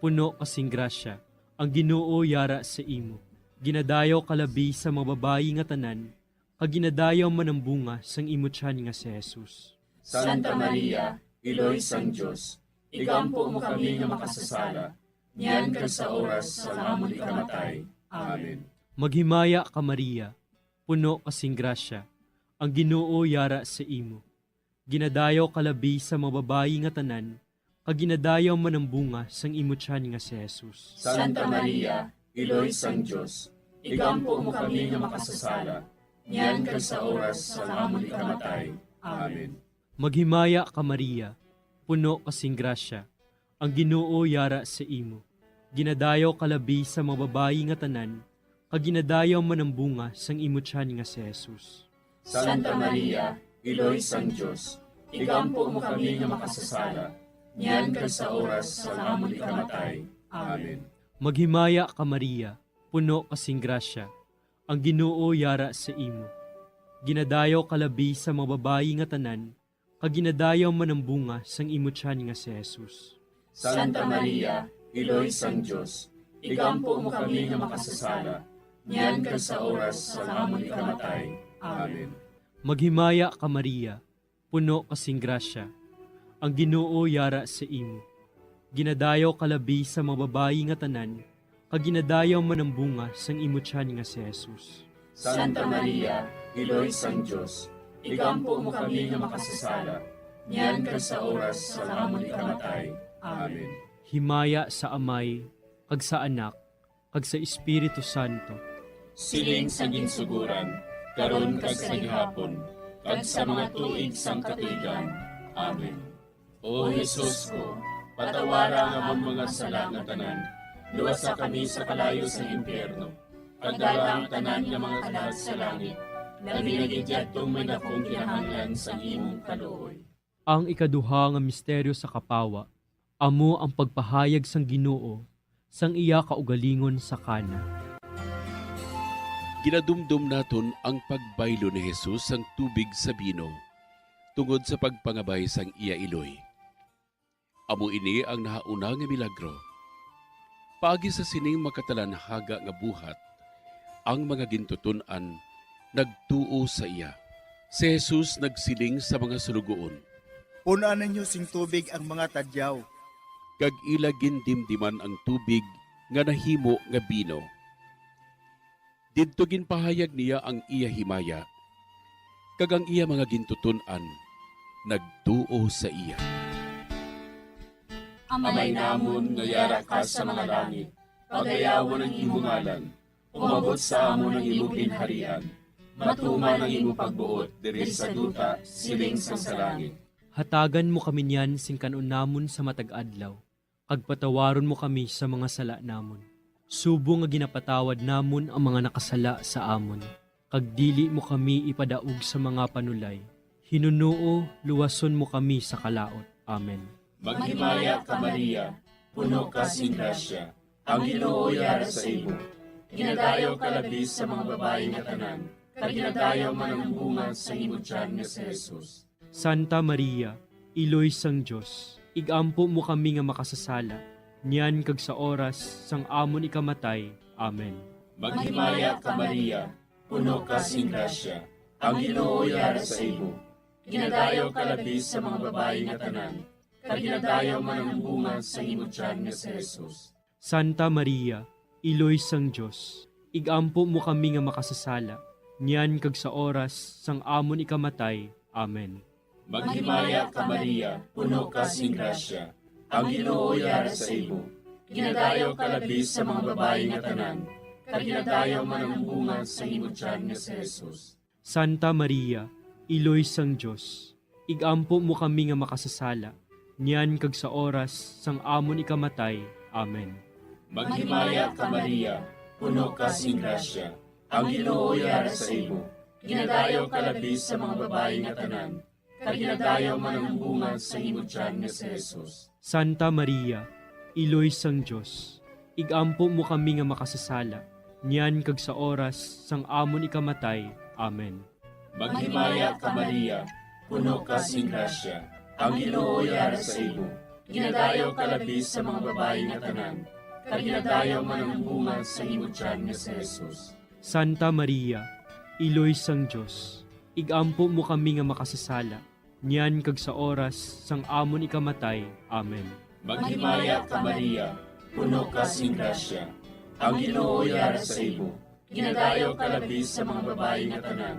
puno ka sing grasya, ang Ginoo yara sa imo. Ginadayaw ka labi sa mga babayi nga tanan, kag ginadayaw man ang bunga sang imo tiyan nga si Jesus. Santa Maria, Iloy sang Dios, igampo mo kami nga makasasala, niyan kag sa oras sang amon ikamatay. Amen. Maghimaya ka, Maria, puno ka sing grasya, ang Ginoo yara sa imo. Ginadayaw ka labi sa mga babayi nga tanan, kag ginadayaw man ang bunga sang imo tiyan nga si Jesus. Santa Maria, Iloy sang Dios, igampo mo kami nga makasasala, niyan kag sa oras sang amon ikamatay. Amen. Maghimaya ka, Maria, puno ka sing grasya, ang Ginoo yara sa imo. Ginadayaw ka labi sa mga babayi nga tanan, kag ginadayaw man ang bunga sang imo tiyan nga si Jesus. Santa Maria, Iloy sang Dios, igampo mo kami nga makasasala, niyan kag sa oras sang amon ikamatay. Amen. Maghimaya ka, Maria, puno ka sing grasya, ang Ginoo yara sa imo. Ginadayaw ka labi sa mga babayi nga tanan, kag ginadayaw man ang bunga sang imo tiyan nga si Jesus. Santa Maria, Iloy sang Dios, igampo mo kami nga makasasala, niyan kag sa oras sang amon ikamatay. Amen. Maghimaya ka, Maria, puno ka sing grasya, ang Ginoo yara sa imo. Ginadayaw ka labi sa mga babayi nga tanan, kag ginadayaw man ang bunga sang imo tiyan nga si Jesus. Santa Maria, Iloy sang Dios, igampo mo kami nga makasasala, niyan kag sa oras sang amon ikamatay. Amen. Himaya sa Amay, kag sa Anak, kag sa Espiritu Santo. Siling sa ginsuguran, karon kag sa gihapon, kag sa mga tuig sang katuigan. Amen. O Jesus ko, patawara ang amon mga sala nga tanan, luwasa kami sa kalayo sang impyerno, kag dala ang tanan nga mga kalag sa langit, labi na gid yadtong may dakong kinahanglan sang imong kaluoy. Ang ikaduha nga misteryo sa kapawa, amo ang pagpahayag sang Ginoo sang iya kaugalingon sa Cana. Ginadumdom naton ang pagbaylo ni Jesus sang tubig sa bino tungod sa pagpangabay sang iya iloy. Amo ini ang nahauna nga milagro. Paagi sa sining makatalanhaga nga buhat, ang mga gintuton-an nagtuo sa iya. Si Jesus nagsiling sa mga suloguon, "Pun-an ninyo sing tubig ang mga tadyaw." Kag ila gindimdiman ang tubig nga nahimo nga bino. Didto ginpahayag niya ang iya himaya, kag ang iya mga gintuton-an nagtuo sa iya. Amay namon nga yara ka sa mga langit, pagayawon ang imo ngalan. Umabot sa amon ang imo ginharian. Matuman ang imo pagbuot diri sa duta, siling sang sa langit. Hatagan mo kami niyan sing kan-on namon sa matag adlaw, kag patawaron mo kami sa mga sala namon, subong nga ginapatawad namon ang mga nakasala sa amon, kag dili mo kami ipadaog sa mga panulay. Hinunoo, luwason mo kami sa kalaut. Amen. Maghimaya ka, Maria, puno ka sing grasya, ang Ginoo yara sa imo. Ginadayaw ka labi sa mga babayi nga tanan, kag ginadayaw man ang bunga sa imo tiyan nga si Jesus. Santa Maria, Iloy sang Dios, ig-ampo mo kami nga makasasala, niyan kag sa oras sang amon ikamatay. Amen. Maghimaya ka, Maria, puno ka sing grasya, ang Ginoo yara sa imo. Ginadayaw ka labi sa mga babayi nga tanan, kag ginadayaw man ang bunga sa imo tiyan nga si Jesus. Santa Maria, Iloy sang Dios, ig-ampo mo kami nga makasasala, niyan kag sa oras sang amon ikamatay. Amen. Maghimaya ka, Maria, puno ka sing grasya, ang Ginoo yara sa imo. Ginadayaw ka labi sa mga babayi nga tanan, kag ginadayaw man ang bunga sa imo tiyan nga si Jesus. Santa Maria, Iloy sang Dios, ig-ampo mo kami nga makasasala, niyan kag sa oras sang amon ikamatay. Amen. Maghimaya ka, Maria, puno ka sing grasya, ang Ginoo yara sa imo. Ginadayaw ka labi sa mga babayi nga tanan, kag ginadayaw man ang bunga sa imo tiyan nga si Jesus. Santa Maria, Iloy sang Dios, ig-ampo mo kami nga makasasala, niyan kag sa oras sang amon ikamatay. Amen. Maghimaya ka, Maria, puno ka sing grasya, ang Ginoo yara sa imo. Ginadayaw ka labi sa mga babayi nga tanan, kag ginadayaw man ang bunga sa imo tiyan nga si Jesus. Santa Maria, Iloy sang Dios, ig-ampo mo kami nga makasasala, niyan kag sa oras sang amon ikamatay. Amen. Maghimaya ka, Maria, puno ka sing grasya, ang Ginoo yara sa imo. Ginadayaw ka labi sa mga babayi nga tanan,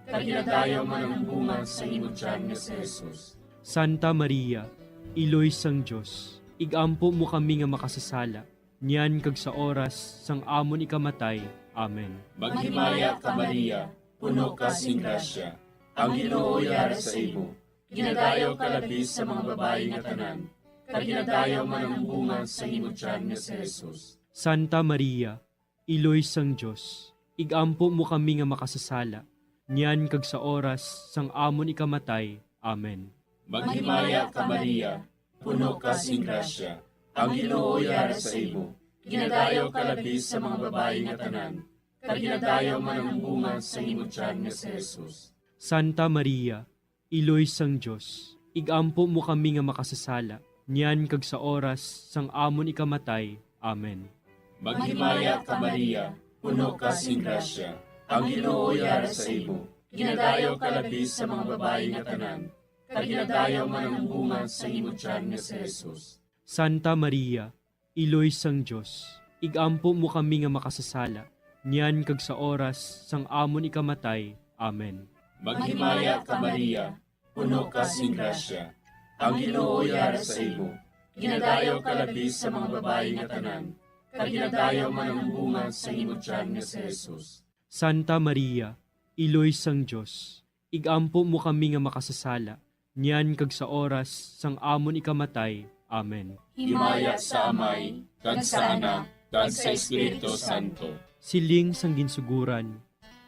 kag ginadayaw man ang bunga sa imo tiyan nga si Jesus. Santa Maria, Iloy sang Dios, ig-ampo mo kami nga makasasala, niyan kag sa oras sang amon ikamatay. Amen. Maghimaya ka, Maria, puno ka sing grasya. Ang Ginoo yara sa imo. Ginadayaw ka labi sa mga babayi nga tanan, kag ginadayaw man ang bunga sang imo tiyan nga si Jesus. Santa Maria, Iloy sang Dios, ig-ampo mo kami nga makasasala, niyan kag sa oras sang amon ikamatay. Amen. Maghimaya ka, Maria, puno ka sing grasya. Ang Ginoo yara sa imo. Ginadayaw ka labi sa mga babayi nga tanan, kag ginadayaw man ang bunga sang imo tiyan nga si Jesus. Santa Maria, Iloy sang Dios, ig-ampo mo kami nga makasasala, niyan kag sa oras sang amon ikamatay. Amen. Maghimaya ka, Maria, puno ka sing grasya. Ang Ginoo yara sa imo. Ginadayaw ka labi sa mga babayi nga tanan, kag ginadayaw man ang bunga sang imo tiyan nga si Jesus. Santa Maria, Iloy sang Dios, ig-ampo mo kami nga makasasala, niyan kag sa oras sang amon ikamatay. Amen. Maghimaya ka, Maria, puno ka sing grasya. Ang Ginoo yara sa imo. Ginadayaw ka labi sa mga babayi nga tanan, kag ginadayaw man ang bunga sang imo tiyan nga si Jesus. Santa Maria, Iloy sang Dios, ig-ampo mo kami nga makasasala, niyan kag sa oras sang amon ikamatay. Amen. Himaya sa Amay, kag sa Anak, kag sa Espiritu Santo. Siling sang ginsugoran,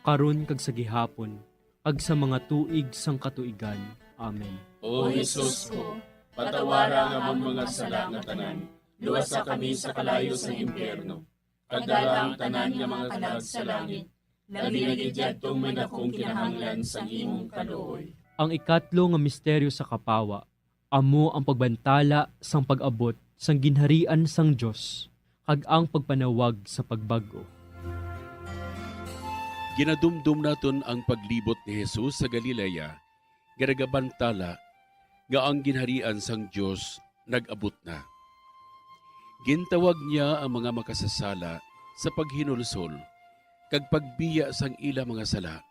karon kag sa gihapon, kag sa mga tuig sang katuigan. Amen. O Jesus ko, patawara ang amon mga sala nga tanan, luwasa kami sa kalayo sang impyerno, kag dala ang tanan nga mga kalag sa langit, labi na gid yadtong may dakong kinahanglan sang imong kaluoy. Ang ikatlo nga misteryo sa kapawa amo ang pagbantala sang pag-abot sang Ginharian sang Dios kag ang pagpanawag sa pagbag-o. Ginadumdom naton ang paglibot ni Jesus sa Galilea nga nagabantala nga ang Ginharian sang Dios nag-abot na. Gintawag niya ang mga makasasala sa paghinulsol kag pagbiya sang ila mga sala.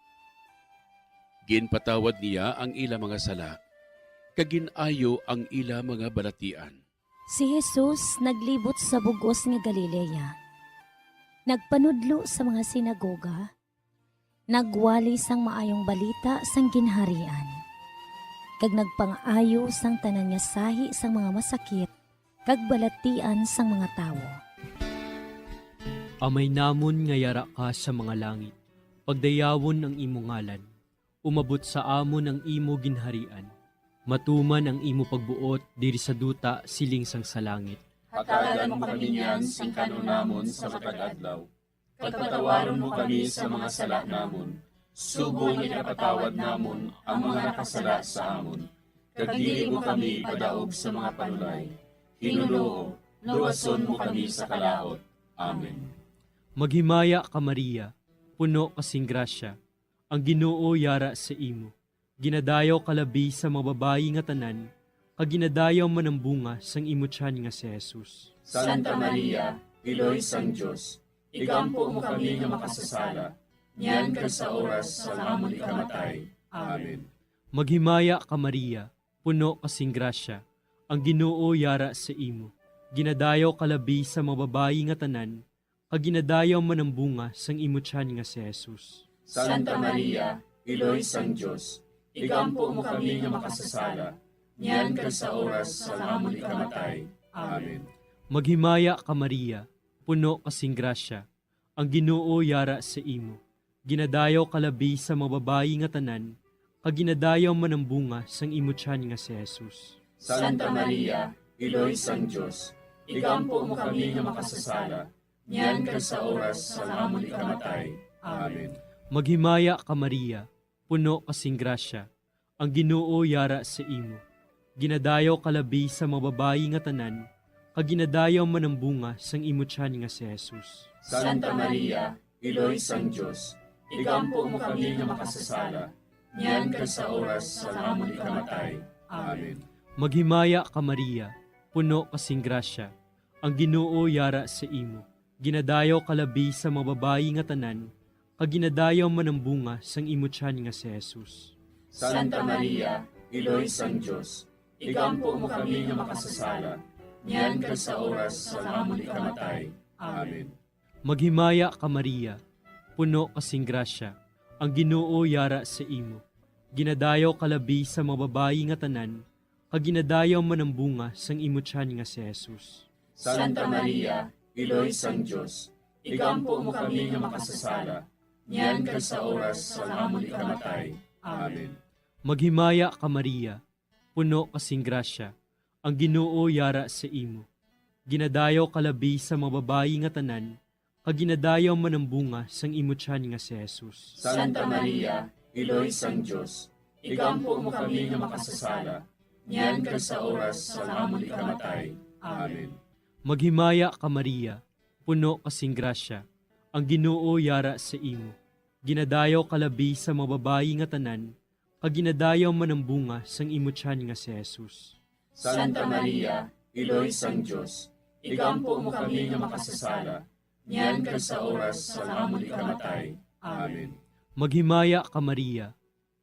Ginpatawad niya ang ila mga sala, kag gin-ayo ang ila mga balatian. Si Jesus naglibot sa bug-os nga Galilea, nagpanudlo sa mga sinagoga, nagwali sang maayong balita sang Ginharian, kag nagpangaayo sang tanan nga sahi sang mga masakit kag balatian sang mga tawo. Amay namon nga yara ka sa mga langit, pagdayawon ang imo ngalan. Umabot sa amon ang imo ginharian. Matuman ang imo pagbuot diri sa duta siling sang sa langit. Hatagan mo kami niyan sing kan-on namon sa matag adlaw, kag patawaron mo kami sa mga sala namon, subong nga ginapatawad namon ang mga nakasala sa amon, kag dili mo kami ipadaog sa mga panulay. Hinunoo, luwason mo kami sa kalaut. Amen. Maghimaya ka, Maria, puno ka sing grasya, ang Ginoo yara sa imo. Ginadayaw ka labi sa mga babayi nga tanan, kag ginadayaw man ang bunga sang imo tiyan nga si Jesus. Santa Maria, Iloy sang Dios, igampo mo kami nga makasasala, niyan kag sa oras sang amon ikamatay. Amen. Maghimaya ka, Maria, puno ka sing grasya, ang Ginoo yara sa imo. Ginadayaw ka labi sa mga babayi nga tanan, kag ginadayaw man ang bunga sang imo tiyan nga si Jesus. Santa Maria, Iloy sang Dios, igampo mo kami nga makasasala, niyan kag sa oras sang amon ikamatay. Amen. Maghimaya ka, Maria, puno ka sing grasya, ang Ginoo yara sa imo. Ginadayaw ka labi sa mga babayi nga tanan, kag ginadayaw man ang bunga sang imo tiyan nga si Jesus. Santa Maria, Iloy sang Dios, igampo mo kami nga makasasala, niyan kag sa oras sang amon ikamatay. Amen. Maghimaya ka, Maria, puno ka sing grasya, ang Ginoo yara sa imo. Ginadayaw ka labi sa mga babayi nga tanan, kag ginadayaw man ang bunga sang imo tiyan nga si Jesus. Santa Maria, Iloy sang Dios, igampo mo kami nga makasasala, niyan kag sa oras sang amon ikamatay. Amen. Maghimaya ka, Maria, puno ka sing grasya, ang Ginoo yara sa imo. Ginadayaw ka labi sa mga babayi nga tanan, kag ginadayaw man ang bunga sang imo tiyan nga si Jesus. Santa Maria, Iloy sang Dios, igampo mo kami nga makasasala, niyan kag sa oras sang amon ikamatay. Amen. Maghimaya ka, Maria, puno ka sing grasya, ang Ginoo yara sa imo. Ginadayaw ka labi sa mga babayi nga tanan, kag ginadayaw man ang bunga sang imo tiyan nga si Jesus. Santa Maria, Iloy sang Dios, igampo mo kami nga makasasala, niyan kag sa oras sang amon ikamatay. Amen. Maghimaya ka, Maria, puno ka sing grasya, ang Ginoo yara sa imo. Ginadayaw ka labi sa mga babayi nga tanan, kag ginadayaw man ang bunga sang imo tiyan nga si Jesus. Santa Maria, Iloy sang Dios, igampo mo kami nga makasasala, niyan kag sa oras sang amon ikamatay. Amen. Maghimaya ka, Maria, puno ka sing grasya, ang Ginoo yara sa imo. Ginadayaw ka labi sa mga babayi nga tanan, kag ginadayaw man ang bunga sang imo tiyan nga si Jesus. Santa Maria, Iloy sang Dios, igampo mo kami nga makasasala, niyan kag sa oras sang amon ikamatay. Amen. Maghimaya ka, Maria,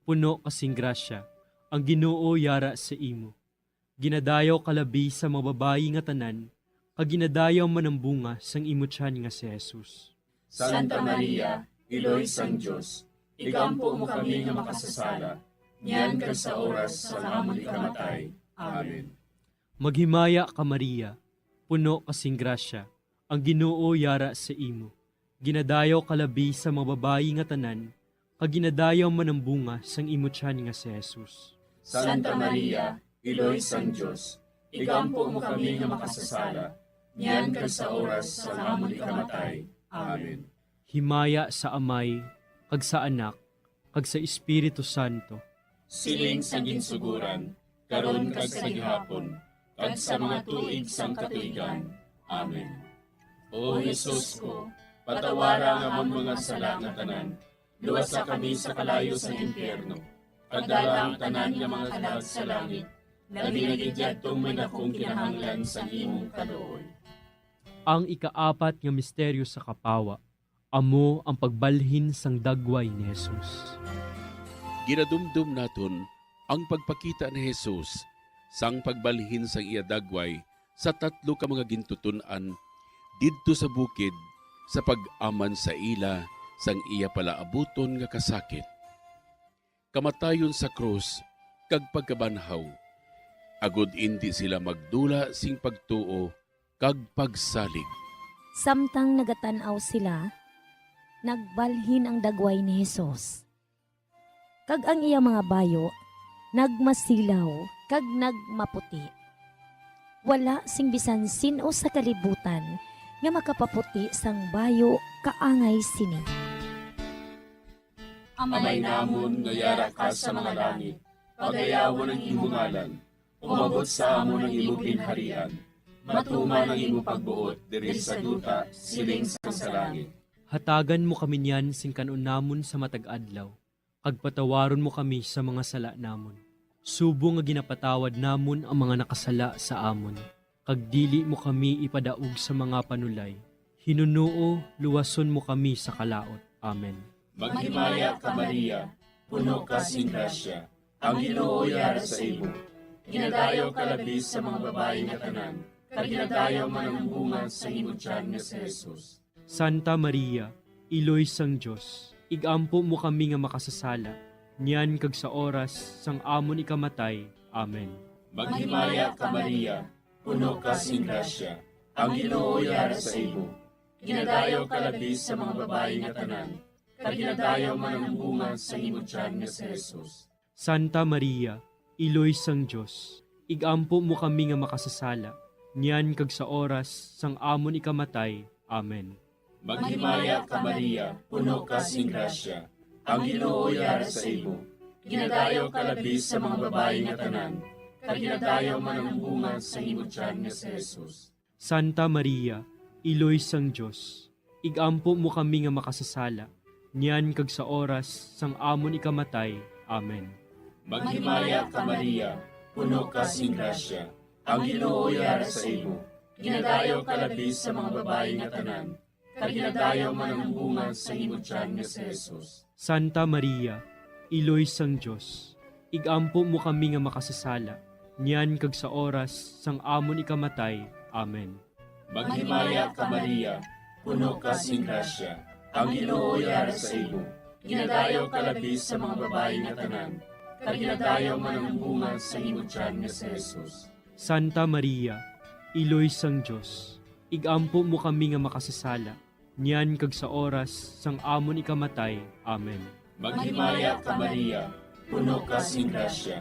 puno ka sing grasya, ang Ginoo yara sa imo. Ginadayaw ka labi sa mga babayi nga tanan, kag ginadayaw man ang bunga sang imo tiyan nga si Jesus. Santa Maria, Iloy sang Dios, igampo mo kami nga makasasala, niyan kag sa oras sang amon ikamatay. Amen. Maghimaya ka, Maria, puno ka sing grasya, ang Ginoo yara sa imo. Ginadayaw ka labi sa mga babayi nga tanan, kag ginadayaw man ang bunga sang imo tiyan nga si Jesus. Santa Maria, Iloy sang Dios, igampo mo kami nga makasasala, niyan kag sa oras sang amon ikamatay. Amen. Himaya sa Amay, kag sa Anak, kag sa Espiritu Santo. Siling sa ginsugoran, karon kag sa gihapon, kag sa mga tuig sang katuigan. Amen. O Jesus ko, patawara ang amon mga sala nga tanan, luwasa kami sa kalayo sang impyerno, kag dala ang tanan nga mga kalag sa langit, labi na gid yadtong may dakong kinahanglan sang imong kaluoy. Ang ikaapat nga misteryo sa kapawa, amo ang pagbalhin sang dagway ni Jesus. Ginadumdom naton ang pagpakita ni Jesus sang pagbalhin sang iya dagway sa tatlo ka mga gintuton-an didto sa bukid sa pag-aman sa ila sang iya palaabuton nga kasakit, kamatayon sa krus, kag pagkabanhaw, agod indi sila magdula sing pagtuo kag pagsalig. Samtang nagatan-aw sila, nagbalhin ang dagway ni Jesus, kag ang iya mga bayo nagmasilaw kag nagmaputi. Wala sing bisan sin-o sa kalibutan nga makapaputi sang bayo kaangay sini. Amay namon nga yara ka sa mga langit, pagayawon ang imo ngalan. Umabot sa amon ang imo ginharian. Matuman ang imo pagbuot diri sa duta, siling sa langit. Hatagan mo kami niyan sing kan-on namon sa matag adlaw, kag patawaron mo kami sa mga sala namon, subong nga ginapatawad namon ang mga nakasala sa amon, kag dili mo kami ipadaog sa mga panulay. Hinunoo, luwason mo kami sa kalaut. Amen. Maghimaya ka, Maria, puno ka sing grasya, ang Ginoo yara sa imo. Ginadayaw ka labi sa mga babayi nga tanan, kag ginadayaw man ang bunga sang imo tiyan nga si Jesus. Santa Maria, Iloy sang Dios, ig-ampo mo kami nga makasasala, niyan kag sa oras sang amon ikamatay. Amen. Maghimaya ka, Maria, puno ka sing grasya, ang Ginoo yara sa imo. Ginadayaw ka labi sa mga babayi nga tanan, kag ginadayaw man ang bunga sang imo tiyan nga si Jesus. Santa Maria, Iloy sang Dios, ig-ampo mo kami nga makasasala, niyan kag sa oras sang amon ikamatay. Amen. Maghimaya ka, Maria, puno ka sing grasya, ang Ginoo yara sa imo. Ginadayaw ka labi sa mga babayi nga tanan, kag ginadayaw man ang bunga sang imo tiyan nga si Jesus. Santa Maria, Iloy sang Dios, ig-ampo mo kami nga makasasala, niyan kag sa oras sang amon ikamatay. Amen. Maghimaya ka, Maria, puno ka sing grasya, ang Ginoo yara sa imo. Ginadayaw ka labi sa mga babayi nga tanan, kag ginadayaw man ang bunga sang imo tiyan nga si Jesus. Santa Maria, Iloy sang Dios, ig-ampo mo kami nga makasasala, niyan kag sa oras sang amon ikamatay. Amen. Maghimaya ka, Maria, puno ka sing grasya, Ang Ginoo yara sa imo. Ginadayaw ka labi sa mga babayi nga tanan, kag ginadayaw man ang bunga sa imo tiyan nga si Jesus. Santa Maria, Iloy sang Dios, ig-ampo mo kami nga makasasala, niyan kag sa oras sang amon ikamatay. Amen. Maghimaya ka, Maria, puno ka sing grasya.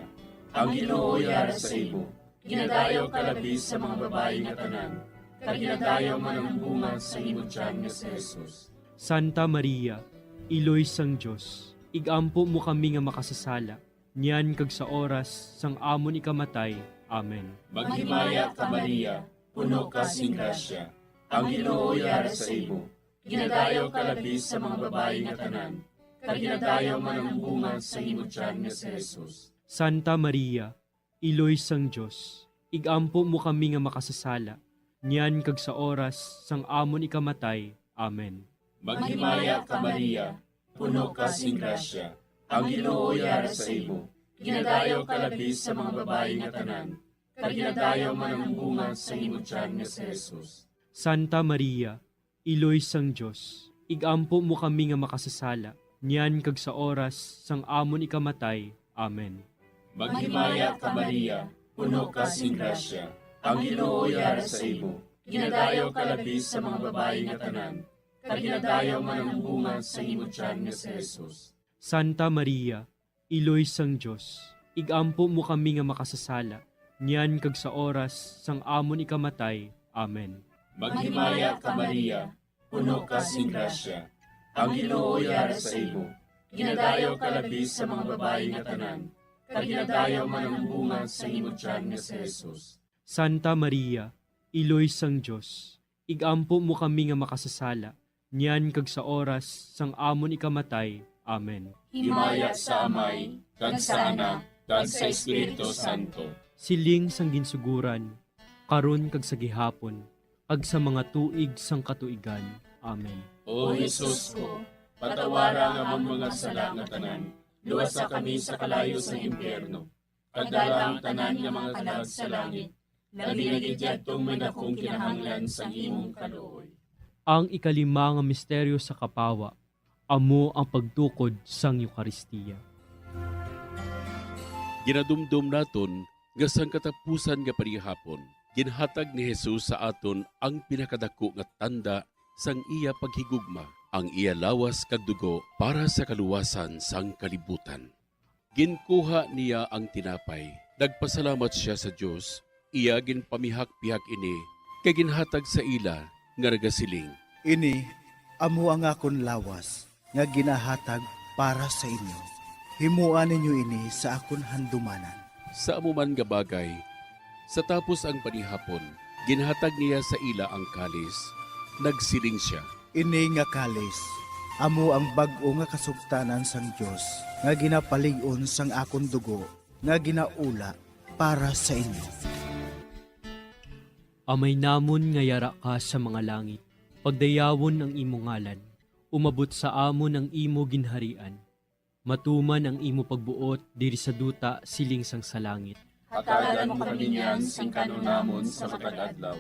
Ang Ginoo yara sa imo. Ginadayaw ka labi sa mga babayi nga tanan, kag ginadayaw man ang bunga sa imo tiyan nga si Jesus. Santa Maria, Iloy sang Dios, ig-ampo mo kami nga makasasala, niyan kag sa oras sang amon ikamatay. Amen. Maghimaya ka, Maria, puno ka sing grasya. Ang Ginoo yara sa imo. Ginadayaw ka labi sa mga babayi nga tanan, kag ginadayaw man ang bunga sa imo tiyan nga si Jesus. Santa Maria, Iloy sang Dios, ig-ampo mo kami nga makasasala, niyan kag sa oras sang amon ikamatay. Amen. Maghimaya ka, Maria, puno ka sing grasya. Ang Ginoo yara sa imo. Ginadayaw ka labi sa mga babayi nga tanan, kag ginadayaw man ang bunga sa imo tiyan nga si Jesus. Santa Maria, Iloy sang Dios, ig-ampo mo kami nga makasasala, niyan kag sa oras sang amon ikamatay. Amen. Maghimaya ka, Maria, puno ka sing grasya. Ang Ginoo yara sa imo. Ginadayaw ka labi sa mga babayi nga tanan, kag ginadayaw man ang bunga sa imo tiyan nga si Jesus. Santa Maria, Iloy sang Dios, ig-ampo mo kami nga makasasala, niyan kag sa oras sang amon ikamatay. Amen. Maghimaya ka, Maria, puno ka sing grasya. Ang Ginoo yara sa imo. Ginadayaw ka labi sa mga babayi nga tanan, kag ginadayaw man ang bunga sa imo tiyan nga si Jesus. Santa Maria, Iloy sang Dios, ig-ampo mo kami nga makasasala, niyan kag sa oras sang amon ikamatay. Amen. Himaya sa Amay, kag sa Anak, kag sa Espiritu Santo. Siling sang ginsuguran, karon kag sa gihapon, kag sa mga tuig sang katuigan. Amen. O Jesus ko, patawara ang amon mga sala nga tanan, luwasa kami sa kalayo sang impyerno, kag dala ang tanan nga mga kalag sa langit, labi na gid yadtong may dakong kinahanglan sang imong kaluoy. Ang ikalima nga misteryo sa kapawa, amo ang pagtukod sang Eukaristia. Ginadumdom naton nga sang katapusan nga panihapon, ginhatag ni Jesus sa aton ang pinakadako nga tanda sang iya paghigugma, ang iya lawas kag dugo para sa kaluwasan sang kalibutan. Ginkuha niya ang tinapay, nagpasalamat sia sa Dios, iya ginpamihak-pihak ini, kag ginhatag sa ila, nga nagasiling, "Ini amo ang akon lawas nga ginahatag para sa inyo. Himoa ninyo ini sa akon handumanan." Sa amo man nga bagay, sa tapos ang panihapon, ginhatag niya sa ila ang kalis. Nagsiling sia, "Ini nga kalis amo ang bag-o nga kasugtanan sang Dios nga ginapalig-on sang akon dugo nga ginaula para sa inyo." Amay namon nga yara ka sa mga langit, pagdayawon ang imo ngalan. Umabot sa amon ang imo ginharian. Matuman ang imo pagbuot diri sa duta siling sang sa langit. Hatagan mo kami niyan sing kan-on namon sa matag adlaw.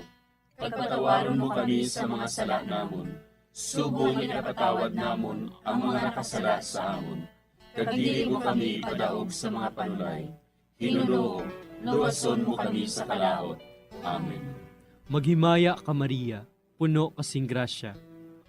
Pagpatawaron mo kami sa mga sala namon, subong nga ginapatawad namon ang mga nakasala sa amon. Kag dili mo kami ipadaog sa mga panulay. Hinunoo, luwason mo kami sa kalaut. Amen. Maghimaya ka, Maria, puno ka sing grasya,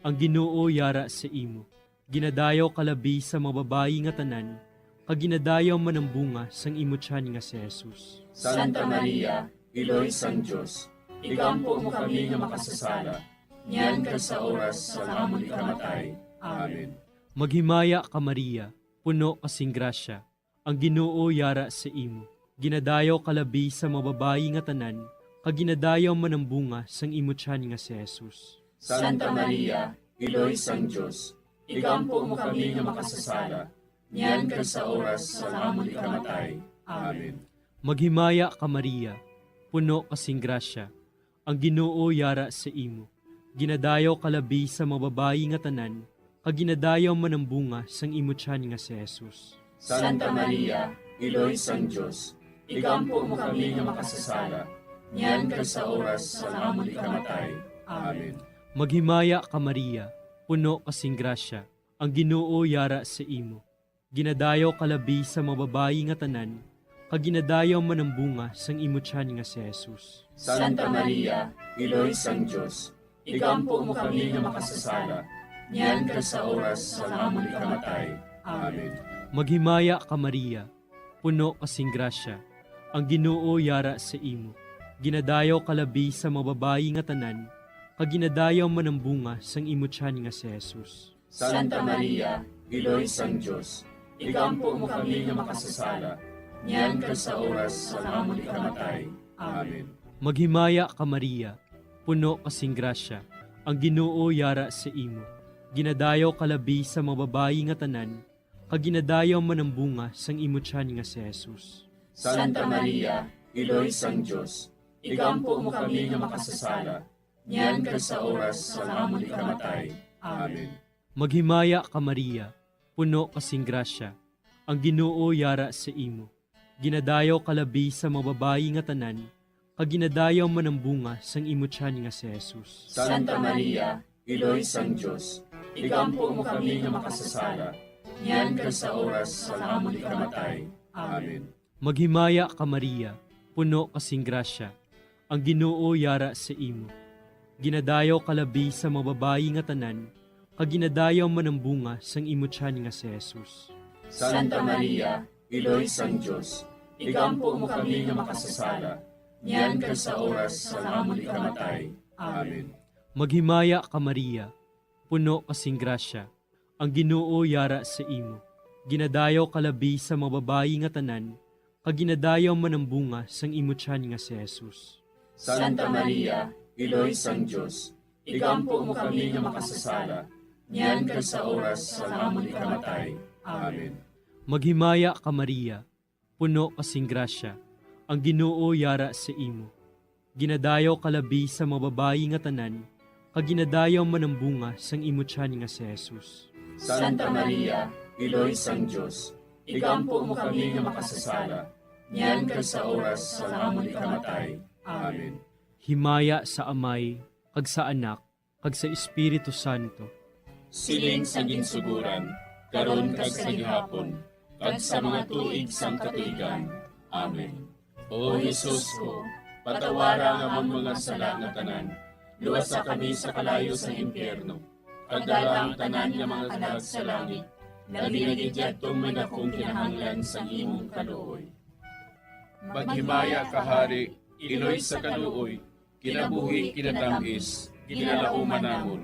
ang Ginoo yara sa imo. Ginadayaw ka labi sa mga babayi nga tanan, kag ginadayaw man ang bunga sang imo tiyan nga si Jesus. Santa Maria, Iloy sang Dios, igampo mo kami nga makasasala, niyan kag sa oras sang amon ikamatay. Amen. Maghimaya ka, Maria, puno ka sing grasya, ang Ginoo yara sa imo. Ginadayaw ka labi sa mga babayi nga tanan, kag ginadayaw man ang bunga sang imo tiyan nga si Jesus. Santa Maria, Iloy sang Dios, igampo mo kami nga makasasala, niyan kag sa oras sang amon ikamatay. Amen. Maghimaya ka, Maria, puno ka sing grasya, ang Ginoo yara sa imo. Ginadayaw ka labi sa mga babayi nga tanan, kag ginadayaw man ang bunga sang imo tiyan nga si Jesus. Santa Maria, Iloy sang Dios, igampo mo kami nga makasasala, niyan kag sa oras sang amon ikamatay. Amen. Maghimaya ka, Maria, puno ka sing grasya, ang Ginoo yara sa imo. Ginadayaw ka labi sa mga babayi nga tanan, kag ginadayaw man ang bunga sang imo tiyan nga si Jesus. Santa Maria, Iloy sang Dios, igampo mo kami nga makasasala, niyan kag sa oras sang amon ikamatay. Amen. Maghimaya ka, Maria, puno ka sing grasya, ang Ginoo yara sa imo. Ginadayaw ka labi sa mga babayi nga tanan, kag ginadayaw man ang bunga sang imo tiyan nga si Jesus. Santa Maria, Iloy sang Dios, igampo mo kami nga makasasala, niyan kag sa oras sang amon ikamatay. Amen. Maghimaya ka, Maria, puno ka sing grasya, ang Ginoo yara sa imo. Ginadayaw ka labi sa mga babayi nga tanan, kag ginadayaw man ang bunga sang imo tiyan nga si Jesus. Santa Maria, Iloy sang Dios, igampo mo kami nga makasasala, niyan kag sa oras sang amon ikamatay. Amen. Maghimaya ka, Maria, puno ka sing grasya, ang Ginoo yara sa imo. Ginadayaw ka labi sa mga babayi nga tanan, kag ginadayaw man ang bunga sang imo tiyan nga si Jesus. Santa Maria, Iloy sang Dios, igampo mo kami nga makasasala, niyan kag sa oras sang amon ikamatay. Amen. Maghimaya ka, Maria, puno ka sing grasya, ang Ginoo yara sa imo. Ginadayaw ka labi sa mga babayi nga tanan, kag ginadayaw man ang bunga sang imo tiyan nga si Jesus. Santa Maria, Iloy sang Dios, igampo mo kami nga makasasala, niyan kag sa oras sang amon ikamatay. Amen. Maghimaya ka, Maria, puno ka sing grasya, ang Ginoo yara sa imo. Ginadayaw ka labi sa mga babayi nga tanan, kag ginadayaw man ang bunga sang imo tiyan nga si Jesus. Santa Maria, Iloy sang Dios, igampo mo kami nga makasasala, niyan kag sa oras sang amon ikamatay. Amen. Maghimaya ka, Maria, puno ka sing grasya, ang Ginoo yara sa imo. Ginadayaw ka labi sa mga babayi nga tanan, kag ginadayaw man ang bunga sang imo tiyan nga si Jesus. Santa Maria, Iloy sang Dios, igampo mo kami nga makasasala, niyan kag sa oras sang amon ikamatay. Amen. Himaya sa Amay, kag sa Anak, kag sa Espiritu Santo. Siling sa ginsuguran, karon kag sa gihapon, kag sa mga tuig sang katuigan. Amen. O Jesus ko, patawara ang amon mga sala nga tanan, luwasa kami sa kalayo sang impyerno, kag dala ang tanan nga mga kalag sa langit, labi na gid yadtong may dakong kinahanglan sang imong kaluoy. Maghimaya ka, Hari, Iloy sa kaluoy, kinabuhi, kinatamis, ginalauman namon.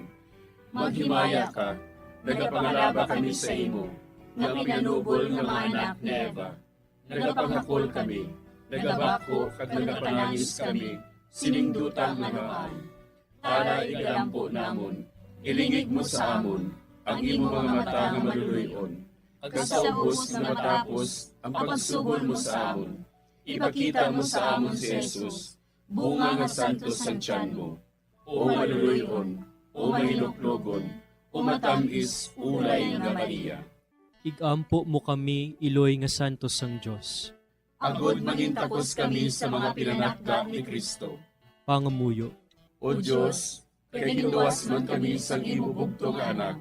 Maghimaya ka, nagapangalaba kami sa imo, nga pinanubol nga mga anak ni Eva. Nagapangakol kami, nagabakho kag nagapanangis kami, sining duta nga maan. Tara, igalampo namon, ilingig mo sa amon ang imo mga mata nga maluloy-on, kag sa ubos nga matapos ang pagsubol mo sa amon, ipakita mo sa amon si Jesus, bunga nga santos sang tiyan mo. O maluloy-on, o mahinuklogon, o matam-is ulay nga Maria. Igampo mo kami, iloy nga santos sang Dios. Agod mangintakos kami sa mga pinanakda ni Cristo. Pangamuyo. O Dios, kay ginluwas man kami sang imo bugtong nga Anak,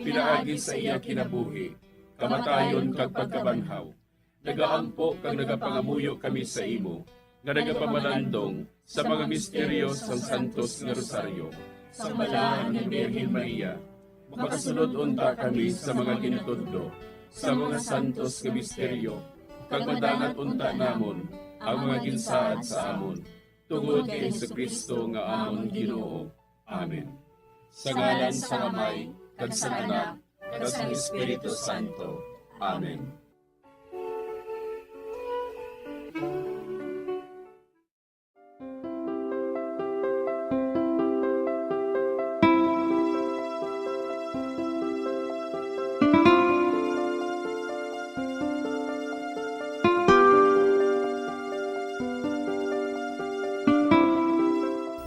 pinaagi sa iya kinabuhi, kamatayon kag pagkabanhaw, nagaampo kag nagapangamuyo kami sa imo, nga nagapamalandong sa mga misteryo sang Santos nga Rosaryo. Sang Balahan nga Birhen Maria, makasulod unta kami sa mga ginatudlo sa mga santos nga misteryo, kag madangat unta namon ang mga ginsaad sa amon, tungod kay Jesu-Cristo nga amon Ginoo. Amen. Sa ngalan sang Amay, kag sang Anak, kag sang Espiritu Santo. Amen.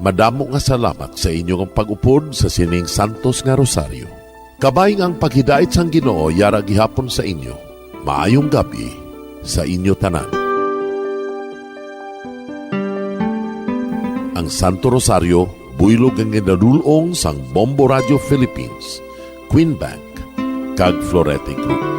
Madamo nga salamat sa inyo nga pag-upod sa sining santos nga rosaryo. Kabay nga ang paghidait sang Ginoo yara gihapon sa inyo. Maayong gab-i sa inyo tanan. Ang Santo Rosario, buylog nga ginadul-ong sang Bombo Radio Philippines. Queen Bank, kag Florete Group.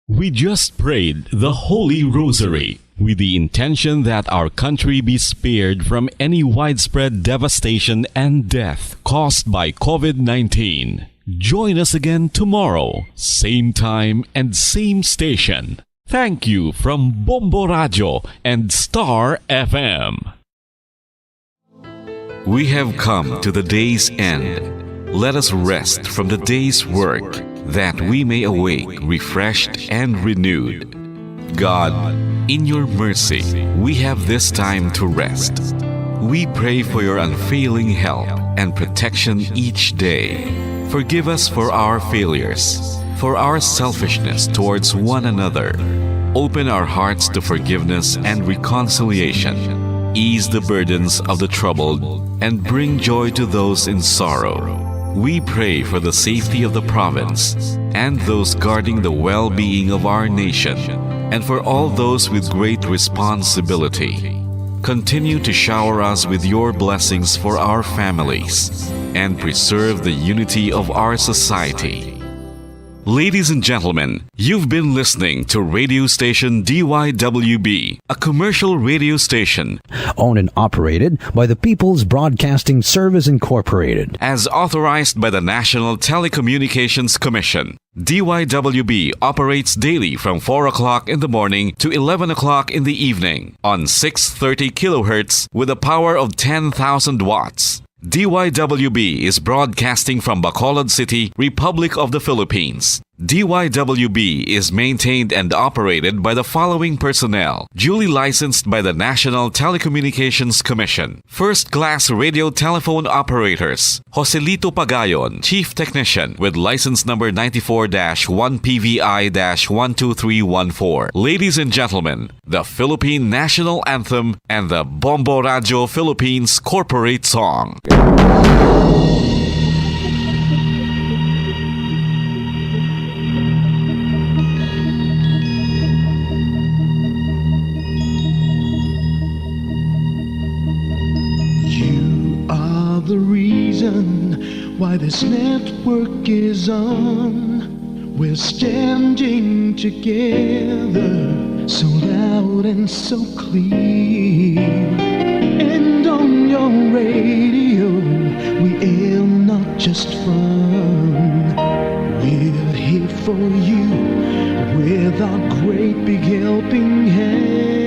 We just prayed the Holy Rosary with the intention that our country be spared from any widespread devastation and death caused by COVID nineteen. Join us again tomorrow, same time and same station. Thank you from Bombo Radio and Star F M. We have come to the day's end. Let us rest from the day's work, that we may awake refreshed and renewed. God, in your mercy, we have this time to rest. We pray for your unfailing help and protection each day. Forgive us for our failures, for our selfishness towards one another. Open our hearts to forgiveness and reconciliation. Ease the burdens of the troubled and bring joy to those in sorrow. We pray for the safety of the province and those guarding the well-being of our nation, and for all those with great responsibility. Continue to shower us with your blessings for our families and preserve the unity of our society. Ladies and gentlemen, you've been listening to radio station D Y W B, a commercial radio station owned and operated by the People's Broadcasting Service Incorporated, as authorized by the National Telecommunications Commission. D Y W B operates daily from four o'clock in the morning to eleven o'clock in the evening on six thirty kilohertz with a power of ten thousand watts. D Y W B is broadcasting from Bacolod City, Republic of the Philippines. D Y W B is maintained and operated by the following personnel, duly licensed by the National Telecommunications Commission. First class radio telephone operators, Joselito Pagayon, Chief Technician, with license number ninety-four dash one P V I dash one two three one four. Ladies and gentlemen, the Philippine National Anthem and the Bombo Radio Philippines Corporate Song. You are the reason why this network is on. We're standing together, so loud and so clear. And on your radio, we air not just fun. We're here for you with our great big helping hand.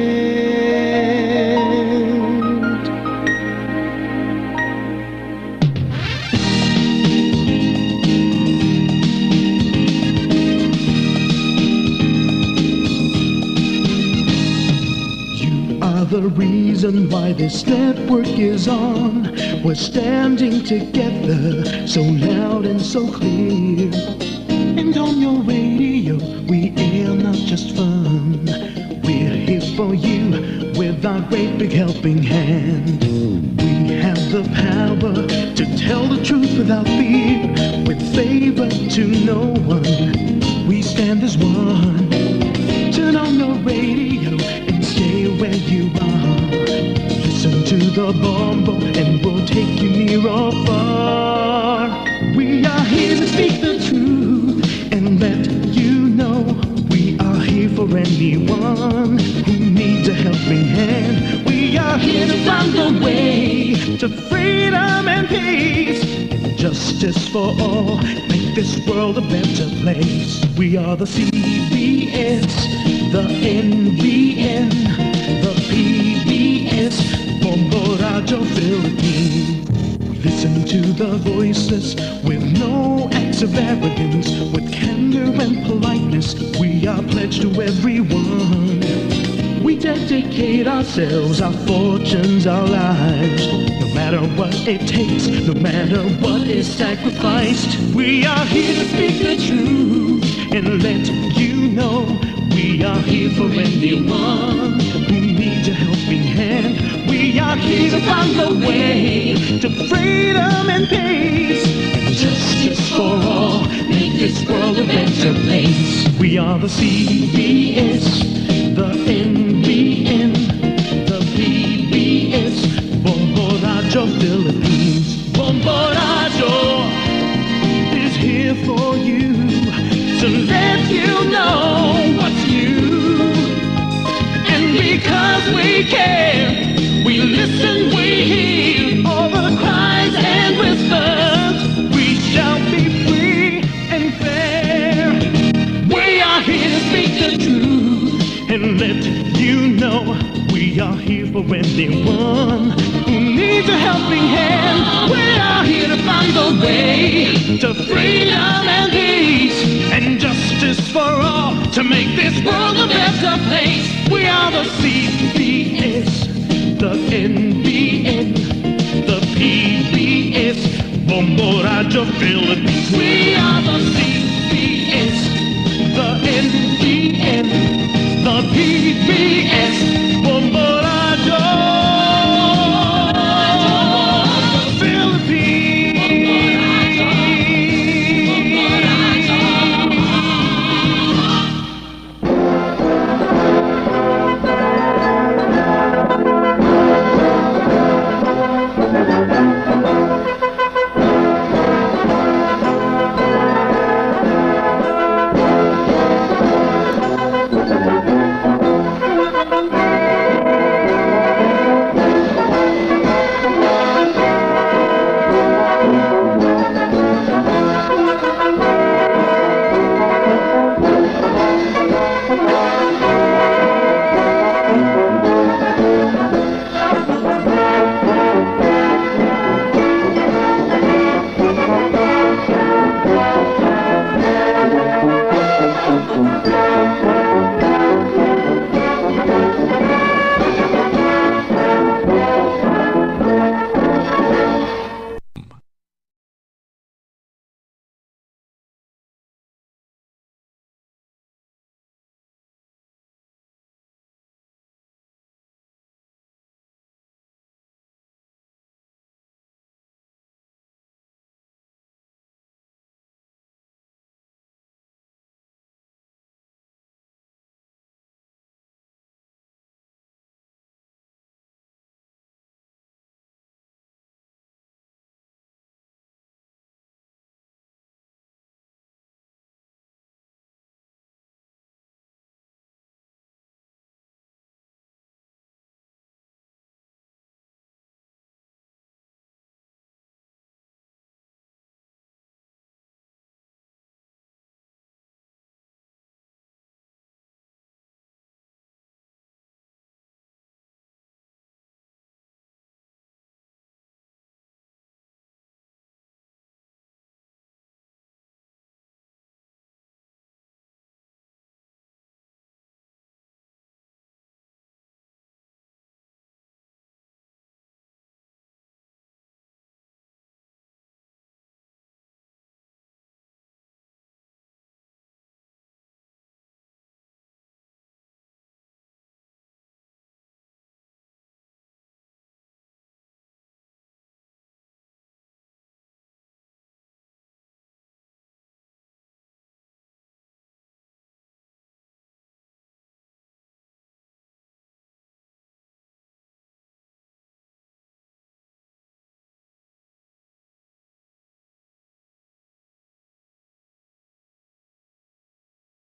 You are the reason why this network is on. We're standing together, so loud and so clear. And on your radio, we air not just fun. We're here for you with our great big helping hand. We have the power to tell the truth without fear, with favor to no one. We stand as one. Turn on your radio and stay where you are. Listen to the Bombo and we'll take you near or far. We are here to speak the truth and let you know we are here for anyone who needs a helping hand. We are here to find a way to freedom and peace and justice for all. Make this world a better place. We are the C B S, the N B N, the P B S, Bombo Radio Philippines. Listen to the voices with no acts of arrogance, with candor and politeness. We are pledged to everyone. We dedicate ourselves, our fortunes, our lives. No matter what it takes, no matter what is sacrificed, we are here to speak the truth and let you know we are here for anyone who needs a helping hand. We are here to find the way to freedom and peace and justice for all. Make this world a better place. We are the C B S, the N B N, the P Philippines. Bombo Radyo is here for you to let you know what's new. And because we care, we listen, we hear all the cries and whispers. We shall be free and fair. We are here to speak the truth and let you know we are here for anyone who needs a helping hand. We are here to find the way to freedom and peace and justice for all to make this world a better place. We are the C B S, the N B N, the P B S, Bombo Radyo Philippines. We